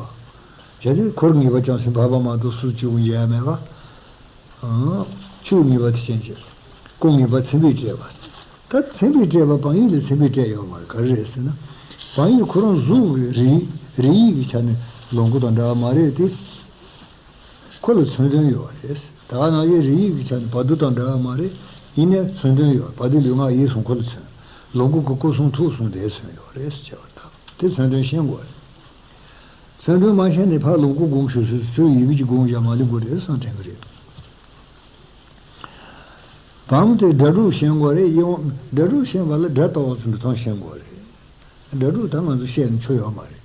བྱས་ཏེ་འཁོར་ངེས་པ་ཅུང་ཟད་འཕགས་པ་མ་གཏོགས་སུ་བཅུ་དགུ་མཇལ་ཡ་མེད་པ། ཨང་། ཆོས་ངེས་པ་དེ་ཅན་བྱས། སྐུ་ངེས་པ་མཚན་དཔེས་སྤྲས་པ། ད་མཚན་དཔེས་སྤྲས་པ་བག་ཡིག་ལ་མཚན་དཔེས་སྤྲས་ཡོད་མ་རེད། ག་རེ་རེད་ཟེར་ན། བག་ཡིག་ཁོ་རང་གཟུགས་ཀྱི་རིགས་རིགས་ཡིག་གི་ཆ་ནས་ལོངས་སྐུ་དང་འདྲ་བ་མ་རེད་དེ། ཁོ་ལ་མཚོན་དོན་ཡོད་རེད། ད་ག་ནང་བཞིན་རིགས་ཡིག་གི་ཆ་ནས་བར་དོ་དང་འདྲ་བ་མ་རེད། ཡིན་ནའི་མཚོན་དོན་ཡོད། བར་དོ་ལུས་ངག་ཡིད་གསུམ་ཁོ་ལ་མཚོན། ལོངས་སྐུ་གི་སྐུ་གསུང་ཐུགས་གསུམ་དེ་མཚོན་ཡོད་རེད་ཟེར་བྱས་པ་དང་དེ་མཚོན་དོན་ཤེས་དགོས་རེད། མཚོན་དོན་མ་ཤེས་ནས་ཕར་ལོངས་སྐུ་དགོངས་ཞུ་སྲོལ་ཚུར་ཡི་གེ་གཅིག་དགོངས་བཞག་མ་ལེན་དགོས་རེད་བསམ་དྲན་གི་རེད། བམ་དེ་སྒྲ་སྒྲུབ་ཤེས་དགོས་རེད། དབྱེ་བ་སྒྲ་སྒྲུབ་ཤེས་པ་ལ་སྒྲ་ལྟ་བ་ཚོ་འདི་མཐོང་ཤེས་དགོས་རེད། སྒྲ་སྒྲུབ་ད་ང་ཚོ་བཤད་ནས་ཆོ་ཡོད་མ་རེད།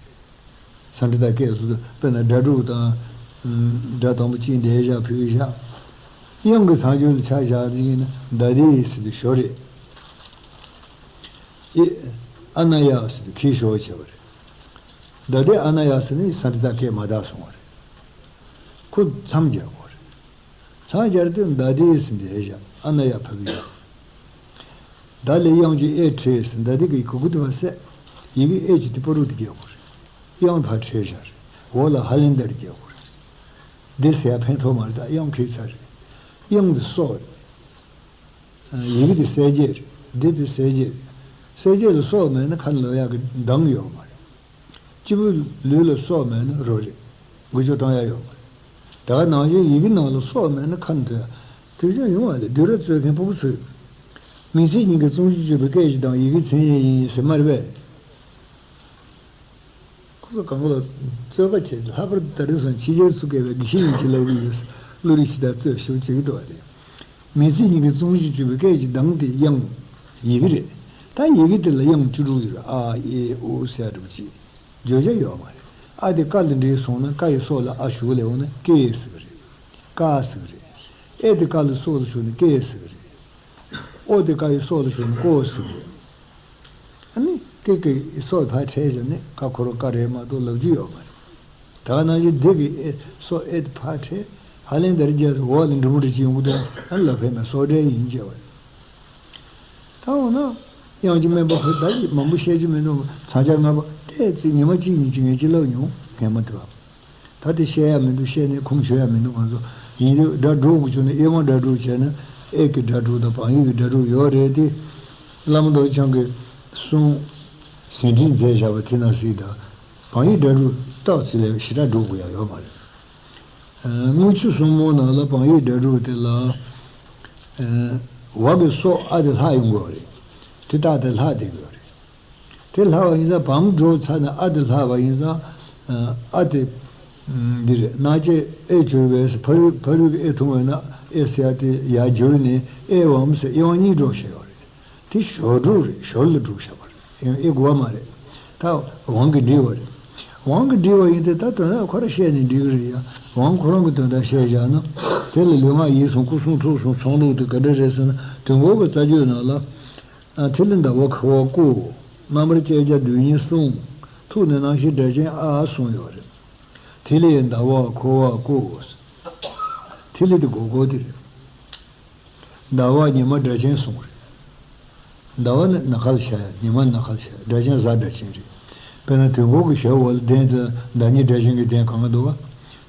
ས་འབྲི་དང་སྐད་སོགས་དཔེར་ན་སྒྲ་སྒྲུབ་དང་། སྒྲ་དང་པོ་གཅིག་འདས་བཞག་ཕུད་བཞག་དབྱངས་ཀྱི་མཚམས་སྦྱོར་ལ་ཆ་བཞག་དེ་ཡིན་ན་ད་དེ་ཟེར་དུས་ཞོ་རེད། ཨེ། ཨ་ན་ཡ་ཟེར་དུས་ཁྱི་ཞོ་བྱས་པ་རེད། ད་དེ་ཨ་ན་ཡ་ཟེར་ནས་ས་འབྲི་དང་སྐད་མ་དག་སོང་བ་རེད། ཁོ་མཚམས་སྦྱར་དགོས་རེད། མཚམས་སྦྱར་དུས་ད་དེ་ཟེར་འདས་བཞག་ཨ་ན་ཡ་ཕུད་བཞག་ད་ལས་དབྱངས་ཀྱི་ཨེ་འཕྲད་ཟེར་ད་དེ་གི་གུ་གུ་དེ་བ་སད། ཡི་གེ་ཨེ་ཀྱི་དེ་པ་རུ་དེ་རྒྱག་དགོས་རེད། དབྱངས་ཕར་འཕྲད་བཞག་རེད། འོག་ལ་ཧ་ལན་དར་རྒྱག་དགོས་རེད། འདི་ཟེར་ཡ་ཕན་ཐོགས་མ་རེད། ད་དབྱངས་ཁེགས་ཚར་རེད། དབྱངས་འདི་སྲོག་རེད། ཡི་གེ་འདི་གསལ་བྱེད་རེད། འདི་འདི་གསལ་བྱེད་རེད། གསལ་བྱེད་ལ་སྲོག་མེད་ན་ཁ་ལ་ལབ་ཡག་གི་གདངས་ཡོད་མ་རེད། སྐྱེས་བུ་ལུས་ལ་སྲོག་མེད་ན་རོ་རེད། འགུལ་སྐྱོད་གཏོང་ཡ་ཡོད་མ་རེད། ད་ག་ནང་བཞིན་ཡི་གེ་ནང་ལ་སྲོག་མེད་ན་ཁ་ནས་ཐོན་ཡ་དུས་ཆེན་ཡོང་བ་ལས་བསྡུས་གྲྭ་རྩོད་མཁན་ཕྲུ་གུ་ཚོས། མིང་ཚིག་གཉིས་ཀྱི་ཙུང་ཅི་གཅོད་པའི་སྐད་ཅིག་དང་ཡི་གེ་མཚན་ཉིད་ཡིན་ཟེར་མ་རེད་པས། ཁོ་ཚོ་གང་ག་ལ་རྩོད་པ་བྱས་ལྷག་པར་དུ་ད་རེས་སང་ཕྱི་རྒྱལ་ཚུགས་མཁས་པའི་དགེ་བཤེས་ཡིན་གྱི་ལབ་གི་ཡོད། བློ་རིག་ཤི་ད་རྩོད་ཞུ་བྱེད་ཀྱི་འདུག་བ་དེ། མིང་ཚིག་གཉིས་ཀྱི་ཙུང་ཅི་གཅོད་པའི་སྐད་ཀྱི་གདངས་དེ་དབྱངས་ཡི་གེ་རེད། ད་ཡི་གེ་དེ་ལ་དབྱངས་བཅུ་དྲུག་ཡོད་རེད། ཨ་ཨེ་ཨོ་ཟེར་ཡ་འདྲ་པོ་ཅིག་བརྗོད་བྱ་ཡོད་མ་རེད། ཨ་དེ་ཀ་ལ་འདྲེས་སོང་ན་ཀ་ཡི་སྲོག་ལ་ཨ་ཞུགས་ལས་འོང་ན་ཀེ་ཟེར་གི་རེད། ཀ་ཟེར་གི་རེད། ཨེ་དེ་ཀ་ལ་སྲོག་ལ་ཞུགས་ན་ཀེ་ཟེར་གི་རེད། ཨོ་དེ་ཀ་ཡི་སྲོག་ལ་ཞུགས་ན་ཀོ་ཟེར་གི་རེད། ཨ་ནི་ཀེ་ཀེ་ཡི་སྲོག་ཕར་འཕྲད་བྱས་ནས་ཀ་ཁོ་རང་ཀ་རེད་མ་གཏོགས་ལབ་རྒྱུ་ཡོད་མ་རེད། ད་ག་ནང་བཞིན་འདི་གི་ཨེ་སོ་ཨེ་དེ་ཕར་ཕྲལ། ཧ་ལན་དར་རྒྱས་འོག་ལ་འབྲི་མོ་འབྲི་ཅི་ཡོང་གི་འདུག་ཨ་ལ་ཕེ་མེ་སོ་འབྲས་ཡིན་ཅེས་པ་རེད། ད་འོ་ན། དབྱངས་ཀྱི་སྨན་པ་ཧོས་ད་ཡིག་མང་པོ་བཤད་རྒྱུ་མི་འདུག་མཚམས་སྦྱར་ལྔ་པ་ཏོག་ཙམ་ཉི་མ་གཅིག་གཉིས་ཀྱི་ངས་ཅི་ལབ་མྱོང་ངས་མ་ཐུབ་པ། ད་དེ་བཤད་ཡ་མི་འདུག་བཤད་ནས་ཁུངས་འཁྱོལ་ཡ་མི་འདུག་ང་ཚོ་ཡིན་དུས་སྒྲ་སྒྲོག་དགོས་བྱུང་ན་དབྱེ་བ་སྒྲ་སྒྲོག་བྱས་ན་ཨེ་ཀྱི་སྒྲ་སྒྲོག་དང་བང་ཡིག་གི་སྒྲ་སྒྲོག་ཡོད་རེད་དེ། བླ་མ་རྡོ་རྗེ་འཆང་གི་གསུང་ཟིན་བྲིས་མཛད་བཞག་པ་དེ་ནང་གཟིགས་དང་། བང་ཡིག་སྒྲ་སྒྲོག་ཏོག་ཙམ་ལས་ཞེ་དྲག་སྒྲོག་དགོས་ཡ་ཡོད་མ་རེད། དངུལ་ཆུ་སྲུང་མོ་ནང་ལ་བང་ཡིག་སྒྲ་སྒྲོག་དེ་ལ། བ་གི་སྲོག་ཨ་དེ་ལྷག་ཡོང་དགོས་རེད། དེ་རྟགས་དེ་ལྷག་བསྡད་དགོས་རེད། དེ་ལྷག་པ་ཡིན་ཙང་བམ་སྒྲོག་ཚར་ནས་ཨ་དེ་ལྷག་པ་ཡིན་ཙང་། ཨ་དེ། འདི་རེད། སྣང་བཅས་ཨེ་གྱུར་པས་ཕ་རོལ་ཕ་རོལ་གྱི་ཨེ་ཐུང་བས་ན་ཨེ་ཟེར་ཡ་དེ་ཡར་གྱུར་ནས་ཨེ་བམ་ཟེར་དབྱེ་བ་གཉིས་སྒྲོག་བྱས་ཡོད་རེད། དེ་ཞོར་སྒྲུབ་རེད། ཞོར་ལ་སྒྲུབ་བྱ་བ་རེད། ཨེ་དགོས་པ་མ་རེད། ད་དབང་གིས་འབྲི་བ་རེད། དབང་གིས་འབྲི་བ་ཡིན་ཏེ་ད་དོན་དག་ཁོ་རང་བཤད་ནས་འབྲི་གི་རེད་ཡ། དབང་ཁོ་རང་གི་དོན་དག་བཤད་བཞག་ན། དེ་ལ་ལུས་ངག་ཡིད་གསུམ་སྐུ་གསུང་ཐུགས་གསུམ་ཚང་ལུགས་དེ་ག་འདྲ་རེད་ཟེར་ན་དུས་འཁོར་གྱི་རྩ་རྒྱུད་ནང་ལ། ཨ་ཐིག་ལེ་ཟླ་བ་ཁུ་བ་སྐུ། རྣམ་པར་དཔྱད་བྱ་རྡུལ་སྙེད་གསུམ། ཐུགས་ནི་རྣམ་ཤེས་སྒྲ་གཅན་ཨ་གསུངས་ཡོད་རེད། ཐིག་ལེ་ཟླ་བ་ཁུ་བ་སྐུ། ཐིག་ལེ་དེ་སྒོར་སྒོར་དེ་རེད། ཟླ་བ་ཉི་མ་སྒྲ་གཅན་གསུམ་རེད། ཟླ་བ་ནི་ནམ་མཁའ་ལ་བྱ་ཡ། ཉི་མ་ནམ་མཁའ་ལ་བྱ་ཡ། སྒྲ་གཅན་གཟའ་སྒྲ་གཅན་རེད། དཔེར་ན་དུས་འཁོར་གྱི་ཞལ་འོག་ལ་གདན་དུ་ཟླ་ཉི་སྒྲ་གཅན་གྱི་གདན་གང་ག་འདུག་བ།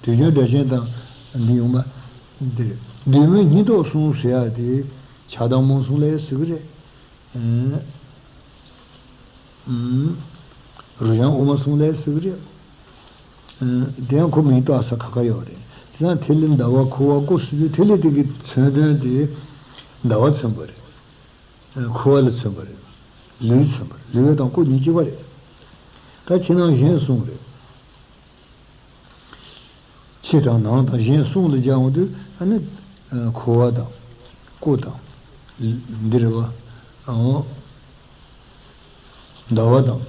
དུས་གཅན་སྒྲ་གཅན་དང་འདི་ཡོང་བ་འདི་རེད། རྡུལ་མུན་སྙིང་སྟོབས་གསུམ་ཟེར་ཡ་དེ་ཆགས་སྡང་རྨོངས་གསུམ་ལ་ཟེར་གི་རེད། རུ་ཡང་དབུ་མ་གསུམ་ལ་ཟེར་གི་རེད། དེ་ཡང་ཁོ་མིང་བཏགས་ས་ཁ་ཁ་ཡོད་རེད། བྱས་ཙང་ཐིག་ལེ་ཟླ་བ་ཁུ་བ་སྐུ་ཟེར་དུས་ཐིག་ལེ་དེ་གི་མཚོན་དོན་དེ་ཟླ་བ་མཚོན་པ་རེད། ཁུ་བ་ལ་མཚོན་པ་རེད། ལུས་མཚོན་པ་རེད། ལུས་དང་སྐུ་གཉིས་གཅིག་པ་རེད། ད་ཕྱི་ནང་གཞན་གསུམ་རེད། ཕྱི་དང་ནང་དང་གཞན་གསུམ་ལ་སྦྱར་འོང་དུས་ཨ་ནི། ཁུ་བ་དང་། སྐུ་དང་། འདི་རེད་བ། འོ། ཟླ་བ་དང་།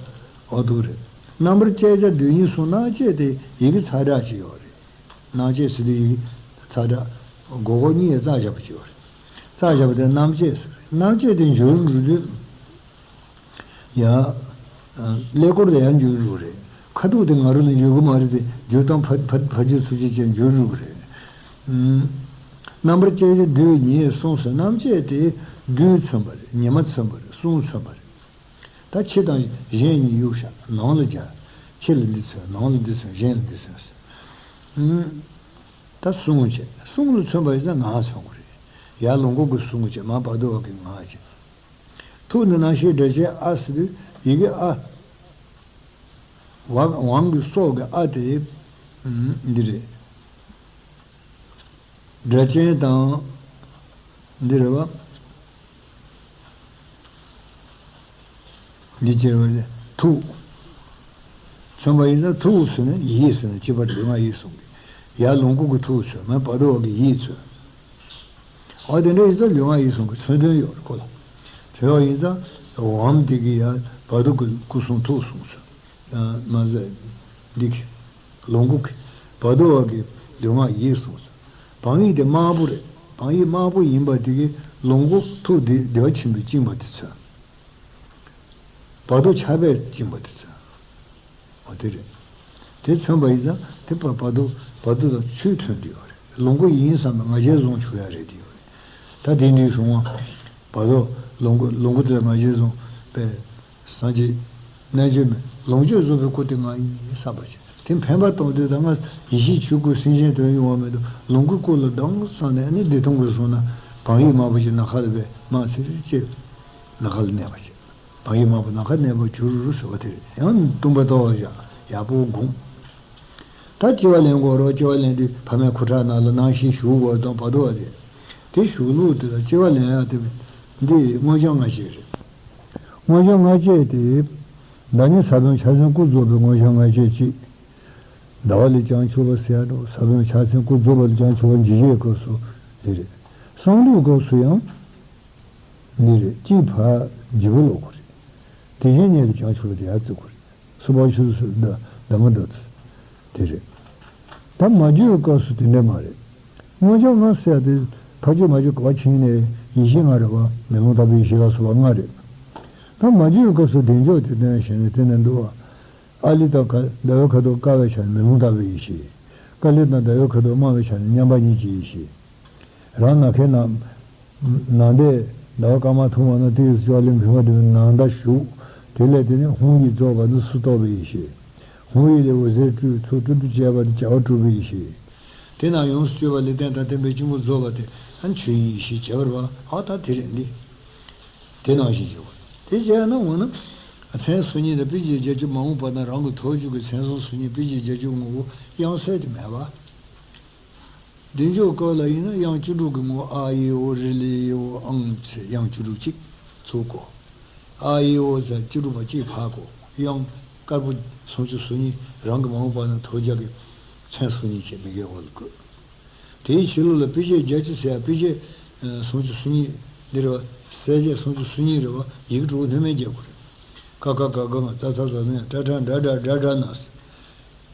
འོ་འདུག་རེད། རྣམ་པར་དཔྱད་བྱ་རྡུལ་སྙེད་གསུམ་སྣང་བཅས་དེ་ཡི་གེ་ཚ་དྲག་ཅིག་ཡོད་རེད། སྣང་བཅས་ཟེར་དུས་ཡི་གེ་ཚ་དྲག་སྒོར་སྒོར་གཉིས་ཡ་རྩ་བཞག་པ་ཅིག་ཡོད་རེད། རྩ་བཞག་པ་དེ་རྣམ་བཅས་ཟེར། རྣམ་བཅས་དེ་འགྱུར་འགྲོ་དུས། ཡ། ཀླད་ཀོར་ལ་ཡང་འགྱུར་རུ་རེད། ཁ་ཐུག་དེ་ང་རང་ལ་འགྱུར་གི་མ་རེད་དེ་འགྱུར་སྟངས་ཕ་ཕ་ཕ་རྒྱུད་ཚུགས་ཀྱི་ཅན་འགྱུར་རུ་རེད། རྣམ་པར་དཔྱད་བྱ་རྡུལ་སྙེད་གསུམ་ཟེར་རྣམ་བཅད་དེ་རྡུལ་མཚོན་པ་རེད། ཉི་མ་མཚོན་པ་རེད། གསུང་མཚོན་པ་རེད། ད་ཕྱི་དང་གཞན་གཉིས་གཡུག་བཞག་ནང་ལ་སྦྱར། ཕྱི་ལ་འདི་མཚོན། ནང་ལ་འདི་མཚོན། གཞན་ལ་འདི་མཚོན་ཟེར། ད་གསུང་བྱས། གསུང་ལ་མཚོན་པ་ཡིན་ཙང་ངག་མཚོན་དགོས་རེད། ཡར་ལོངས་སྐུ་གི་གསུང་བྱས། མར་བར་དོ་བ་གི་ངག་བྱས། ཐུགས་ནི་རྣམ་ཤེས་སྒྲ་གཅན་ཨ་ཟེར་དུས་ཡི་གེ་ཨ། ཝ་ཝང་གི་སོགས་ཀྱི་ཨ་དེ་འདི་རེད། སྒྲ་གཅན་དང་འདི་རེད་བ། འདི་ཅེར་བ་ལས་ཐུགས། མཚོན་པ་ཡིན་ཙང་ཐུགས་ཟེར་ན་ཡིད་ཟེར་ན་གཅིག་པ་རེད། ལུས་ངག་ཡིད་གསུམ་གྱི། ཡར་ལོངས་སྐུ་གི་ཐུགས་མཚོན། མར་བར་དོ་བ་གི་ཡིད་མཚོན། འོ་དེ་འདྲ་ཡིན་ཙང་ལུས་ངག་ཡིད་གསུམ་གྱི་མཚོན་དོན་ཡོད་རེད་ཁོ་ལ། དེ་བ་ཡིན་ཙང་ཝམ་དེ་གི་ཡར་བར་དོ་གི་སྐུ་གསུང་ཐུགས་གསུང་ཚུལ། མ་ཟད་འདི་གི་ལོངས་སྐུ་གི་བར་དོ་བ་གི་ལུས་ངག་ཡིད་གསུང་ཚུལ། བང་ཡིག་དེ་དམར་པོ་རེད། བང་ཡིག་དམར་པོ་ཡིན་པ་དེ་གི་ལོངས་སྐུ་ཐུགས་དེ་བདེ་བ་ཆེན་པོས་བཅིངས་པ་དེ་མཚོན། བར་དོ་ཆགས་པས་བཅིངས་པ་དེ་མཚོན། འོ་དེ་རེད། དེ་མཚོན་པ་ཡིན་ཙང་དེ་བར་བར་དོ་བར་དོ་དང་ཆོས་མཐུན་དུ་ཡོད་རེད། ལོངས་སྐུ་ཡིན་བསམ་པའི་ང་རྒྱལ་བཟུང་ཆོག་ཡ་རེད་དེ་ཡོད་རེད། ད་དེ་འདྲའི་གསུང་བ། བར་དོ་ལོངས་སྐུ་ལོངས་སྐུ་དེ་ལ་ང་རྒྱལ་བཟུང་པས། སངས་རྒྱས་རྣལ་འབྱོར་མའི་ལོངས་སྤྱོད་རྫོགས་པའི་སྐུ་དེ་ང་ཡིན་བསམ་པ་བྱས། དེ་འཕེན་པ་གཏོང་དུས་ད་ང་ཡེ་ཤེས་ཆོས་སྐུ་སེམས་ཅན་དོན་ཡོང་བ་མེད་དུ་ལོངས་སྐུའི་སྐུ་ལ་ལྡང་སོང་ནས་ནི་བདེ་སྟོང་གི་གསུང་ན་བང་ཡིག་དམར་པོ་ཞིག་ནམ་མཁའ་ལ་བས་མར་ཚིར་ཅེར་ནམ་མཁའ་ལ་གནས་པ་བྱས། བང་ཡིག་དམར་པོ་ནམ་མཁའ་གནས་པར་གྱུར་ཟེར་བ་དེ་རེད། ཡང་སྟོང་པ་ལྟ་བ་བཞག་ཡག་པོ་སྒོམ། ད་ལྕི་བ་ལེན་དགོས་རེད། ལྕི་བ་ལེན་དུས་ཕ་མའི་ཁུ་ཁྲག་ནང་ལ་ནང་བཞིན་ཞུགས་དགོས་དང་བར་དོ་བ་དེ། དེ་ཞུགས་ལུགས་དེ་ལ་ལྕི་བ་ལེན་ཡག་དེ་འདི་མངོན་བྱང་ལྔ་བཅས་རེད། མངོན་བྱང་ལྔ་བཅས་དེ། བདག་ཉིད་ས་བོན་ཕྱག་མཚན་སྐུ་རྫོགས་པའི་མངོན་བྱང་ལྔ་བཅས་གཅིག། ཟླ་བ་ལས་ཀྱང་ཆུབ་པ་ཟེར་ཡག་འདུག་ས་བོན་ཕྱག་མཚན་སྐུ་རྫོགས་པ་ལས་ཀྱང་ཆུབ་པ་འཇིགས་བྱེད་སྐབས་སུ་དེ་རེད། གསང་འདུས་སྐབས་སུ་ཡང་འདི་རེད། གཅིག་ཕར་བརྗིད་པོ་ལོག་དགོས་རེད། དེ་བཞིན་ཉིད་ལས་ཀྱང་ཆུབ་པ་དེ་ཡར་བརྩི་དགོས་རེད། སུ་བ་ཤུ་སུ་ད་ད་མ་ད་དེ་རེད། ད་མ་བརྗོད་སྐབས་སུ་དེ་འདྲ་མ་རེད། མངོན་བྱང་ལྔ་ཟེར་ཡག་དེ་ཕར་ཕྱོགས་མ་བརྗོད་ག་པར་ཕྱིན་ནས་ཡེ་ཤེས་ལྔ་རེད་བ། མེ་ལོང་ལྟ་བུའི་ཡེ་ཤེས་ལ་སོགས་པ་ལྔ་རེད། ད་མ་བརྗོད་སྐབས་སུ་བདེ་མཆོག་དེ་སྟོན་ཞེས་ནས་དེ་ནས་འདུག་བ། ཨ་ལི་དང་ཀ་ཟླ་བའི་ཁ་དོག་དཀར་བའི་ཆ་ནས་མེ་ལོང་ལྟ་བུའི་ཡེ་ཤེས། ཀ་ལི་དང་ཟླ་བའི་ཁ་དོག་དམར་བའི་ཆ་ནས་མཉམ་པ་ཉིད་ཀྱི་ཡེ་ཤེས། རང་ནམ་མཁའི་ནང་ནང་ལྟར་ཟླ་བ་སྐར་མ་ཐུང་བ་ན་དེ་ཡི་ཙོག་ལེ་འབུམ་པ་དེ་ནང་ལྟར་བཞུགས། དེ་ལས་དེ་ནི་ཧཱུྃ་ཡིག་རྫོགས་པ་ནི་སུ་རྟོག་པའི་ཡེ་ཤེས། ཧཱུྃ་ཡིག་ལས་འོད་ཟེར་སྤྲོས། ཚོགས་སྤྲོས་བྲལ་བ་དེ་བྱ་བ་གྲུབ་པའི་ཡེ་ཤེས། དེ་རྣམས་ཡོངས་སུ་གཅོད་པ་ལས་བརྟེན་དང་བརྟེན་པའི་སྐྱེས་བུ་རྫོགས་པ་དེ་ཨ་ཆོས་དབྱིངས་ཡེ་ཤེས་བྱེད་པར་བ། ཨ་ད་དེ་རེད་འདི། དེ་ནང་བཞིན་བྱེད་དགོས། དེ་བྱས་ན་འོ་ན། མཚན་གསུམ་གཉིས་དང་དཔེ་བྱད་བརྒྱད་ཅུ་མ་འོངས་པ་དང་རང་གི་ཐོག་བཅུ་གི་མཚན་གསུམ་གཉིས་དཔེ་བྱད་བརྒྱད་ཅུ་ངོ་བོ་དབྱངས་གསལ་དུ་མེད་པ། བདེ་མཆོག་སྐབས་ལ་ཡིན་ན་དབྱངས་བཅུ་དྲུག་གི་ངོ་བོ་ཨ་ཨི་ཨོ་རི་ལི་ཨི་ཨོ་ཨང་ཚེ་དབྱངས་བཅུ་དྲུག་གཅིག་ཚུགས་གོ། ཨ་ཨི་ཨོ་ཟེར་བཅུ་དྲུག་པ་གཅིག་ཕར་གོ། དབྱངས་དཀར་པོ་སུམ་ཅུ་སོ་གཉིས་རང་གི་མ་འོངས་པ་ན་ཐོག་རྒྱག་གི་མཚན་སོ་གཉིས་བྱས་མི་དགེ་འོག་ལ་བཀོད། དེའི་ཕྱི་ལོགས་ལ་དཔེ་བྱད་བརྒྱད་ཅུ་ཟེར་ཡ། དཔེ་བྱད་སུམ་ཅུ་སོ་གཉིས་འདི་རེད་བ། གསལ་བྱེད་སུམ་ཅུ་སོ་གཉིས་རེད་བ། ཡི་གེ་དྲུག་སྣོན་མེད་རྒྱག་དགོས་རེད། ཀ་ཁ་ག་ག་ང་ཙ་ཚ་ཛ་ཛ་ཉ་ཏྲ་ཏྲ་འདྲ་འདྲ་འདྲ་འདྲ་ན།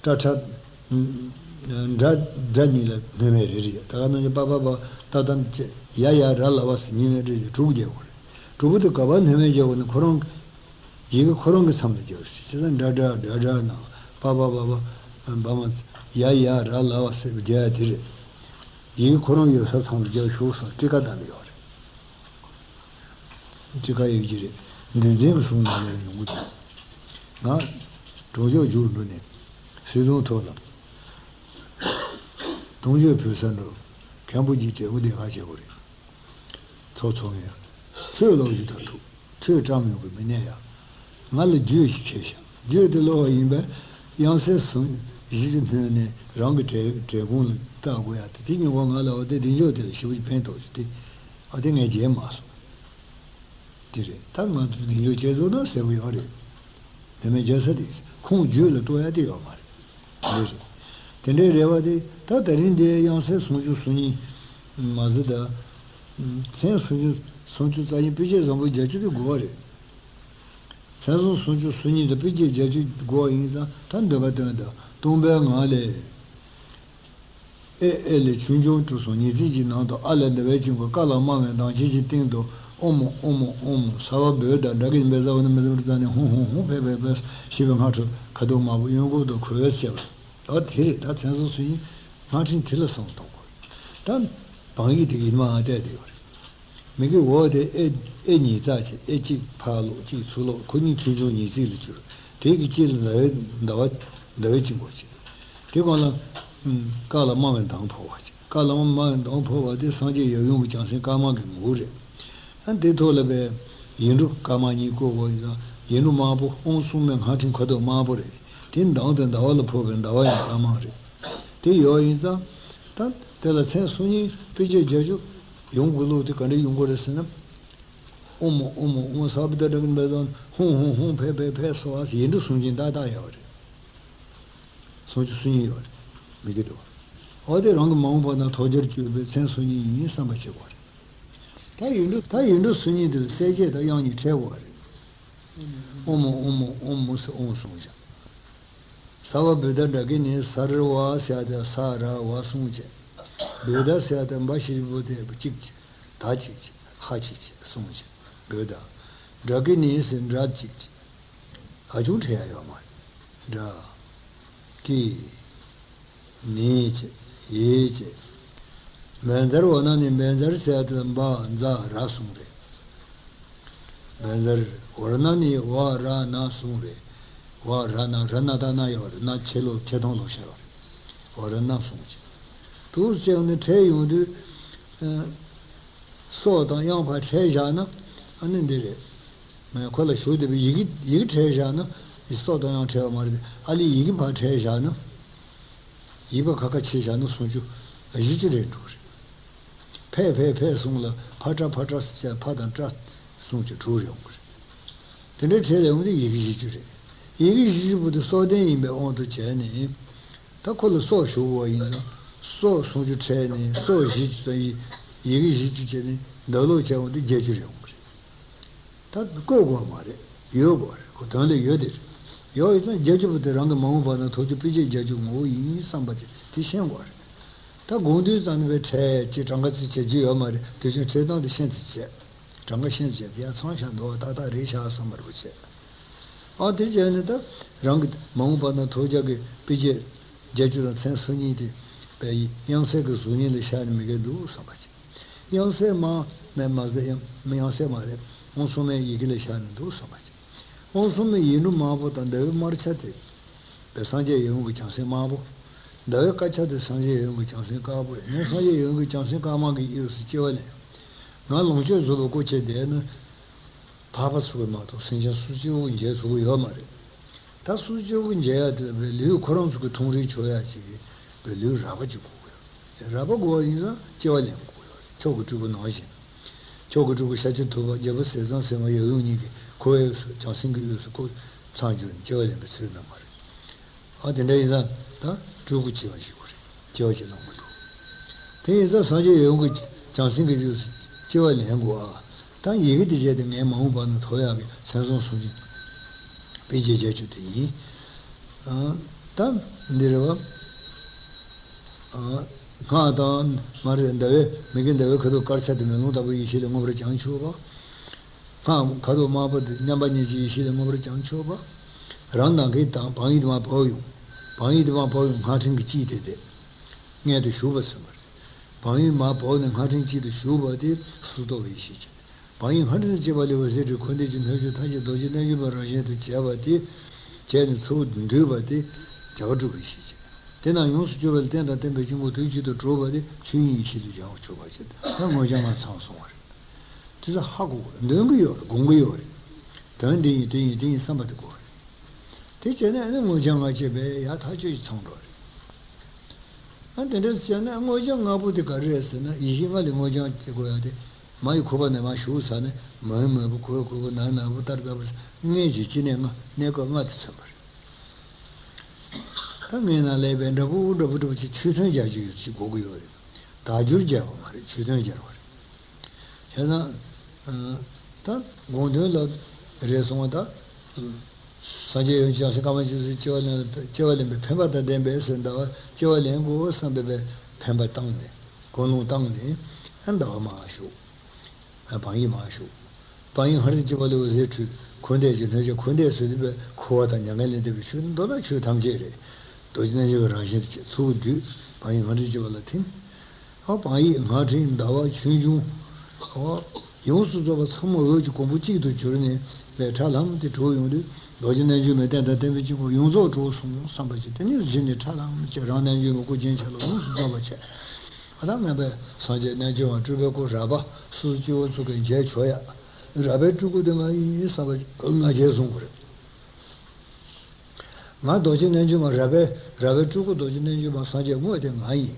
ཏྲ་ཏྲ། འདྲ་འདྲ་གཉིས་ལ་སྣོན་མེད་རེ་རེ་ཡ། ད་ག་ནང་བཞིན་པ་པ་པ་ཏ་ཏ་ཡ་ཡ་ར་ལ་བ་ཟེར་གཉིས་ནས་རེ་རེ་དྲུག་རྒྱག་དགོས་རེད། དྲུག་པོ་དེ་ག་པར་སྣོན་མེད་རྒྱག་དགོས་ན་ཁོ་རང་ཡི་གེ་ཁོ་རང་གི་མཚམས་ལ་རྒྱག་དགོས་རེད། བྱས་ཙང་འདྲ་འདྲ་འདྲ་འདྲ་ན་པ་པ་པ་པ་བ་མ་ཡ་ཡ་ར་ལ་བ་ཟེར་རྒྱག་ཡ་དེ་རེད། ཡི་གེ་ཁོ་རང་ཡོད་ས་མཚམས་ལ་རྒྱག་ཤོག་ཟེར་ཊི་ཀ་བཏང་གི་ཡོད་རེད། ཊི་ཀ་ཡོད་ཀྱི་རེད། འདུལ་འཛིན་གྱི་གསུང་ནང་ལ་ཡོང་གི་འདུག་ང་གྲོང་ཆོག་རྒྱུགས་འགྲོ་ནས་སྲིད་སྐྱོང་ཐོག་ལ་དུང་ཆོས་ཕུལ་ས་འགྲོ། མཁན་པོ་གྱིས་འབྲས་བུ་དེ་ག་བྱེད་དགོས་རེད། ཚོགས་ཚོགས་ངེས་ཡང་ཆོས་ལོག་རྒྱུ་དང་ཐུག་ཆོས་བཀྲམ་ཡོང་གི་མི་གནས་ཡ། ང་ལ་རྒྱུད་ཞིག་ཁེལ་ཤག་རྒྱུད་དེ་ལོག་པ་ཡིན་པས་དབྱངས་གསལ་ཟུང་བཞི་བཅུ་སྣོན་ནས་རང་གི་འབྲས་འབྲས་སྤུངས་ལ་བཏགས་དགོས་ཡ་དེ། དེ་ཉིན་མོ་ང་ལ་འོ་དེ་བདེ་མཆོག་དེ་ལ་ཞེ་པོ་ཅིག་ཕན་ཐོགས་ཤག་དེ་ཨ་དེ་ངས་བརྗེད་མ་སོང་། དེ་རེད། ད་ང་ཚོ་བདེ་མཆོག་བྱས་ཚུགས་ན་ཟེར་བ་ཡོད་རེད། དེ་མིན་རྒྱལ་ས་དེ་ཁོང་རྒྱུད་ལ་གཏོགས་ཡ་དེ་ཡོད་མ་རེད། རེད་རེད། དེ་འདྲའི་རེ་བ་དེ་ད་དེ་རིང་འདིའི་དབྱངས་གསལ་ཟུང་འཇུག་ཟུང་གཉིས་མ་ཟད་ད། མཚན་ཟུང་འཇུག་ཟུང་འཇུག་རྩ་ཡིན་དཔེ་བྱད་བཟང་པོ་བརྒྱད་ཅུ་དེ་དགོས་པ་རེད། མཚན་ཟུང་ཟུང་འཇུག་ཟུང་གཉིས་དང་དཔེ་བྱད་བརྒྱད་ཅུ་དགོས་པ་ཡིན་ཙང་ད་འདོད་པ་དོན་དང་སྟོང་པའི་ངང་ལས། ཨེ་ཨེ་ལས་ཆོས་འབྱུང་གྲུ་གསུམ་ཉིས་བརྩེགས་ཀྱི་ནང་དུ་ཨ་ལས་ཟླ་བའི་དཀྱིལ་འཁོར། ཀ་ལས་སྨྲ་བའི་མདངས་ཅན་གྱི་སྟེང་དུ་ཨོཾ་ཨོཾ་ཨོཾ་ས་བ་བོད་དང་སྒྲ་གི་འབེ་ས་བ་ནི་མི་ཟ་བར་རྩ་ནས་ཧཱུྃ་ཧཱུྃ་ཧཱུྃ་ཕཊ་ཕཊ་ཕཊ་ཞེས་པའི་སྔགས་ཕྲེང་ཁ་དོག་དམར་པོ་གཡོན་སྐོར་དུ་ཁོལ་བྱས་པ། ད་དེ་རེད། ད་མཚན་ཟུང་ཟུང་གཉིས་སྔགས་ཕྲེང་དེ་ལ་གསུམ་གཏོང་དགོས། ད་བང་ཡིག་དེ་གི་ཉི་མ་ཨ་བལྟས་དེ་ཡོད་རེད། མི་དགེ་འོག་དེ་ཨེ་ཨེ་ཉིས་བརྩེགས་བྱས། ཨེ་གཅིག་ཕར་ལོག་གཅིག་ཚུར་ལོག་ཁོ་གཉིས་ཆོས་འབྱུང་ཉིས་བརྩེགས་ལ་གྱུར། དེ་གི་དཀྱིལ་ལ་ཟླ་བའི་ཟླ་བ་ཟླ་བའི་དཀྱིལ་འཁོར་བྱས། དེ་གོང་ལ་ བཀའ་ལ་སྨྲ་བའི་མདངས་འཕོ་བ་ཅིག་བཀའ་ལ་སྨྲ་བའི་མདངས་འཕོ་བ་དེ་སངས་རྒྱས་ཡབ་ཡུམ་གྱི་བྱང་སེམས་དཀར་དམར་གྱི་ངོ་བོ་རེད། ཨ་འདི་ཐོག་ལ་བས་ཡིག་འབྲུ་དཀར་དམར་གཉིས་བཀོད་པ་ཡིན་ཙང་ཡིག་འབྲུ་དམར་པོ་ཨོཾ་སྲུང་མའི་སྔགས་ཕྲེང་ཁ་དོག་དམར་པོ་རེད། དེ་མདངས་དེ་ཟླ་བ་ལ་ཕོག་པའི་ཟླ་བ་ཡང་དཀར་དམར་རེད། དེ་ཡོད་ཡིན་ཙང་། ད་དེ་ལ་མཚན་སུམ་གཉིས་དཔེ་བྱད་བརྒྱད་ཅུ་ཡོང་དགོས་ལུགས་དེ་ག་འདྲ་ཡོང་དགོས་རེད་ཟེར་ན། ཨོཾ་མོ་ཨོཾ་མོ་ཨོཾ་ས་བུ་ཏྲ་ཌ་གི་འབད་བཟང་ཧཱུྃ་ཧཱུྃ་ཧཱུྃ་ཕཊ་ཕཊ་ཕཊ་སྭཱ་ཧཱ་ཟེར་ཡིག་འབྲུ་སུམ་ཅུ་ཏག་ཏག་ཡོད་རེད། སུམ་ཅུ་སོ་གཉིས་ཡོད་རེད། མི་དགེ་དུ། འོ་དེ་རང་གི་མ་འོངས་པ་དང་ཐོགས་རྒྱུར་གྱུར་པའི་མཚན་སུམ་གཉིས་ཡིན་བསམ་པ་བྱེད་དགོས་རེད། ད་ཡིག་འབྲུ་ད་ཡིག་འབྲུ་སུམ་གཉིས་དེ་ལ་གསལ་བྱེད་དང་དབྱངས་གཉིས་ཕྲལ་དགོས་རེད། ཨོཾ་མོ་ཨོཾ་མོ་ཨོཾ་མོ་ཟེར་ཨོཾ་གསུངས་ཀྱང་། ས་བ་བུ་ཏྲ་ཌ་གི་ནི་ས་ར་བ་ཟེར་ཡ་དེ་ས་ར་བ་གསུངས་བྱས། བུ་ཏྲ་ཟེར་ཡ་དེ་འབའ་ཞབས་ཀྱུ་པོ་དེ་གཅིག་བྱས། ད་གཅིག་བྱས། ཧ་གཅིག་བྱས་གསུངས་བྱས། བུ་ཏྲ། ཌ་གི་ནི་ཟེར་འདྲ་གཅིག་བྱས། ད་ཅུང་ཕྲད་ཡ་ཡོད་མ་རེད། ཌ། གི། ནི་བྱས། ཡི་བྱས། བཛྲ་འོ་ན་ནི་བཛྲ་ཟེར་ཡ་དེ་ལ་བ་ཛ་ར་གསུངས་རེད། བཛྲ་འོ་ན་ནི་བ་ར་ན་གསུངས་རེད། བ་ར་ན་ར་ན་ད་ན་ཡོད་རེད། ན་ཆེ་ལོ་ཆེ་མཐོང་ལོ་ཤ་ཡོད་རེད། བ་ར་ན་གསུངས་བྱས། དུ་བྱས་ནས་ཕྲད་ཡོང་དུས། ཨ། སོགས་དང་དབྱངས་ཕར་ཕྲལ་བཞག་ན་ཨ་ནི་འདི་རེད། མེད་ཁོ་ལ་ཞུགས་བསྡད་པའི་ཡི་གེ་ཡི་གེ་ཕྲལ་བཞག་ན་སོགས་དང་དབྱངས་ཕྲལ་བ་མ་རེད་དེ་ཨ་ལས་ཡི་གེ་ཕར་ཕྲལ་བཞག་ན། ཡིག་པ་ཁ་ཁ་ཕྱེ་བཞག་ན་སུམ་ཅུ་བཞི་བཅུ་རེ་འགྲོ་གི་རེད། ཕཊ་ཕཊ་ཕཊ་གསུངས་ལ་ཕ་ཏྲ་ཕ་ཏྲ་ཟེར་ཕ་དང་ཏྲ་སུམ་ཅུ་དྲུག་རེ་ཡོང་གི་རེད། དེ་འདྲའི་ཕྲལ་ལས་འོང་དུས་ཡི་གེ་བཞི་བཅུ་རེད། ཡི་གེ་བཞི་བཅུ་པོ་དེ་སོགས་ལྡན་ཡིན་པའི་དབང་དུ་བྱས་ནས། ད་ཁོ་ལ་སོགས་ཞུགས་པ་ཡིན་ཙང་སོགས་སུམ་ཅུ་ཕྲལ་ནས་སོགས་བཞི་བཅུ་དང་ཡི་ཡི་གེ་བཞི་བཅུ་བྱས་ནས་འདོད་ལོག་བྱས་འོང་དུས་བརྒྱད་ཅུ་རེ་འོང་གི་རེད། ད་བཀོད་དགོས་མ་རེད། ཡོད་དགོས་རེད། ཁོ་དོན་ལ་ཡོད་དེ་རེད། ཡོད་ཡིན་ཙང་བརྒྱད་ཅུ་པོ་དེ་རང་གི་མ་འོངས་པ་དང་ཐོགས་རྒྱུ་དཔེ་བྱད་བརྒྱད་ཅུ་ངོ་བོ་ཡིན་བསམ་པ་དེ་དེ་ཤེས་དགོས་རེད། ད་དགོངས་དོན་ཙམ་ནས་བས་ཕྲལ་ཅེས་གྲངས་ཀ་ཚིག་བྱེད་རྒྱུ་ཡོད་མ་རེད། དེ་བཞིན་ཕྲལ་སྟངས་དེ་ཤེས་ཚེ་བྱས། གྲངས་ཀ་ཤེས་བྱས་དེ་ཡང་ཚང་ཤག་འདུག་བ་ཏག་ཏག་རེད་ཤག་བསམ་པར་བྱས། ཨ་དེ་བྱས་ནས་ད་རང་གི་མ་འོངས་པ་དང་ཐོགས་རྒྱུ་གི་དཔེ་བྱད་བརྒྱད་ཅུ་དང་མཚན་སུམ་གཉིས་དེ་བས་དབྱངས་གསལ་གྱི་གཟུགས་བརྙན་ལ་ཤར་ནས་མི་དགེ་འདུག་བསམ་པ་བྱས། དབྱངས་གསལ་མ་ནས་མ་གསལ་དབྱངས་དབྱངས་གསལ་མ་རེད། ཨོཾ་སྲུང་མའི་ཡི་གེ་ལ་ཤར་ནས་འདུག་བསམ་པ་བྱས། ཨོཾ་སྲུང་མའི་ཡིག་འབྲུ་དམར་པོ་དང་ཟླ་བའི་དམར་ཆ་དེ། བས་སངས་རྒྱས་ཡབ་ཡུམ་གྱི་བྱང་སེམས་དམར་པོ། ཟླ་བའི་དཀར་ཆ་དེ་སངས་རྒྱས་ཡབ་ཡུམ་གྱི་བྱང་སེམས་དཀར་པོ་རེད། ངས་སངས་རྒྱས་ཡབ་ཡུམ་གྱི་བྱང་སེམས་དཀར་དམར་གྱི་དབྱིབས་སུ་སྐྱེ་བ་ལེན། ང་ལོངས་སྤྱོད་རྫོགས་པའི་སྐུ་སྐྱེ་བསྡད་ན། འཕགས་པ་ཚུགས་ཀྱི་མ་གཏོགས་སེམས་ཅན་སུ་གཅིག་པོ་མཇལ་ཚུགས་ཀྱི་ཡོད་མ་རེད། ད་སུ་གཅིག་པོ་མཇལ་ཡ་དེ་བས་ལུས་ཁོ་རང་ཚོ་གི་མཐོང་རིག་ཆོག་ཡ་ཅིག་གི་བས་ལུས་རགས་པ་ཅིག་དགོས་ཀྱི་ཡོད། རགས་པ་དགོས་པ་ཡིན་ཙང་སྐྱེ་བ་ལེན་དགོས་ཀྱི་ཡོད། མཆོག་གི་སྤྲུལ་སྐུ་ནང་བཞིན། མཆོག་གི་སྤྲུལ་སྐུ་ཤཱཀྱ་ཐུབ་པ་རྒྱལ་པོ་ཟས་གཙང་སྲས་མ་ཡབ་ཡུམ་གཉིས་ཀྱི་ཁོ་བོའི་བྱང་སེམས་ཀྱི་དབུས་སུ་ཁོ་མཚང་བརྒྱུད་ནས་སྐྱེ་བ་ལེན་པའི་ཚུལ་གནང་བ་རེད། ཨ་དེ་འདྲ་ཡིན་ཙང་ད་སྤྲུལ་སྐུ་སྐྱེ་བ་ཞིག་དགོས་རེད། སྐྱེ་བ་ཅིག་བླང་དགོས་འདུག་དེ་ཡིན་ཙང་སངས་རྒྱས་ཡབ་ཡུམ་གྱི་བྱང་སེམས་ཀྱི་དབུས་སུ་སྐྱེ་བ་ལེན་དགོས་ཨ། ད་ཡི་གེ་དེ་བྱས་ཏེ་ངའི་མ་འོངས་པ་ན་ཐོབ་ཡག་གི་མཚན་སུམ་སུམ་ཅུ་དཔེ་བྱད་བརྒྱད་ཅུ་དེ་ཡིན། ཨ་ད་འདི་རེད་བ། ཨ་སྔགས་དང་མ་རེད། ཟླ་བའི་མི་དགེ་ཟླ་བའི་ཁ་དོག་དཀར་ཆ་དེ་མེ་ལོང་ལྟ་བུ་ཡེ་ཤེས་ལས་མངོན་པར་བྱང་ཆུབ་པ། སྔགས་ཁ་དོག་དམར་པོ་དེ་མཉམ་པ་ཉིད་ཀྱི་ཡེ་ཤེས་ལས་མངོན་པར་བྱང་ཆུབ་པ། རང་ནང་གི་དང་བག་ཡིད་དེ་མར་བབས་ཡོང་། བག་ཡིད་དེ་མར་བབས་ཡོང་སྔགས་ཕྲེང་གི་དཀྱིལ་དེ་དེ། མངལ་དུ་ཞུགས་པ་ཟེར་བ་རེད། བག་ཡིད་མར་བབས་ནས་སྔགས་ཕྲེང་དཀྱིལ་དུ་ཞུགས་པ་དེ་སུ་རྟོགས་པའི་ཡེ་ཤེས་ཀྱི། བག་ཡིད་སྔགས་ཕྲེང་དང་བཅས་པ་ལས་འོད་ཟེར་འཕྲོས་འཁོར་འདས་ཀྱི་སྣོད་བཅུད་ཐམས་ཅད་རྡོ་རྗེ་རྣལ་འབྱོར་པ་རང་བཞིན་དུ་བྱས་པ་དེ། བྱས་ནས་ཚུར་འདུས་པ་དེ་བྱ་བ་གྲུབ་པའི་ཡེ་ཤེས་ཀྱི། དེ་རྣམས་ཡོངས་སུ་གཅོད་པ་ལ་རྟེན་དང་བརྟེན་པའི་དཀྱིལ་འཁོར་དུས་གཅིག་ཏུ་གྲུབ་པ་དེ་ཆོས་དབྱིངས་ཡེ་ཤེས་སུ་སྦྱང་བ་གྲུབ་པ་བྱས་ཏེ་ད་དངོས་འཆར་ལྔ་ཚང་སོང་བ་རེད། དེ་ཚོ་ཧ་གོ་དགོས་རེད། འདོན་གྱི་ཡོད་རེད། སྒོམ་གྱི་ཡོད་རེད། དོན་འདི་ཡིན་དེ་ཡིན་དེ་ཡིན་བསམ་པ་དེ་དགོས་རེད། དེ་བྱས་ནས་ཨ་ནི་དངོས་འཆར་ལྔ་བྱས་པས་ཡར་ཐག་ཆོད་ཅིག་ཚང་འགྲོ་རེད། ཨ་དེ་འདྲ་བྱས་ན་དངོས་འཆར་ལྔ་པོ་དེ་ག་རེ་རེད་ཟེར་ན་ཡེ་ཤེས་ལྔ་ལས་དངོས་འཆར་བྱེད་དགོས་ཡ་དེ། མ་ཡི་ཁུ་བ་ནས་མར་ཞུགས་ཚར་ནས་མ་ཡི་མ་བུ་གོས་གོས་བུ་ན་ན་བུ་ལྟར་ལྟ་བུ་ལྔས་ཀྱི་སྤྱི་གནས་ལྔ་གནས་སྐབས་ལྔ་དེ་མཚོན་པ་རེད། ད་ངའི་ནང་ལས་པའི་འདྲ་པོ་འདྲ་པོ་འདྲ་པོ་ཅིག་ཆོས་ཐུན་སྦྱར་རྒྱུ་ཡོད་ཅིག་དགོས་ཀྱི་ཡོད་རེད། དག་སྦྱོར་སྦྱར་བ་མ་རེད། ཆོས་ཐུན་སྦྱར་བ་རེད། བྱས་ཙང་། ད་དགོངས་དོན་ལ་རེད་སོང་བ་ད། སངས་རྒྱས་ཡོན་ཅང་སེ་ཀ་མ་ཅི་སུ་སྐྱེ་བ་ལེན་སྐྱེ་བ་ལེན་པའི་འཕེན་པ་དང་ལྡན་པའི་སེམས་ཟླ་བ་སྐྱེ་བ་ལེན་དགོས་བསམ་པའི་འཕེན་པ་བཏང་ནས་ཀུན་སློང་བཏང་ནས་ཨ་ཟླ་བ་མར་ཞུགས། ཨ་བག་ཡིད་མར་ཞུགས། བག་ཡིད་སྔར་ལས་སྐྱེ་བ་ལེན་འོད་ཟེར་འཕྲོས་འཁོར་འདས་ཀྱི་སྣོད་བཅུད་འཁོར་འདས་སུ་སྡུད་པའི་ཁུ་བ་དང་མྱ་ངན་ལས་འདས་པའི་ཆོས་མདོར་ན་ཆོས་ཐམས་ཅད་རེད། རྡོ་རྗེ་རྣལ་འབྱོར་པའི་རང་བཞིན་དུ་བྱས་ཚུར་བསྡུས་བག་ཡིད་སྔར་ལས་སྐྱེ་བ་ལ་ཐིམ། ཨ་བག་ཡིད་སྔགས་ཕྲེང་ཟླ་བ་ཆོས་འབྱུང་། ཨ་ཡོངས་སུ་རྫོགས་པ་ཚང་མ་འོད་ཀྱི་གོང་བུ་གཅིག་ཏུ་གྱུར་ནས་པའི་ཁྲ་ལམ་དེ་གྲོལ་ཡོང་དུས་ རྡོ་རྗེ་རྣལ་འབྱོར་མའི་རྟེན་དང་བརྟེན་པའི་སྐྱེ་བོ་ཡོངས་རྫོགས་གྲོགས་སོང་བསམ་པ་ཅིག་དེ་ནི་གཞི་ནས་ཁྲ་ལམ་གྱི་རང་རྣལ་འབྱོར་མའི་སྐུ་རྒྱན་ཆེ་ལ་ལོངས་སུ་སྤྱོད་པ་བྱས། ཨ་ད་སྔོན་པའི་སངས་རྒྱས་རྣལ་འབྱོར་མ་སྤྲུལ་པའི་སྐུ་རལ་པ་སོ་སོ་སྐྱེ་བོ་ཚོ་གི་མཇལ་ཆོག་ཡ། རལ་པའི་སྤྲུལ་སྐུ་དེ་ང་ཡིན་བསམ་པ་ང་རྒྱལ་བཟུང་དགོས་རེད། ང་རྡོ་རྗེ་རྣལ་འབྱོར་མ་རལ་པའི་རལ་པའི་སྤྲུལ་སྐུ་རྡོ་རྗེ་རྣལ་འབྱོར་མ་སངས་རྒྱས་དངོས་དེ་ང་ཡིན།